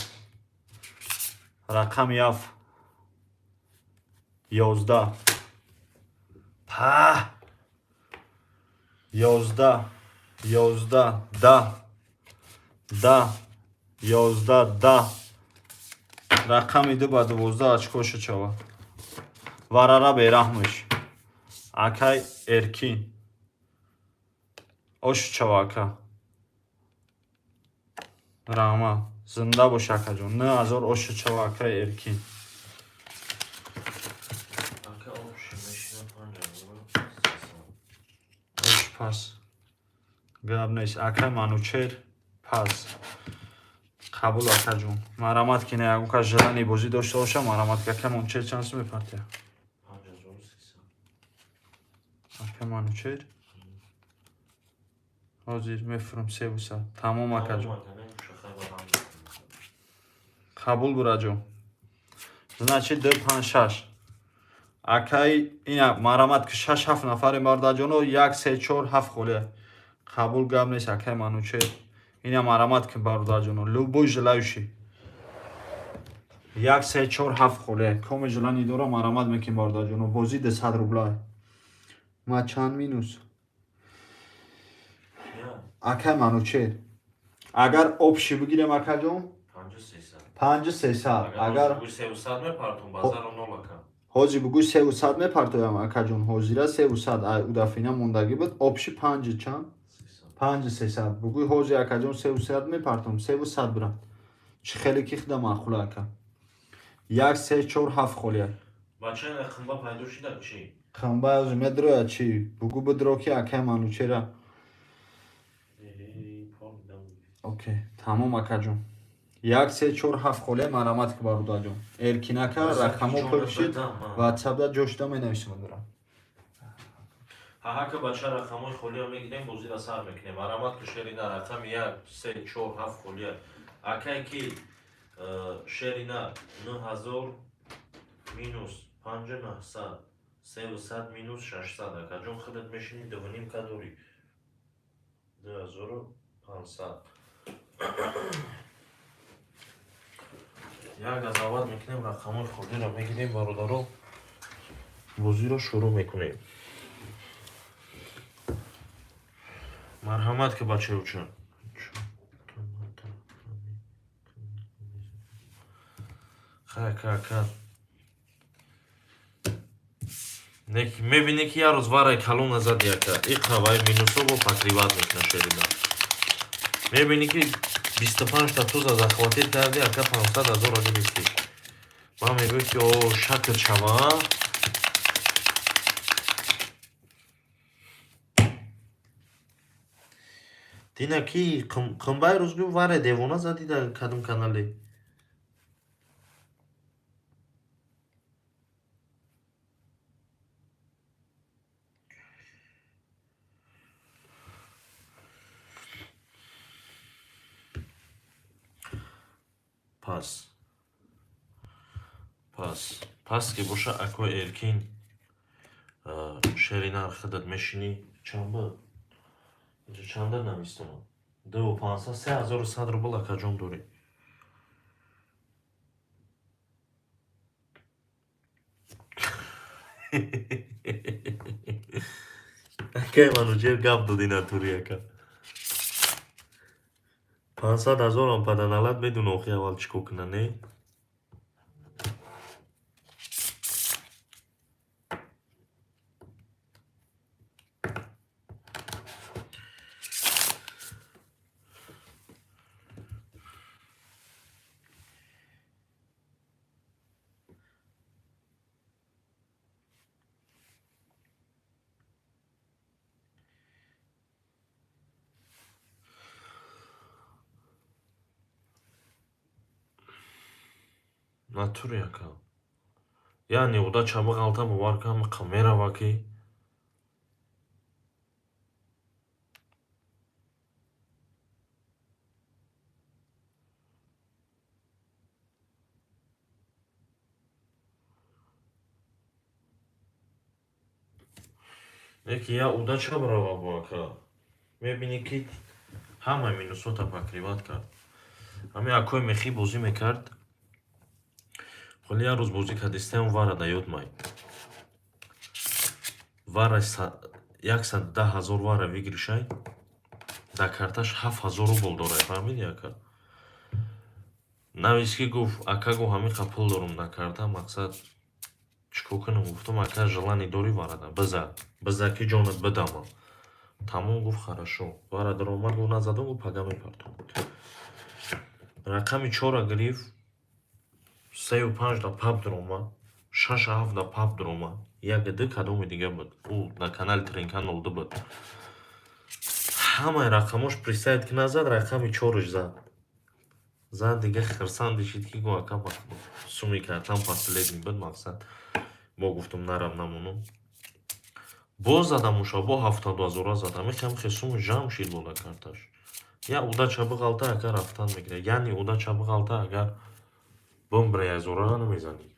Рақами ҳафт. 11. Па. 11. 11. 10. 10, 11, 10. Рақами 2 ба 12 очко шучава. Варара бераҳмиш. Акай Эркин. Ошучава ака. Раҳмат. Зинда бош акаҷон. 9000 ошучава акай Эркин. Ака общий мешина 5300. Ош пас. Гап нест. Акай Манучер пас. Қабул акаҷон. Марамат ки не ягон кас желание бозӣ дошта боша, марамат ки акай Манучер чанд сум мепартия? 5300. Акай Манучер? Ҳозир мефурам 300. Тамом акаҷон. Қабул бураҷон. Значит 2 5 6. Акай ина марамат ки 6 7 нафаре бардаҷоно 1 3 4 7 холия. Қабул гап нест акай Манучер. Ина марамат ки бародарҷоно. Любой желающий. 1 3 4 7 холия. Коме желание дора марамат мекин бародарҷоно. Бозӣ 200 рубла. Ма чанд минус? Акай Манучер. Агар общий бигирем акаҷон 5300. 5300. Агар Агар 300 мепартум базаро нол ака. ҳозир бугӯй 300 мепартоям акаҷон. Ҳозира 300 ай удафина мондагӣ буд. Общий 5 чанд? 300. 5300. Бугӯй ҳозир акаҷон 300 мепартом, 300 бирам. Чӣ хеле ки худа маъқула ака. 1 3 4 7 холия. Бача ина қимба пайдо шида чӣ? Қамба ҳозир медроя чӣ? Бугӯ бидро ки акай Манучера. Пол медам. Окей, тамом акаҷон. 1 3 4 7 холия марамат ки бародарҷон. Эркин ака рақамо пур шид. WhatsApp-да ҷо шуда менависам дорам. Ҳаҳака бача рақамҳои холия мегирем, бозиро сар мекунем. Марамат ки шерина рақами 1 3 4 7 холия. Акай ки шерина 9000 минус 5900 300 минус 600 акаҷон худат мешини 2.5 ка дорӣ. 2500. Як газават мекунем, рақамҳои холиро мегирем бародаро. Бозиро шурӯъ мекунем. Марҳамат ки бачаюча. Хай ака ака. Нек мебинӣ ки як рӯз варай калона зади ака. Иқавай минусо бо покриват мекуна шерина. Мебинӣ ки 25 та туза захватид карди ака 500 ҳазор гирифтӣ. Ман мегӯям ки о шакр шава. Дина ки қимбаи рӯз гӯ варе девона задӣ дар кадом канале? Пас. Пас. Пас ки боша акои Эркин шеринар худат мешинӣ чанд буд? Инҷо чанда навистам? 2500 3100 рубл акаҷон дорӣ. Акай Манучер гап додӣ натури ака. 500 ҳазорам паданалат медуна охи аввал чӣ кор куна, не? Натури ака. Яъне ода чаба ғалта бовар кунам қа мерава ки Неки я удача брава бо ака. Мебинӣ ки ҳама минусота покриват кард. Ҳамин акои мехӣ бозӣ мекард. Холи як рӯз бозӣ кардистаем вара да ёд май. Вара 110 000 вара выигрышай. Дар карташ 7000 рубл дорад, фаҳмиди, ака? Навис ки гуфт, ака, гуфт, ҳамиқа пул дорум дар карта, мақсад, чӣ кор кунам? Гуфтам, ака, желание дорӣ, варада биза, биза ки ҷонат бидама. Тамом, гуфт, хорошо. Вара даромад, гуфт, назадам, гуфт, пага мепартом. Рақами чора гирифт, сею панҷ да паб даромад, шашу ҳафт да паб даромад, як ду кадоми дига буд, ӯ дар канали Тринка 02 буд. Ҳамаи рақамош представить ки назад, рақами чораш зад. Зад, дига хирсанди шид ки гу, ака, суми картам последний буд, мақсад, бо гуфтум нарам намонум. Боз задам уша, бо 72 ҳазора задам. Ҳамихе суми ҷамъ шид бо дар карташ. Я удача биғалта, агар рафтан мегирад, яъне удача биғалта, агар бумбра язораро намезанӣ.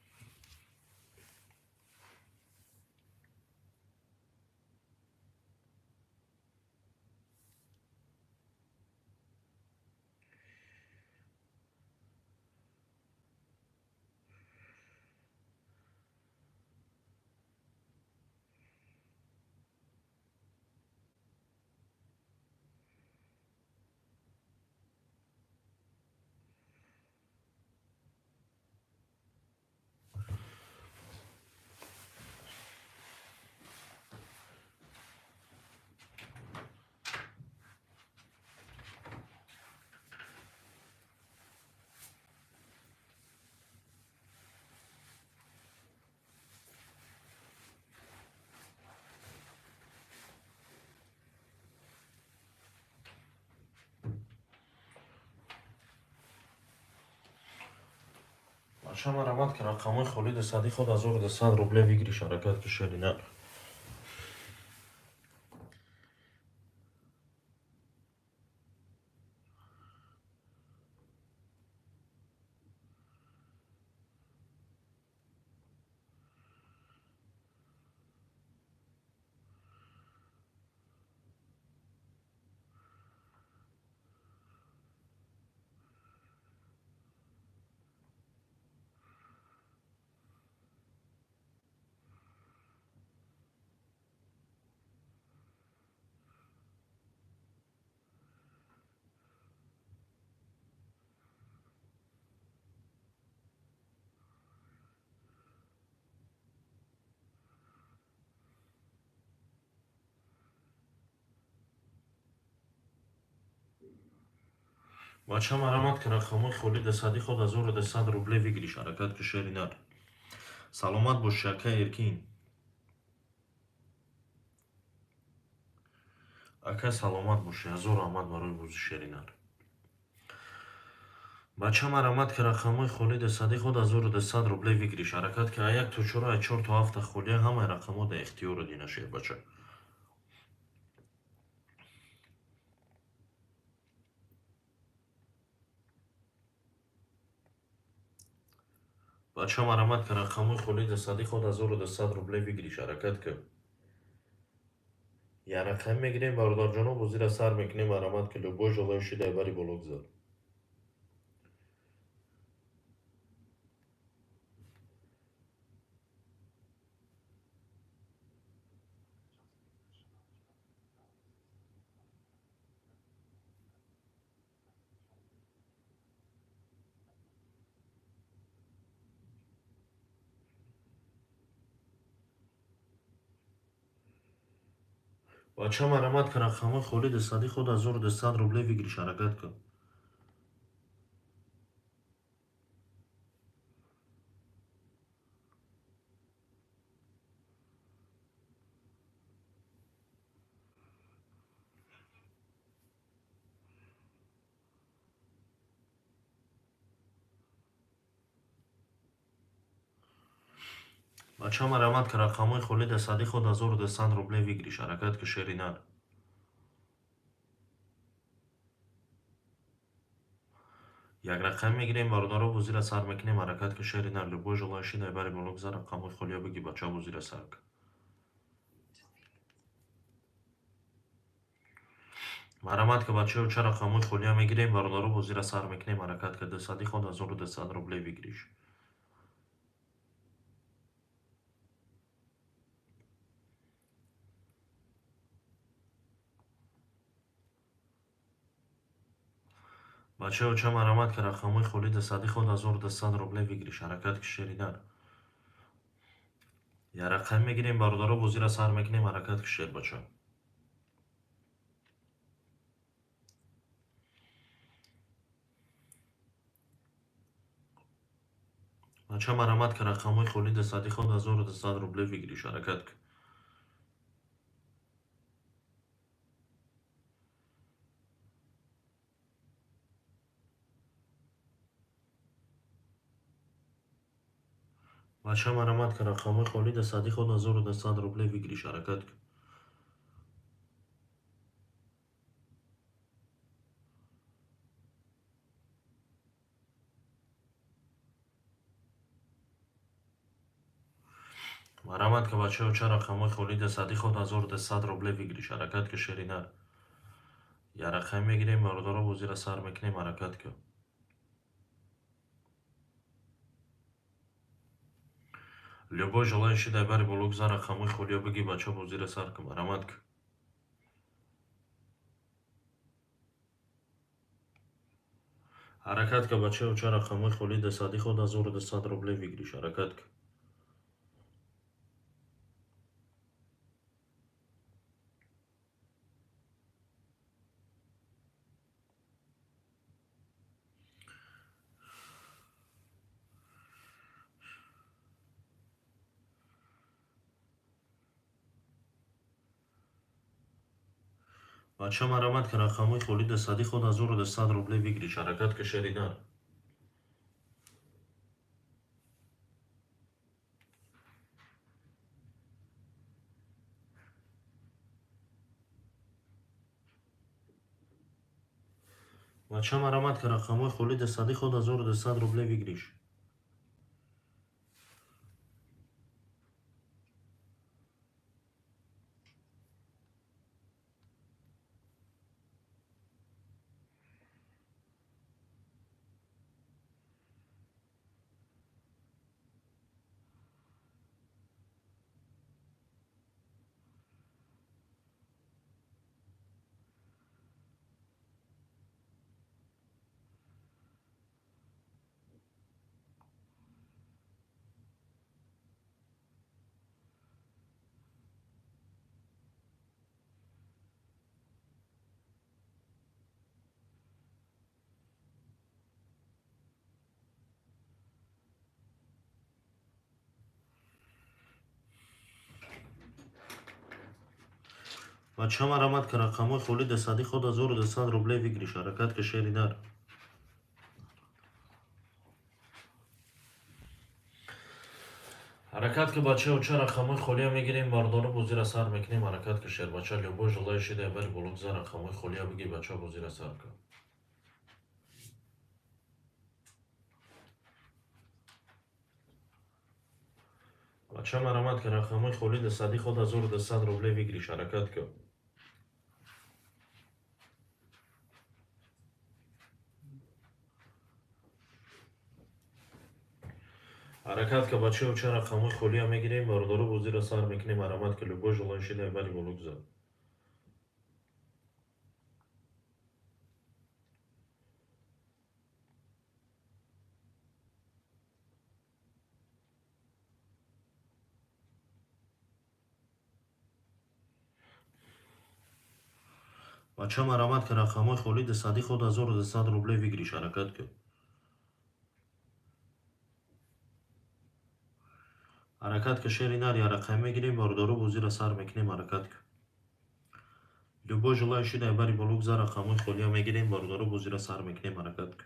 Бача, марамат ки рақамҳои холиди сади худ 1200 рубле выигрыш, ҳаракат ки, шери нар. Бача, марамат ки рақамҳои холиди сади худ 1200 рубле выигрыш, ҳаракат ки, шери нар. Саломат боши, ака Эркин. Ака, саломат бошӣ, ҳазор раҳмат барои бозӣ, шери нар. Бача, марамат ки рақамҳои холиди сади худ 1200 рубле выигрыш, ҳаракат ки, а як то чора, а чор то ҳафта холия, ҳамаи рақамҳо дар ихтиёри дина, шербача. Бача, марамат ки рақамҳои холиди сади худ 1200 рубле выигрыш, ҳаракат ки. Як рақам мегирем, бародарҷоно, бозиро сар мекунем, марамат ки, любой желающий дар бари боло гузар. Бача, марамат ки рақамҳои холиди сади худ 1200 рубле выигрыш, ҳаракат кун. Бача, марамат ки рақамҳои холиди сади худ 1200 рубле выигрыш, ҳаракат ки, шери нар. Як рақам мегирем, бародаро, бозиро сар мекунем, ҳаракат ки, шери нар. Любой желающий дар бари боло гузар, рақамҳои холия бигӣ, бача, бозиро сар кун. Марамат ки, бачаё, ча рақамҳои холия мегирем, бародаро, бозиро сар мекунем, ҳаракат ки, дусади худ 1200 рубле выигрыш. Бачаё, ча марамат ки рақамҳои холи дусадӣ худ 1200 рублей выигрыш. Ҳаракат ки, шери нар. Я рақам мегирем, бародаро, бозиро сар мекунем. Ҳаракат ки, шербача. Бача, марамат ки рақамҳои холи дусадӣ худ 1200 рублей выигрыш. Ҳаракат ки. Бача, марамат ки рақамҳои холи дусадӣ худ 1200 рублей выигрыш. Ҳаракат ки. Марамат ки, бачаё, ча рақамҳои холи дусадӣ худ 1200 рублей выигрыш. Ҳаракат ки, шери нар. Я рақам мегирем, бародаро, бозиро сар мекунем. Ҳаракат ки. Любой желающий дар бари боло гузар, рақамҳои холиё бигӣ, бача, бозиро сар кун. Марамат ки. Ҳаракат ка, бачаё, ча рақамҳои холи дусадӣ худ 1200 рублей выигрыш. Ҳаракат ки. Бача, марамат ки рақамҳои холи дусадӣ худ 1200 рублей выигрыш. Ҳаракат ки, шери нар. Бача, марамат ки рақамҳои холи дусадӣ худ 1200 рублей выигрыш. Бача, марамат ки рақамҳои холи дусадӣ худ 1200 рублей выигрыш. Ҳаракат ки, шери нар. Ҳаракат ки, бачаё, ча рақамҳои холия мегирем, бародаро, бозиро сар мекунем. Ҳаракат ки, шербача. Любой желающий дар бари боло гузар, рақамҳои холия бигӣ, бача, бозиро сар кун. Бача, марамат ки рақамҳои холи дусадӣ худ 1200 рублей выигрыш. Ҳаракат ки. Ҳаракат ка, бачаё, ча рақамҳои холия мегирем, бародаро, бозиро сар мекунем. Марамат ки, любой желающий дар бари боло гузар. Бача, марамат ки рақамҳои холи дусадӣ худ 1200 рублей выигрыш. Ҳаракат ки. Ҳаракат ки, шери нар. Я рақам мегирем, бародаро, бозиро сар мекунем. Ҳаракат ки. Любой желающий дар бари боло гузар, рақамҳои холия мегирем, бародаро, бозиро сар мекунем. Ҳаракат ки.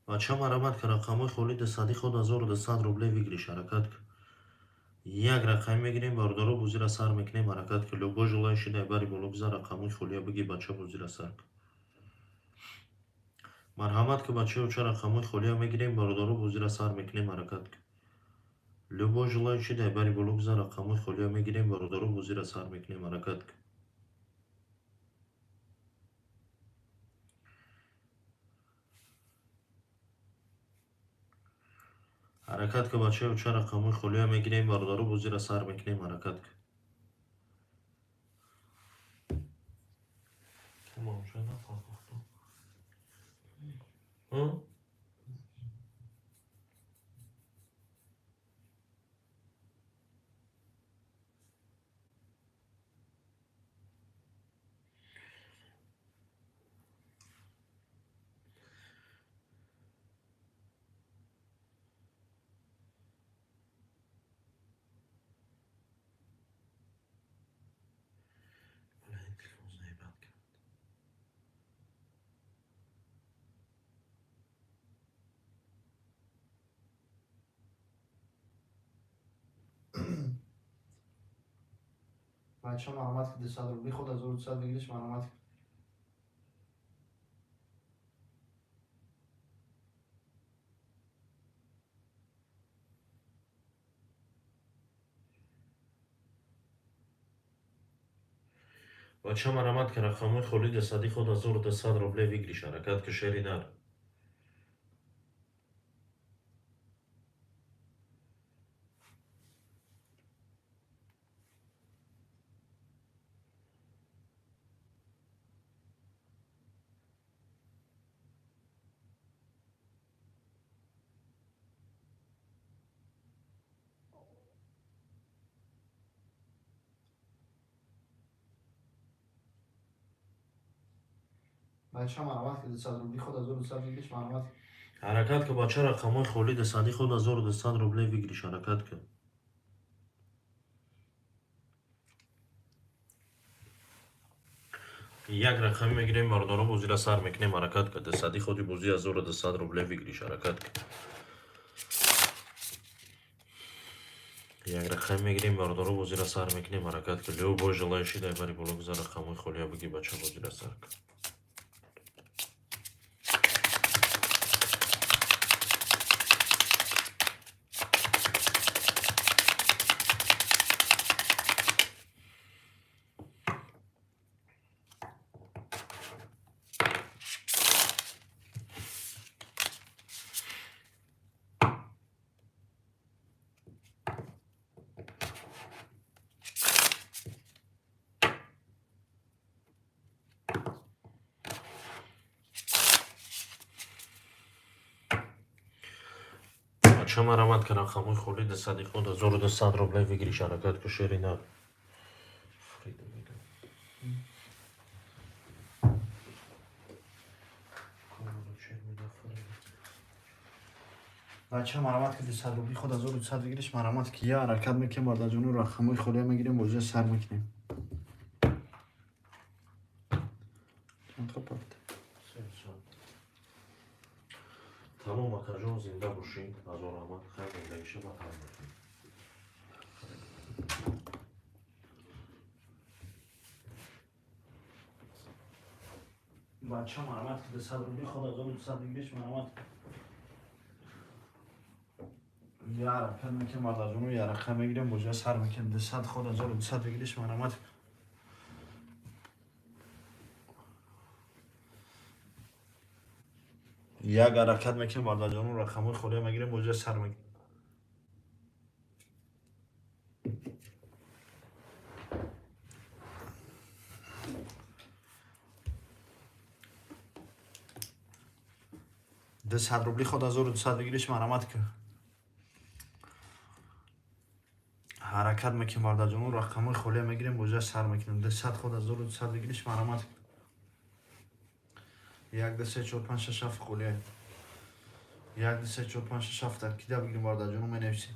Бача, марамат ки рақамҳои холи дусадӣ худ 1200 рублей выигрыш. Ҳаракат ки. Як рақам мегирем, бародаро, бозира сар мекунем, ҳаракат ки. Любой желающий дар бари боло гузар, рақамҳои холия биги, бача, бозира сар кун. Марҳамат ки, бачаё, ча рақамҳои холия мегирем, бародаро, бозира сар мекунем, ҳаракат ки. Любой желающий дар бари боло гузар, рақамҳои холия мегирем, бародаро, бозира сар мекунем, ҳаракат ки. Ҳаракат ки, бачаё, ча рақамҳои холия мегирем, бародаро, бозира сар мекунем, ҳаракат ки. Бача, марҳамат ки, 200 рубли худ 1200 выигрыш, марҳамат. Бача, марҳамат ки, рақамҳои холи дусади худ 1200 рубле выигрыш, ҳаракат ки, шери нар. Бача, марҳамат ки, 200 рубли худ 1200 выигрыш, марҳамат. Ҳаракат ки, бача, рақамҳои холи дусади худ 1200 рубле выигрыш, ҳаракат ки. Як рақам мегирем, бародаро, бозира сар мекунем, ҳаракат ки. Дусади худи бозӣ 1200 рубле выигрыш, ҳаракат ки. Як рақам мегирем, бародаро, бозира сар мекунем, ҳаракат ки. Любой желающий дар бари боло гузар, рақамҳои холия биги, бача, бозира сар ки. Бача, марҳамат ки, рақамҳои холи дусади худ 1200 рубле выигрыш, ҳаракат ки, шери нар. Фрида мегам. Камера чер меда, Фрида. Бача, марҳамат ки, 200 рубли худ 1200 выигрыш, марҳамат ки. Я ҳаракат мекунем, бародарҷону, рақамҳои холия мегирем, бозира сар мекунем. Чанд қапард? 300. Тамом, акаҷон, зинда бошӣ, ҳазор раҳмат, хайр, зиндагиша ба ҳал мекунем. Бача, марҳамат ки, 200 рубли худ 1200 выигрыш, марҳамат. Я ҳаракат мекунем, бародарҷону, я рақам мегирем, бозира сар мекунем. 200 худ 1200 выигрыш, марҳамат. Як ҳаракат мекунем, бародарҷону, рақамҳои холия мегирем, бозира сар мекунем. 200 рубли худ 1200 выигрыш, марҳамат ки. Ҳаракат мекунем, бародарҷону, рақамҳои холия мегирем, бозира сар мекунем. 200 худ 1200 выигрыш, марҳамат. Як, ду, се, чор, панҷ, шаш, ҳафт холия. Як, ду, се, чор, панҷ, шаш, ҳафт кида бигирем, бародарҷону, менависем.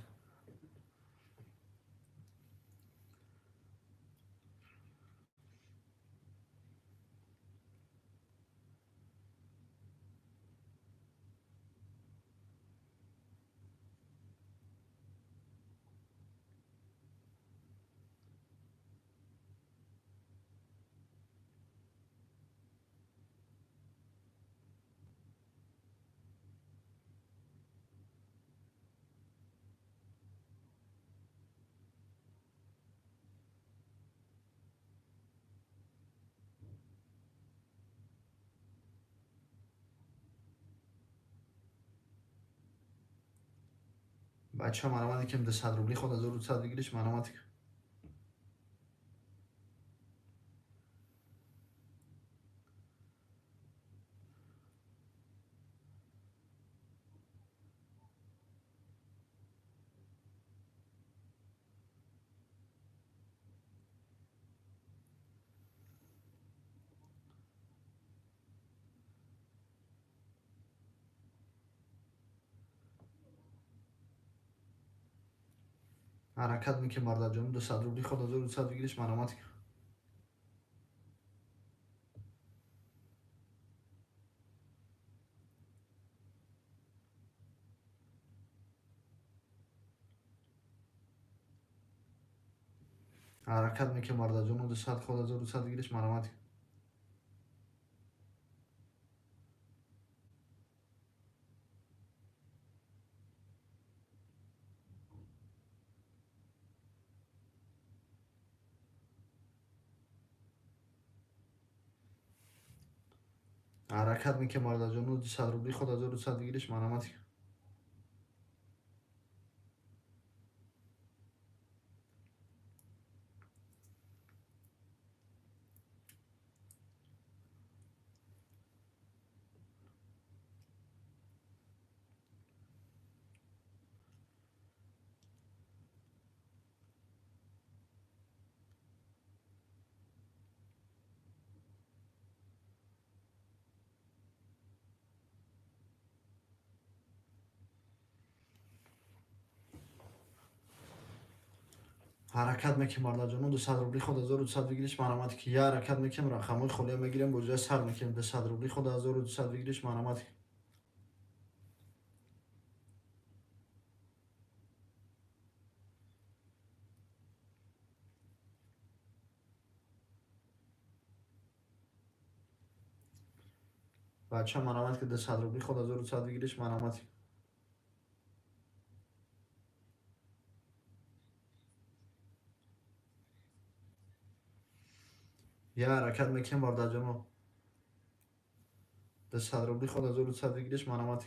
Бача марамат ким 200 рубли ход 1200 выигрыш марамат. Ҳаракат мекунем бародарҷон, 200 рубли ход 1200 выигрыш марамат. Ҳаракат мекунем бародарҷон, 200 ход 1200 выигрыш марамат. Ҳаракат мекунем бародарҷон, 200 рубли ход 1200 выигрыш марамат. Ҳаракат мекунем бародарҷон, 200 рубли ход 1200 выигрыш марамат. Ки я ҳаракат мекунем, рақамҳои холия мегирем, бо ҷоя сар мекунем. 200 рубли ход 1200 выигрыш марамат. Бача марамат ки 200 рубли ход 1200 выигрыш марамат. Я ҳаракат мекунем бародарҷоно, 200 рубли ход 1200 выигрыш марамат.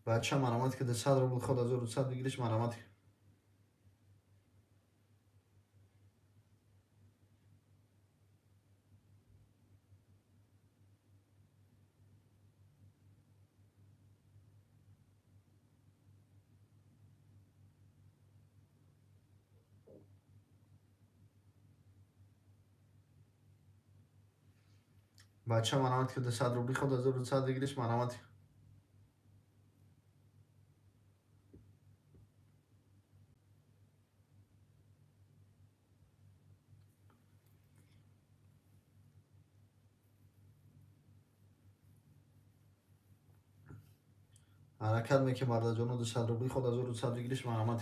Бача марамат ки 200 рубл ход 1200 выигрыш марамат. Бача марамат ки 200 рубли ход 1200 выигрыш марамат. Ҳаракат мекунем бародарҷоно, 200 рубли ход 1200 выигрыш марамат.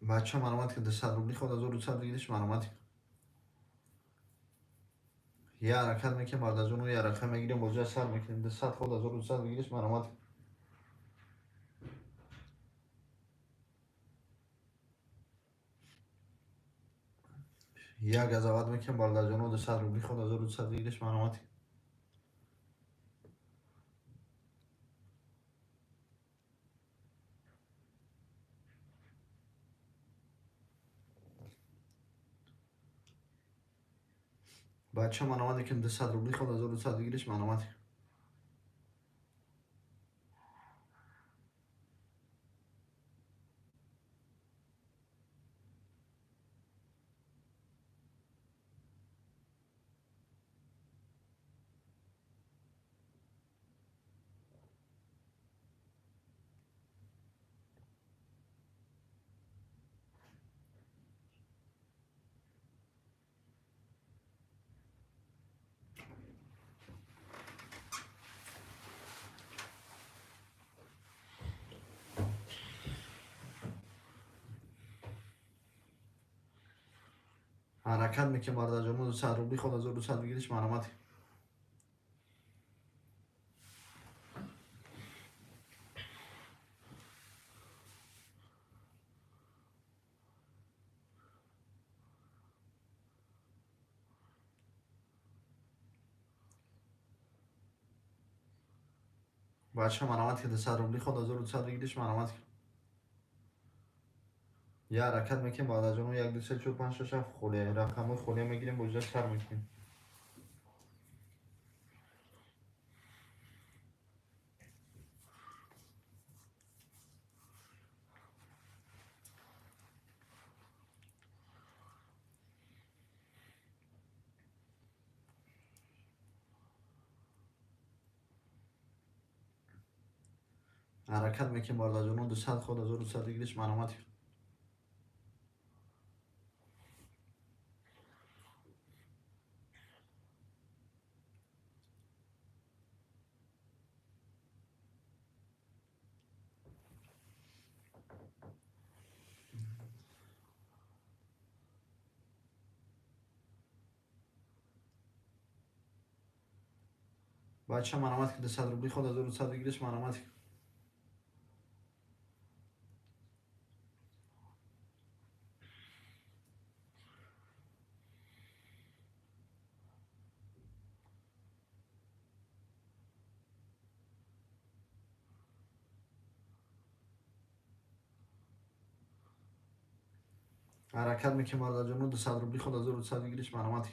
Бача марамат ки 200 рубли ход 1200 выигрыш марамат. Я ҳаракат мекунем бародарҷоно, я рақам мегирем, бо ҷоя сар мекунем. 200 ход 1200 выигрыш марамат. Я газават мекунем бародарҷоно, 200 рубли ход 1200 выигрыш марамат. Бача марамат мекунем, 200 рубли ход 1200 выигрыш марамат. Ҳаракат мекунем, бародарҷоно, 200 рубли ход 1200 выигрыш марҳамат. Бача, марҳамат ки 200 рубли ход 1200 выигрыш марҳамат. Я ҳаракат мекунем, бародарҷоно, 1 2 3 4 5 6 7 холия, рақамҳои холия мегирем, бо ҷоя сар мекунем. Ҳаракат мекунем, бародарҷоно, 200 ход 1200 выигрыш марҳамат. Бача, марҳамат ки 200 рубли ход 1200 выигрыш марҳамат. Ҳаракат мекунем, бародарҷоно, 200 рубли ход 1200 выигрыш марҳамат.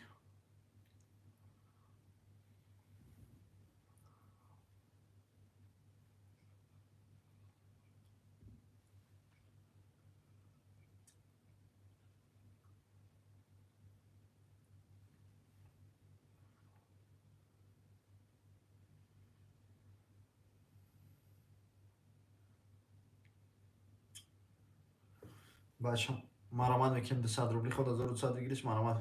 Бача, марҳамат мекунем, 200 рубли ход 1200 выигрыш марҳамат.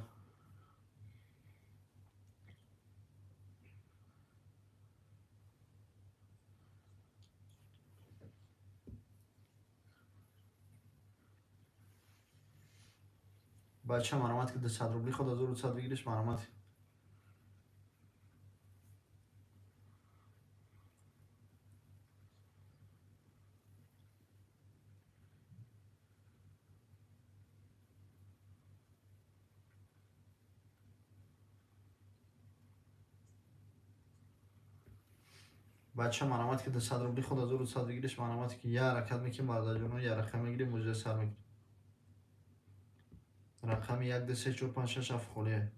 Бача, марҳамат ки 200 рубли ход 1200 выигрыш марҳамат. Бача, марҳамат ки 200 рубли ход 1200 выигрыш марҳамат. Ки я ҳаракат мекунем, бародарҷоно, я рақам мегирем, муҷа сар мекунем. Рақами 1 2 3 4 5 6 7 холия.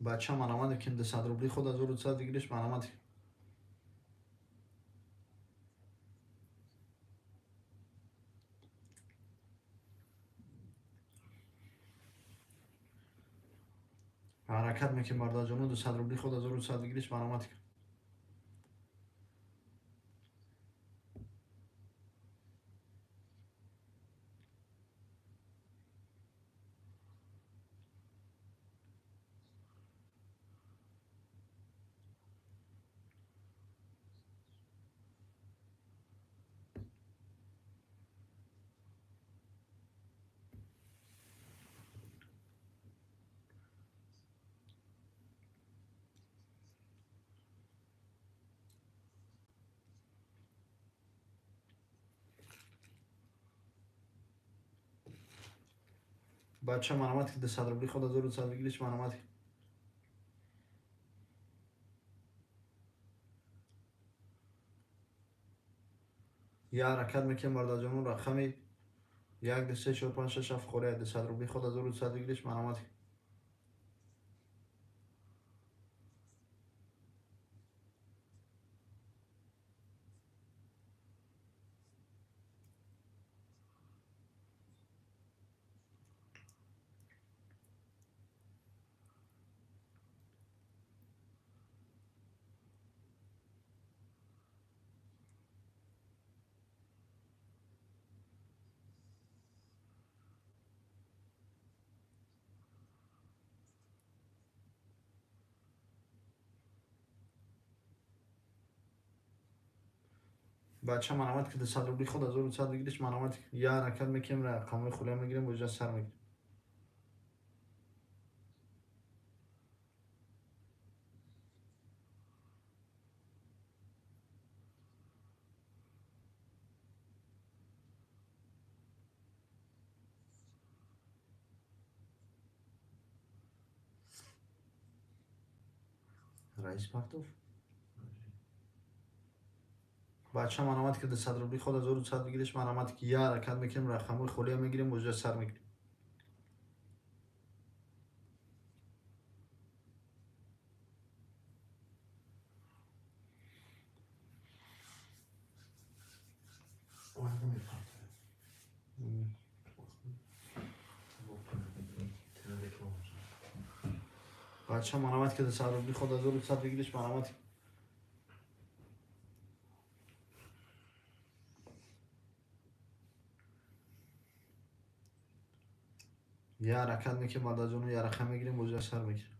Бача, марҳамат мекунем, 200 рубли ход 1200 выигрыш марҳамат. Ҳаракат мекунем, бародарҷоно, 200 рубли ход 1200 выигрыш марҳамат. Бача, марҳамат ки 200 рубли ход 1200 выигрыш марҳамат. Я ҳаракат мекунем, бародарҷоно, рақами 1 2 3 4 5 6 7 холия, 200 рубли ход 1200 выигрыш марҳамат. Бача марамат ки 200 рубли худ 1100 выигрыш марамат я ҳаракат мекунем, рақамҳои холия мегирем, бозиро сар мекунем. Раис Партов. Бача марамат ки 200 рубли худ 1100 выигрыш марамат ки я ҳаракат мекунем, рақамҳои холия мегирем, бозиро сар мекунем. Бача марамат ки 200 рубли худ 1100 выигрыш марамат. Я ҳаракат мекунем, бародарҷоно, я рақам мегирем, бозиро сар мекунем.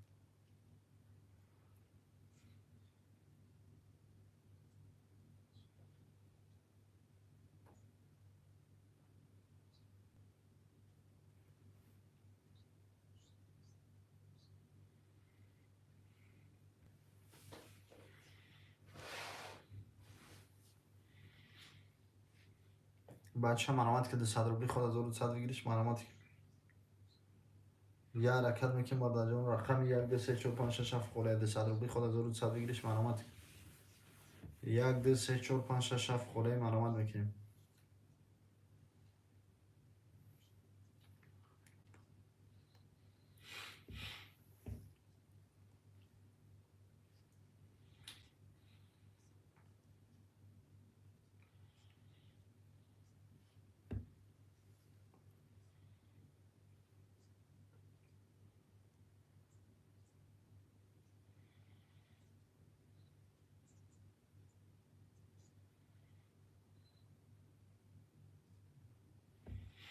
Бача марамат ки 200 рубли худ 1100 выигрыш марамат. Я ҳаракат мекунем, бародарҷон, рақами 1 2 3 4 5 6 7 холия 200 рубли худ 1100 выигрыш марамат. 1 2 3 4 5 6 7 холия марамат мекунем.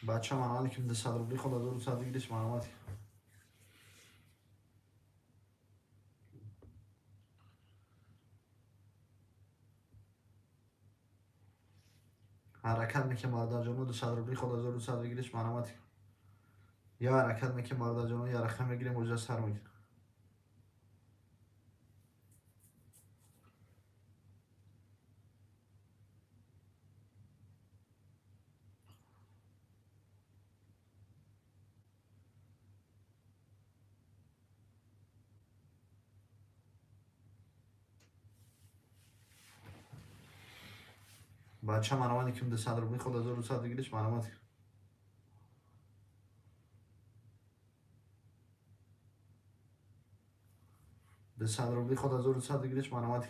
Бача марамат ки 200 рубли худ 1100 выигрыш марамат. Ҳаракат мекунем, бародарҷоно, 200 рубли худ 1200 выигрыш марамат. Я ҳаракат мекунем, бародарҷоно, я рақам мегирем, бозиро сар мекунем. Бача марамат ки 200 рубли худ 1200 выигрыш марамат. 200 рубли худ 1200 выигрыш марамат.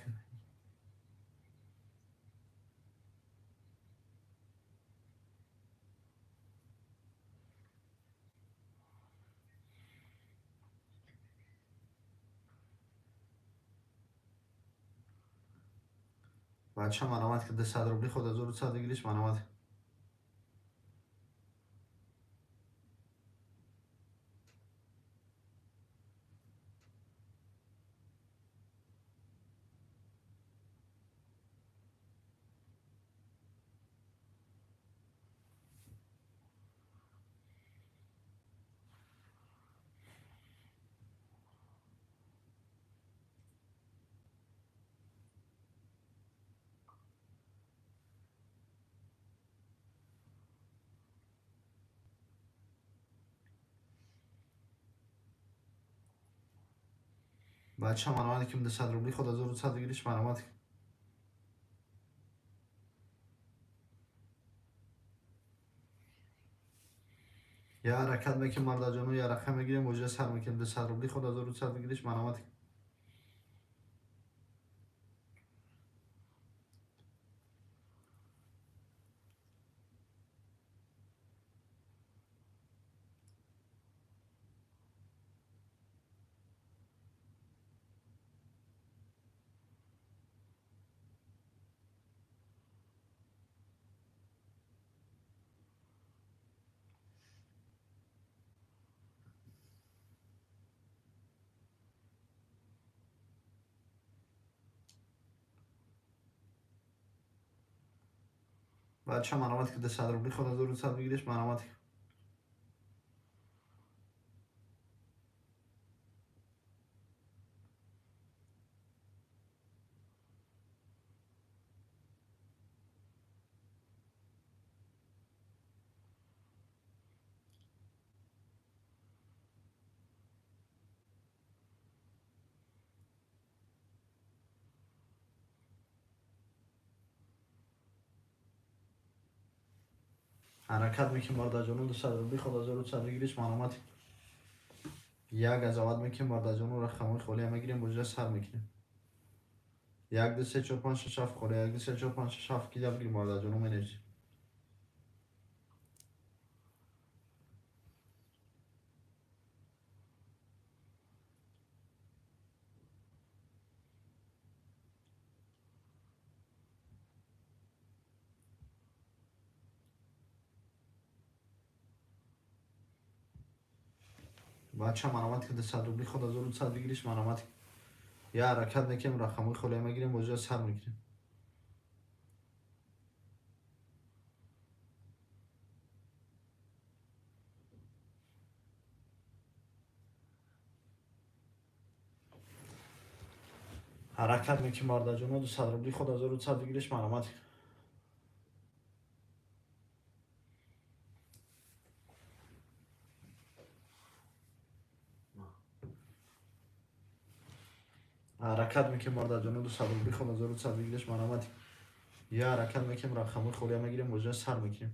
Бача марамат ки 200 рубли худ 1200 выигрыш марамат. Бача марамат ки 200 рубли худ 1200 выигрыш марамат. Я ҳаракат мекунем, бародарҷоно, я рақам мегирем, бозиро сар мекунем. 200 рубли худ 1200 выигрыш марамат. Бача маромад ки 200 рубли ход 1200 бигириш маромад. Ҳаракат мекунем бародарҷоно, 200 рубли ход 1200 бигириш маромад. Як азават мекунем бародарҷоно, рақамҳои холия мегирем, бо ҷоя сар мекунем. 1 2 3 4 5 6 7 холия, 1 2 3 4 5 6 7 кида бигирем бародарҷоно, менависем. Бача маромад ки 200 рубли ход 1200 бигириш маромад. Я ҳаракат мекунем, рақамҳои холия мегирем, бо ҷоя сар мекунем. Ҳаракат мекунем бародарҷоно, 200 рубли ход 1200 бигириш маромад. Ҳаракат мекунем бародарҷоно, 200 рубли ход 1200 бигириш маромад. Я ҳаракат мекунем, рақамҳои холия мегирем, бо ҷоя сар мекунем.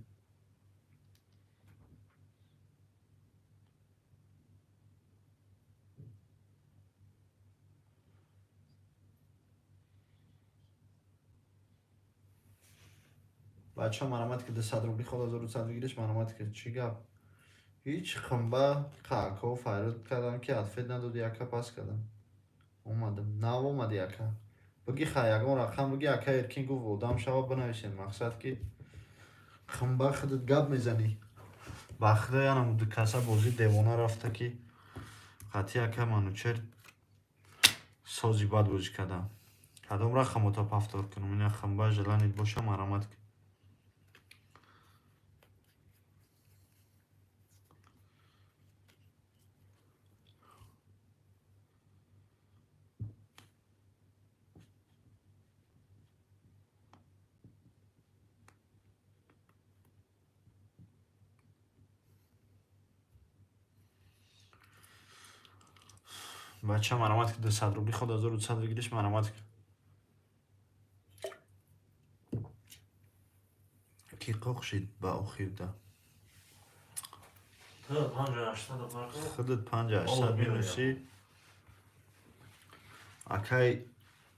Бача маромад ки 200 рубли ход 1200 бигириш маромад ки чӣ гап? Ҳеҷ хумба қаъко файрод кардам ки ответ надоди, яка пас кардам. Омадам, нав омади яка. Биги ха ягон рақам биги ака Эркин гуфт одам шава бинависем. Мақсад ки хумба худат гап мезанӣ. Ба худо янам ду каса бозӣ девона рафта ки қатъи ака Манучер сози бад бозӣ кардам. Кадом рақамота повтор кунам? Ина хумба желанит боша маромад ки. Бача маромад ки 200 рубли ход 1200 бигириш маромад ки. Ки қоқ шид ба охирда? Ту 5800 фарқ. Худат 5800 минуси. Акай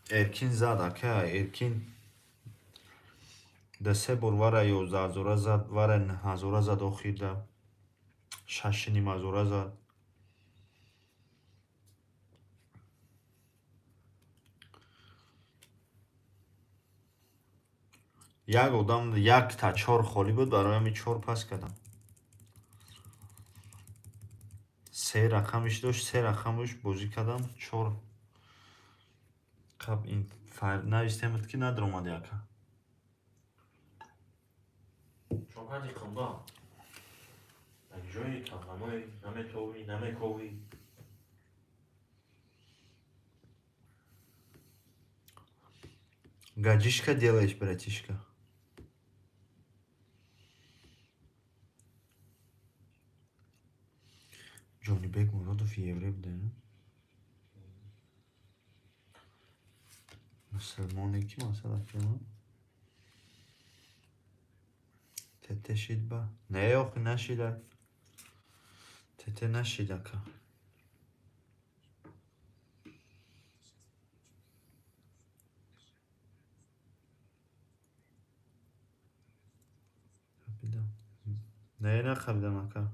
Эркин зад, акай Эркин да се бор вара 11 000 зад, вара 9 000 зад охирда. 6 500 зад. Як одам якта чор холӣ буд, барои ҳамин чор пас кардам. Се рақамиш дошт, се рақамаш бозӣ кардам, чор. Қаб ин навистемад ки надромади ака. Чокати хумба. Дар ҷои таваной наметовӣ, намековӣ. Гаджишка делаешь, братишка. Ҷонибек Муродов еврей буда, не? Мусулмоне ки масала кима? Тете шид ба? Не, охи нашида. Тете нашид ака. Не, нахабидам ака.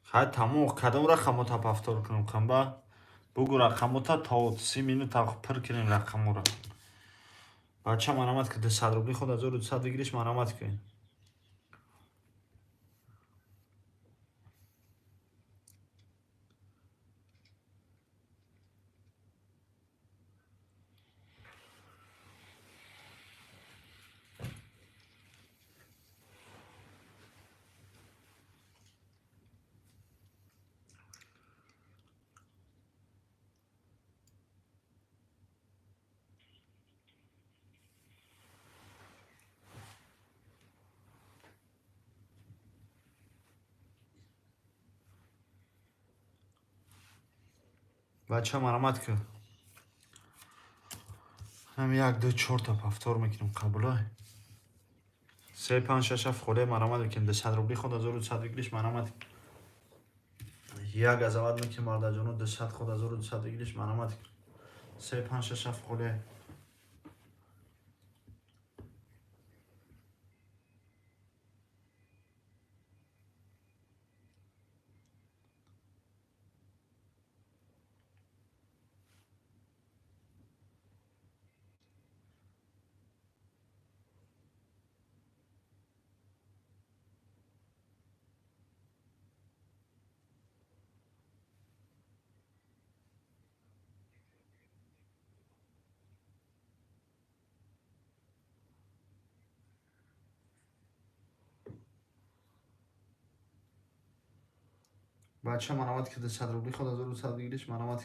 Хай тамом, кадом рақамота повтор кунем, қанба? Бугу рақамота то 30 минута пир кунем рақамора. Бача марамат ки 200 рубли худ 1200 выигрыш марамат ки. Бача марамат ки. Ҳам 1 2 4 та повтор мекунем қабулай. 3 5 6 7 холе марамат мекунем 200 рубли худ 1200 выигрыш марамат. Як азават мекунем мардаҷоно 200 худ 1200 выигрыш марамат. 3 5 6 7 холе. Бача марамат ки 200 рубли худ 1200 выигрыш марамат.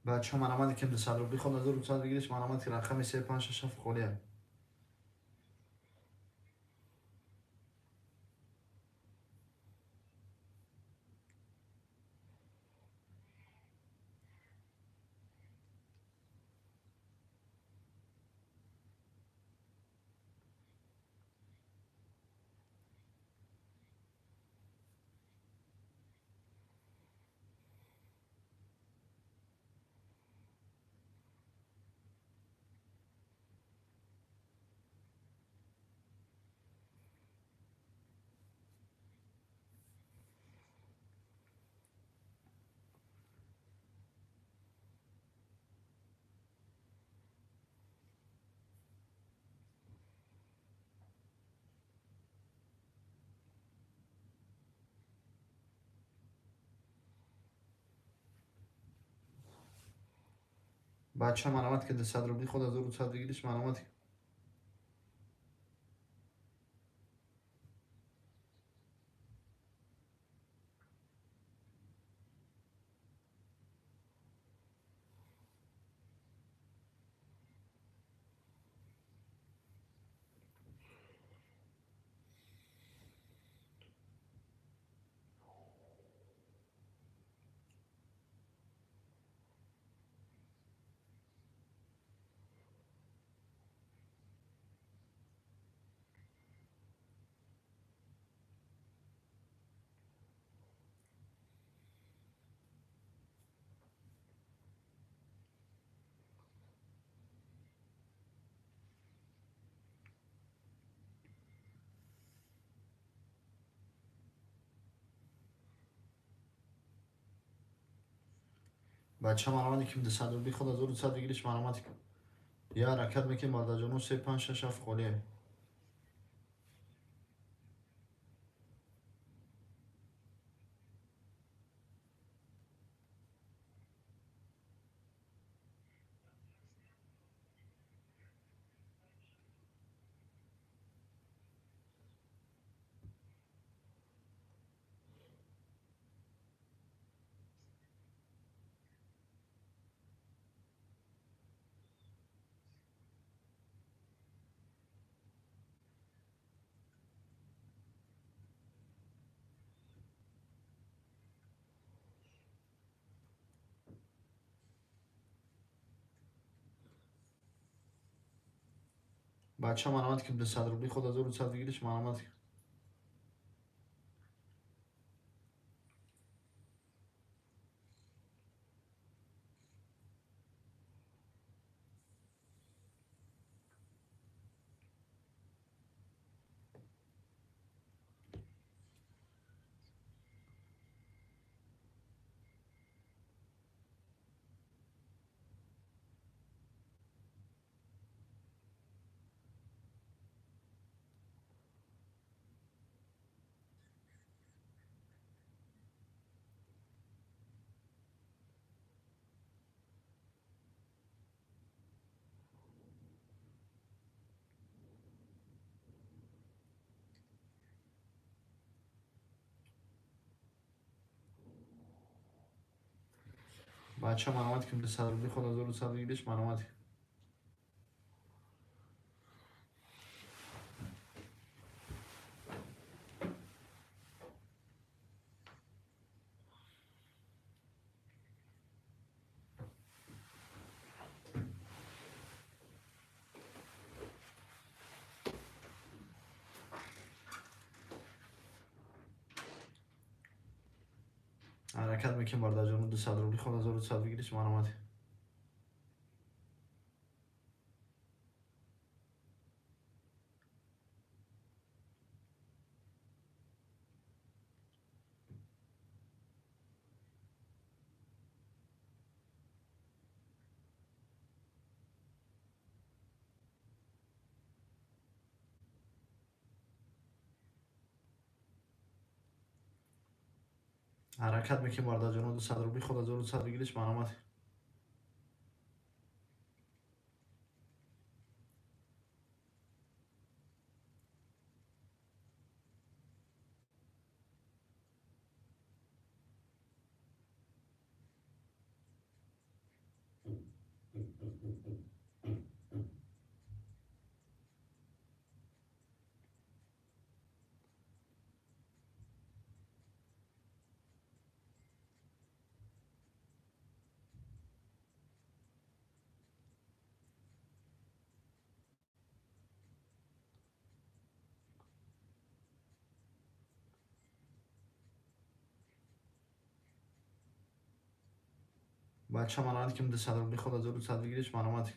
Бача марамат ки 200 рубли худ 1200 выигрыш марамат ки рақами 3 5 6 7 холия. Бача марамат ки 200 рубли худ 1200 выигрыш марамат. Бача марамат ки 200 рубли худ 1200 выигрыш марамат. Я ҳаракат мекунем мардаҷоно 3 5 6 7 холия. Бача маромад ки 200 рубли худ 1100 выигрыш маромад. Бача маромад ки 200 рубли худ 1100 выигрыш маромад. Ҳаракат мекунем бародарҷоно 200 рубли худ 1100 выигрыш маромад. Ҳаракат мекунем бародарҷоно 200 рубли худ 1100 выигрыш маромад. Бача маромад ки 200 рубли худ 1100 выигрыш маромад.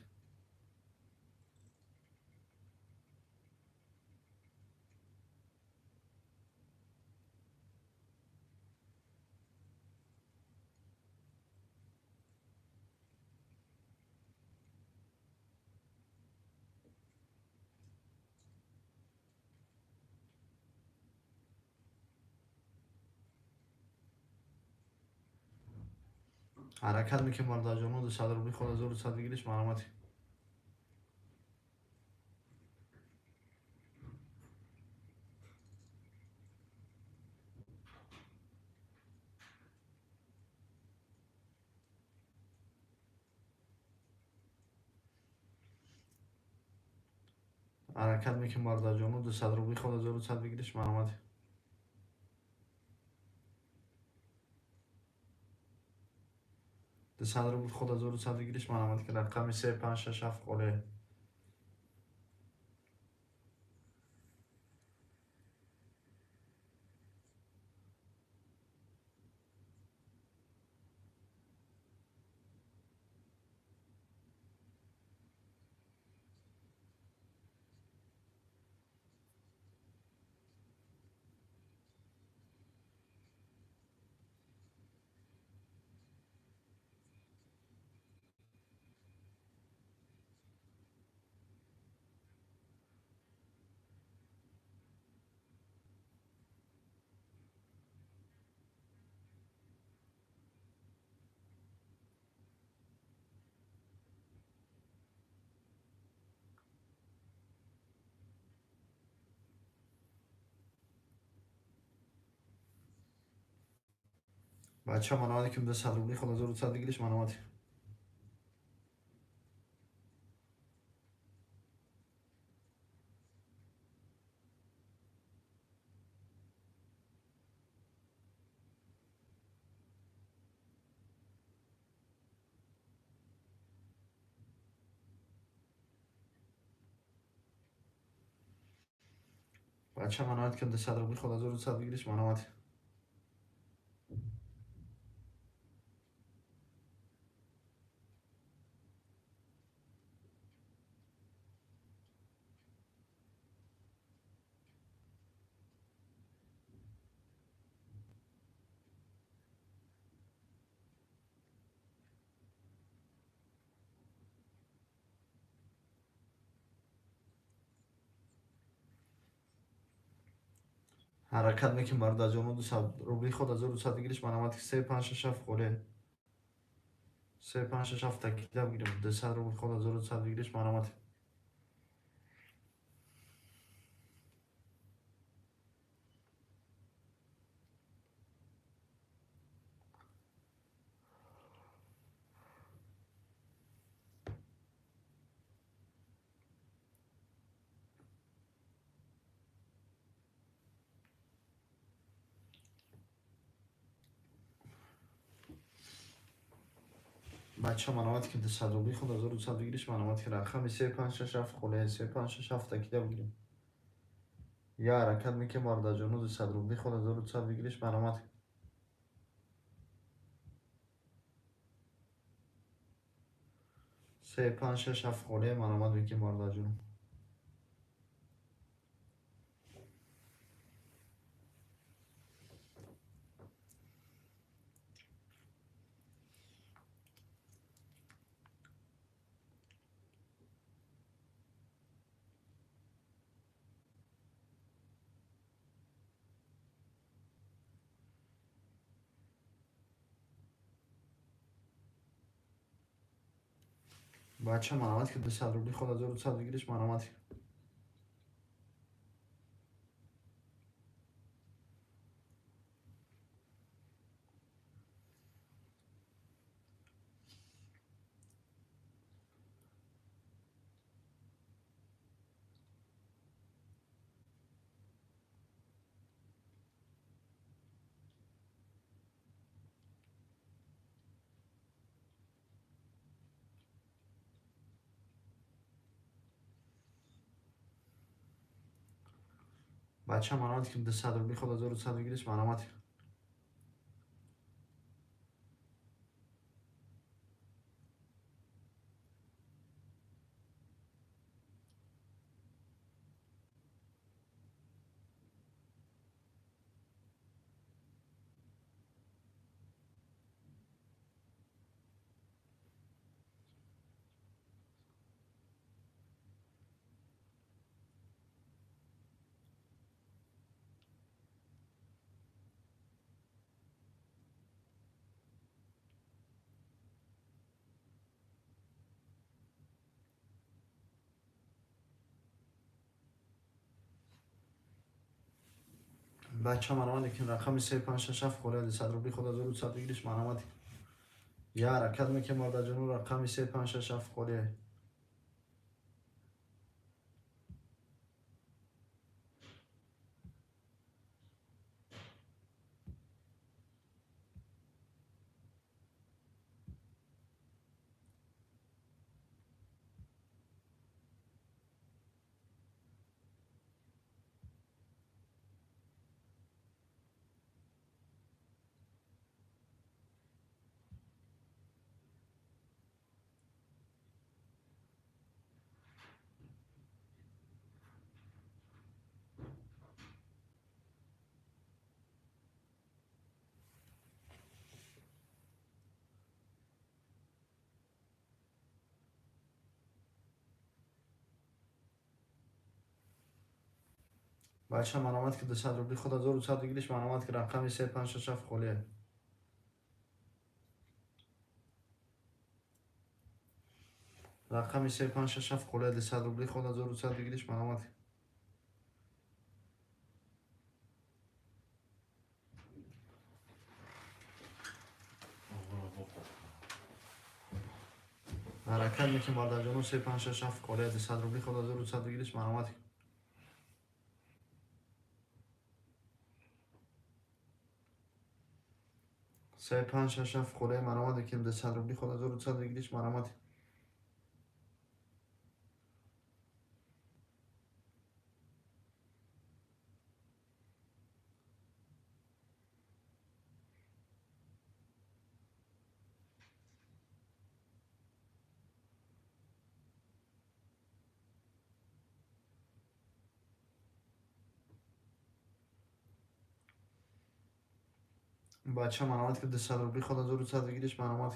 Ҳаракат мекунем бародарҷоно 200 рубли худ 1100 выигрыш маромад. Ҳаракат мекунем бародарҷоно 200 рубли худ 1100 выигрыш маромад. 200 рубл худ 1100 выигрыш маромад ки рақами 3 5 6 7 қоле. Бача маромад ки 200 рубли худ 1100 выигрыш маромад. Бача, маромад ки 200 рубли худ 1200 выигрыш, маромад. Ҳаракат мекунем, бародарҷоно, 200 рубли худ 1200 выигрыш, маромад ки 3 5 6 7 холе. 3 5 6 7 такида бигирем, 200 рубли худ 1200 выигрыш, маромад. Бача, маромад ки 200 рубли худ 1200 выигрыш, маромад ки рақами 3 5 6 7 холе, 3 5 6 7 такида бигирем. Я ҳаракат мекунем, бародарҷоно, 200 рубли худ 1200 выигрыш, маромад. Се панҷ шаш ҳафт холе, маромад мекунем, бародарҷоно. Бача, маромад ки 200 рубли худ 1200 выигрыш, маромад. Бача, маромад ки 200 рубли худ 1200 выигрыш, маромад. Бача, маромад ки рақами 3 5 6 7 холе, 200 рубли худ 1200 выигрыш, маромад. Я ҳаракат мекунем, бародарҷоно, рақами 3 5 6 7 холе. Бача, маромад ки 200 рубли худ 1200 выигрыш, маромад ки рақами 3 5 6 7 холе. Рақами 3 5 6 7 холе, 200 рубли худ 1200 выигрыш, маромад. Ҳаракат мекунем, бародарҷоно, 3 5 6 7 холе, 200 рубли худ 1200 выигрыш, маромад. Се панҷ шаш ҳафт холе, маромад мекунем, 200 рубли худ 1200 выигрыш, маромад. Бача маромад ки 200 рубли ход 1100 выигрыш маромад.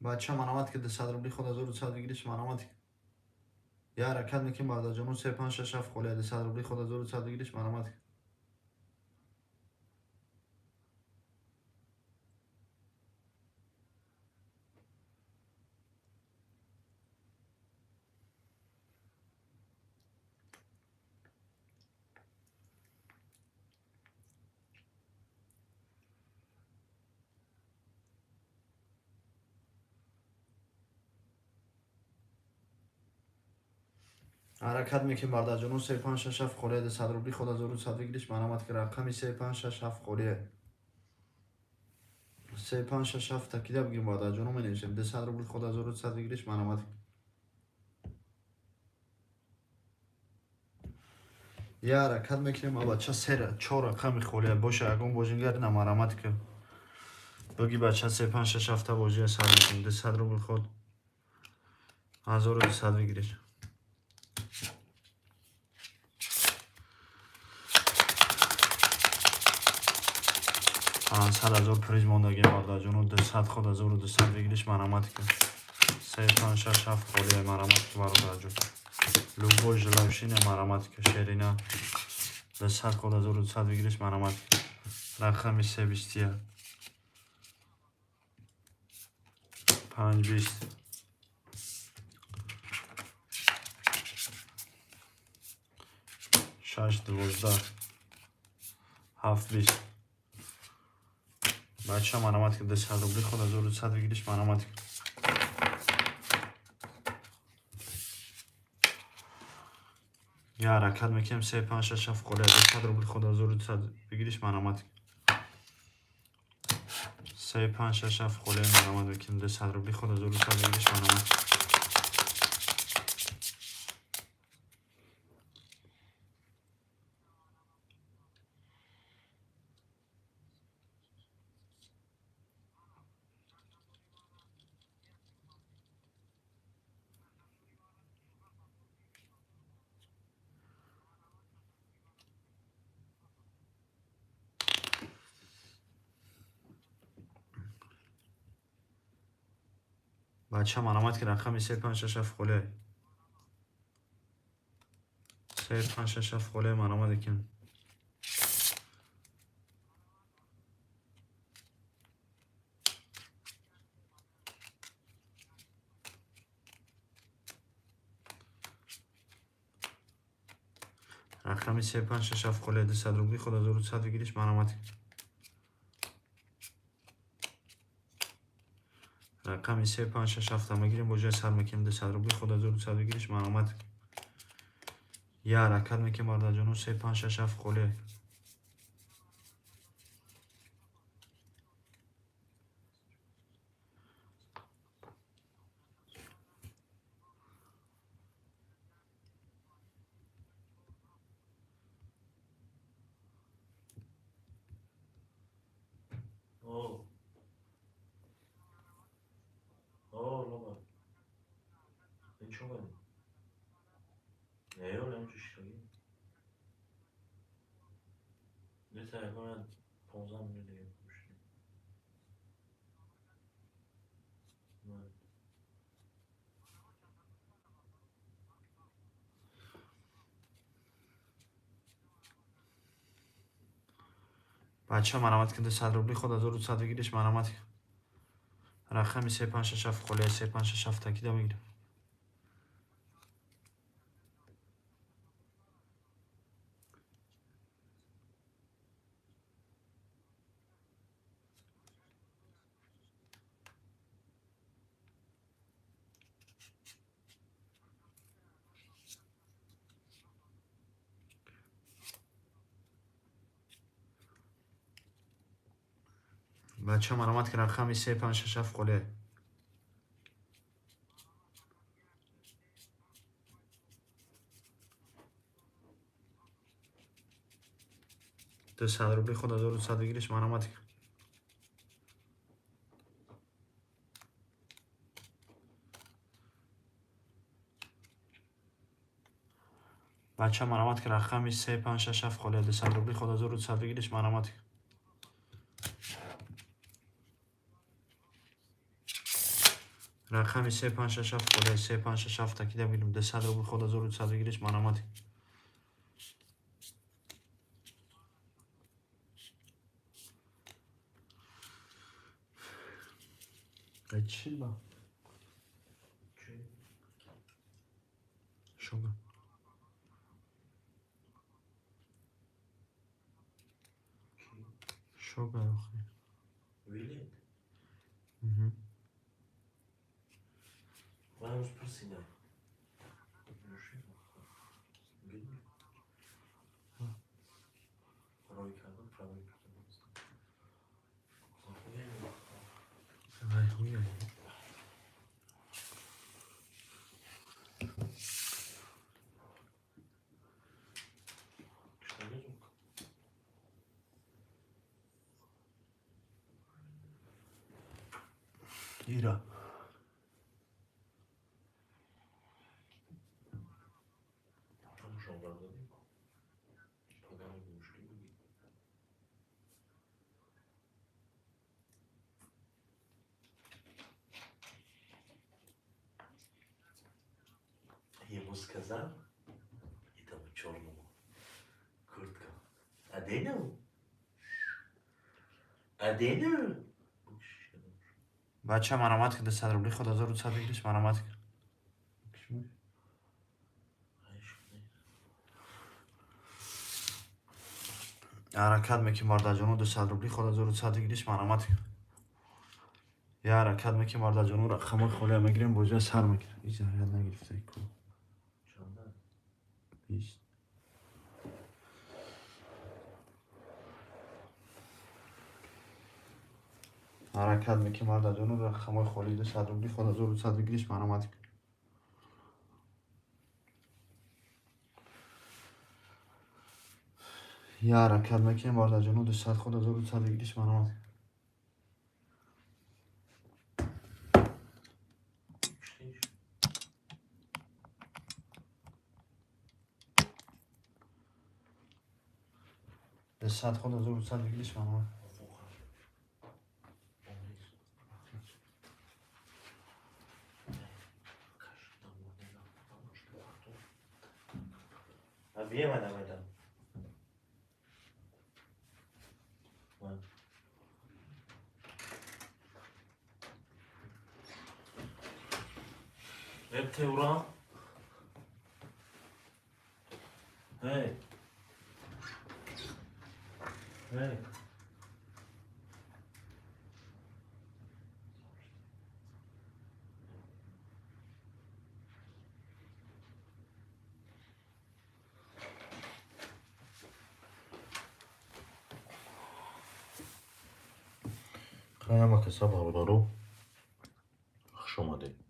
Бача маромад ки 200 рубли ход 1100 выигрыш маромад. Я ҳаракат мекунем бародарҷоно 3 5 6 7 холия 200 рубли ход 1100 выигрыш маромад. Ҳаракат мекунем бародарҷоно 3 5 6 7 холия 200 рубли ход 1100 выигрыш маромад ки рақами 3 5 6 7 холия 3 5 6 7 такида бигирем бародарҷоно менависем 200 рубли ход 1100 выигрыш маромад. Я ҳаракат мекунем бача 3 4 рақами холия боша ягон бозингар на маромад ки бигӣ бача 3 5 6 7 бозия сар мекунем 200 рубли ход 1200 выигрыш. Сад ҳазор приз мондагӣ бародарҷоно 200 ход 1200 выигрыш маромад ки 3 5 6 7 холия маромад ки бародарҷон. Любой желающий маромад ки шерина 200 ход 1200 выигрыш маромад ки рақами 321 5 20 6 12 7 20. Бача маромад ки 200 рубли ход 1200 выигрыш маромад. Я ҳаракат мекунем 3 5 6 7 холия 200 рубли ход 1200 выигрыш маромад. 3 5 6 7 холия маромад мекунем 200 рубли ход 1200 выигрыш маромад. Бача маромад ки рақами 3 5 6 7 холия 3 5 6 7 холия маромад мекунем. Рақами 3 5 6 7 холия 200 рубли ход 1200 выигрыш маромад. Рақами 3 5 6 7 мегирем бо ҷои сар мекунем 200 рубли ход 1200 выигрыш маромад. Я ҳаракат мекунем бародарҷоно 3 5 6 7 холия. Бача, марамат ки, 200 рубли ход 1100 выигрыш, марамат. Рақами 3 5 6 7 холия, 3 5 6 7 такида мегирем. Бача, марамат ки, рақами 3 5 6 7 холия. 200 рубли ход 1100 выигрыш, марамат. Бача, марамат ки, рақами 3 5 6 7 холия, 200 рубли ход 1100 выигрыш, марамат. Рақами 3 5 6 7 холия, 3 5 6 7 такида мегирем. 200 рубли ход 1100 выигрыш, марамат. Чӣ ба? Чӣ? Шога. Кӣ? Шога охи. Вилет? Мгм. Ман ҳанӯз пурсидам. Видно? Рой кардам, правой кардам. Вай, хуя. Что звук? Ира. Ҳамашон бардодем. Пагами мушкил буди. Ему сказал, этому черному, куртка. Одену? Одену? Бача, марамат ки, 200 рубли ход 1100 выигрыш, марамат. Ҳаракат мекунем, бародарҷоно, 200 рубли ход 1100 выигрыш, марамат. Я ҳаракат мекунем, бародарҷоно, рақамҳои холия мегирем, бозия сар мекунем. И заряд нагирифта ку. Чанда? 20. Ҳаракат мекунем, бародарҷоно, рақамҳои холии 200 рубли ход 1100 выигрыш, марамат. Я ҳаракат мекунем, бародарҷоно, 200 ход 1100 выигрыш, марамат. Штиш? 200 ход 1100 выигрыш, марамат. Воқеан. Омез. Каш, А биемадам айдам. Ман. Эптеура. Эй. Эй. Ҳама каса, бародаро, хуш омадед.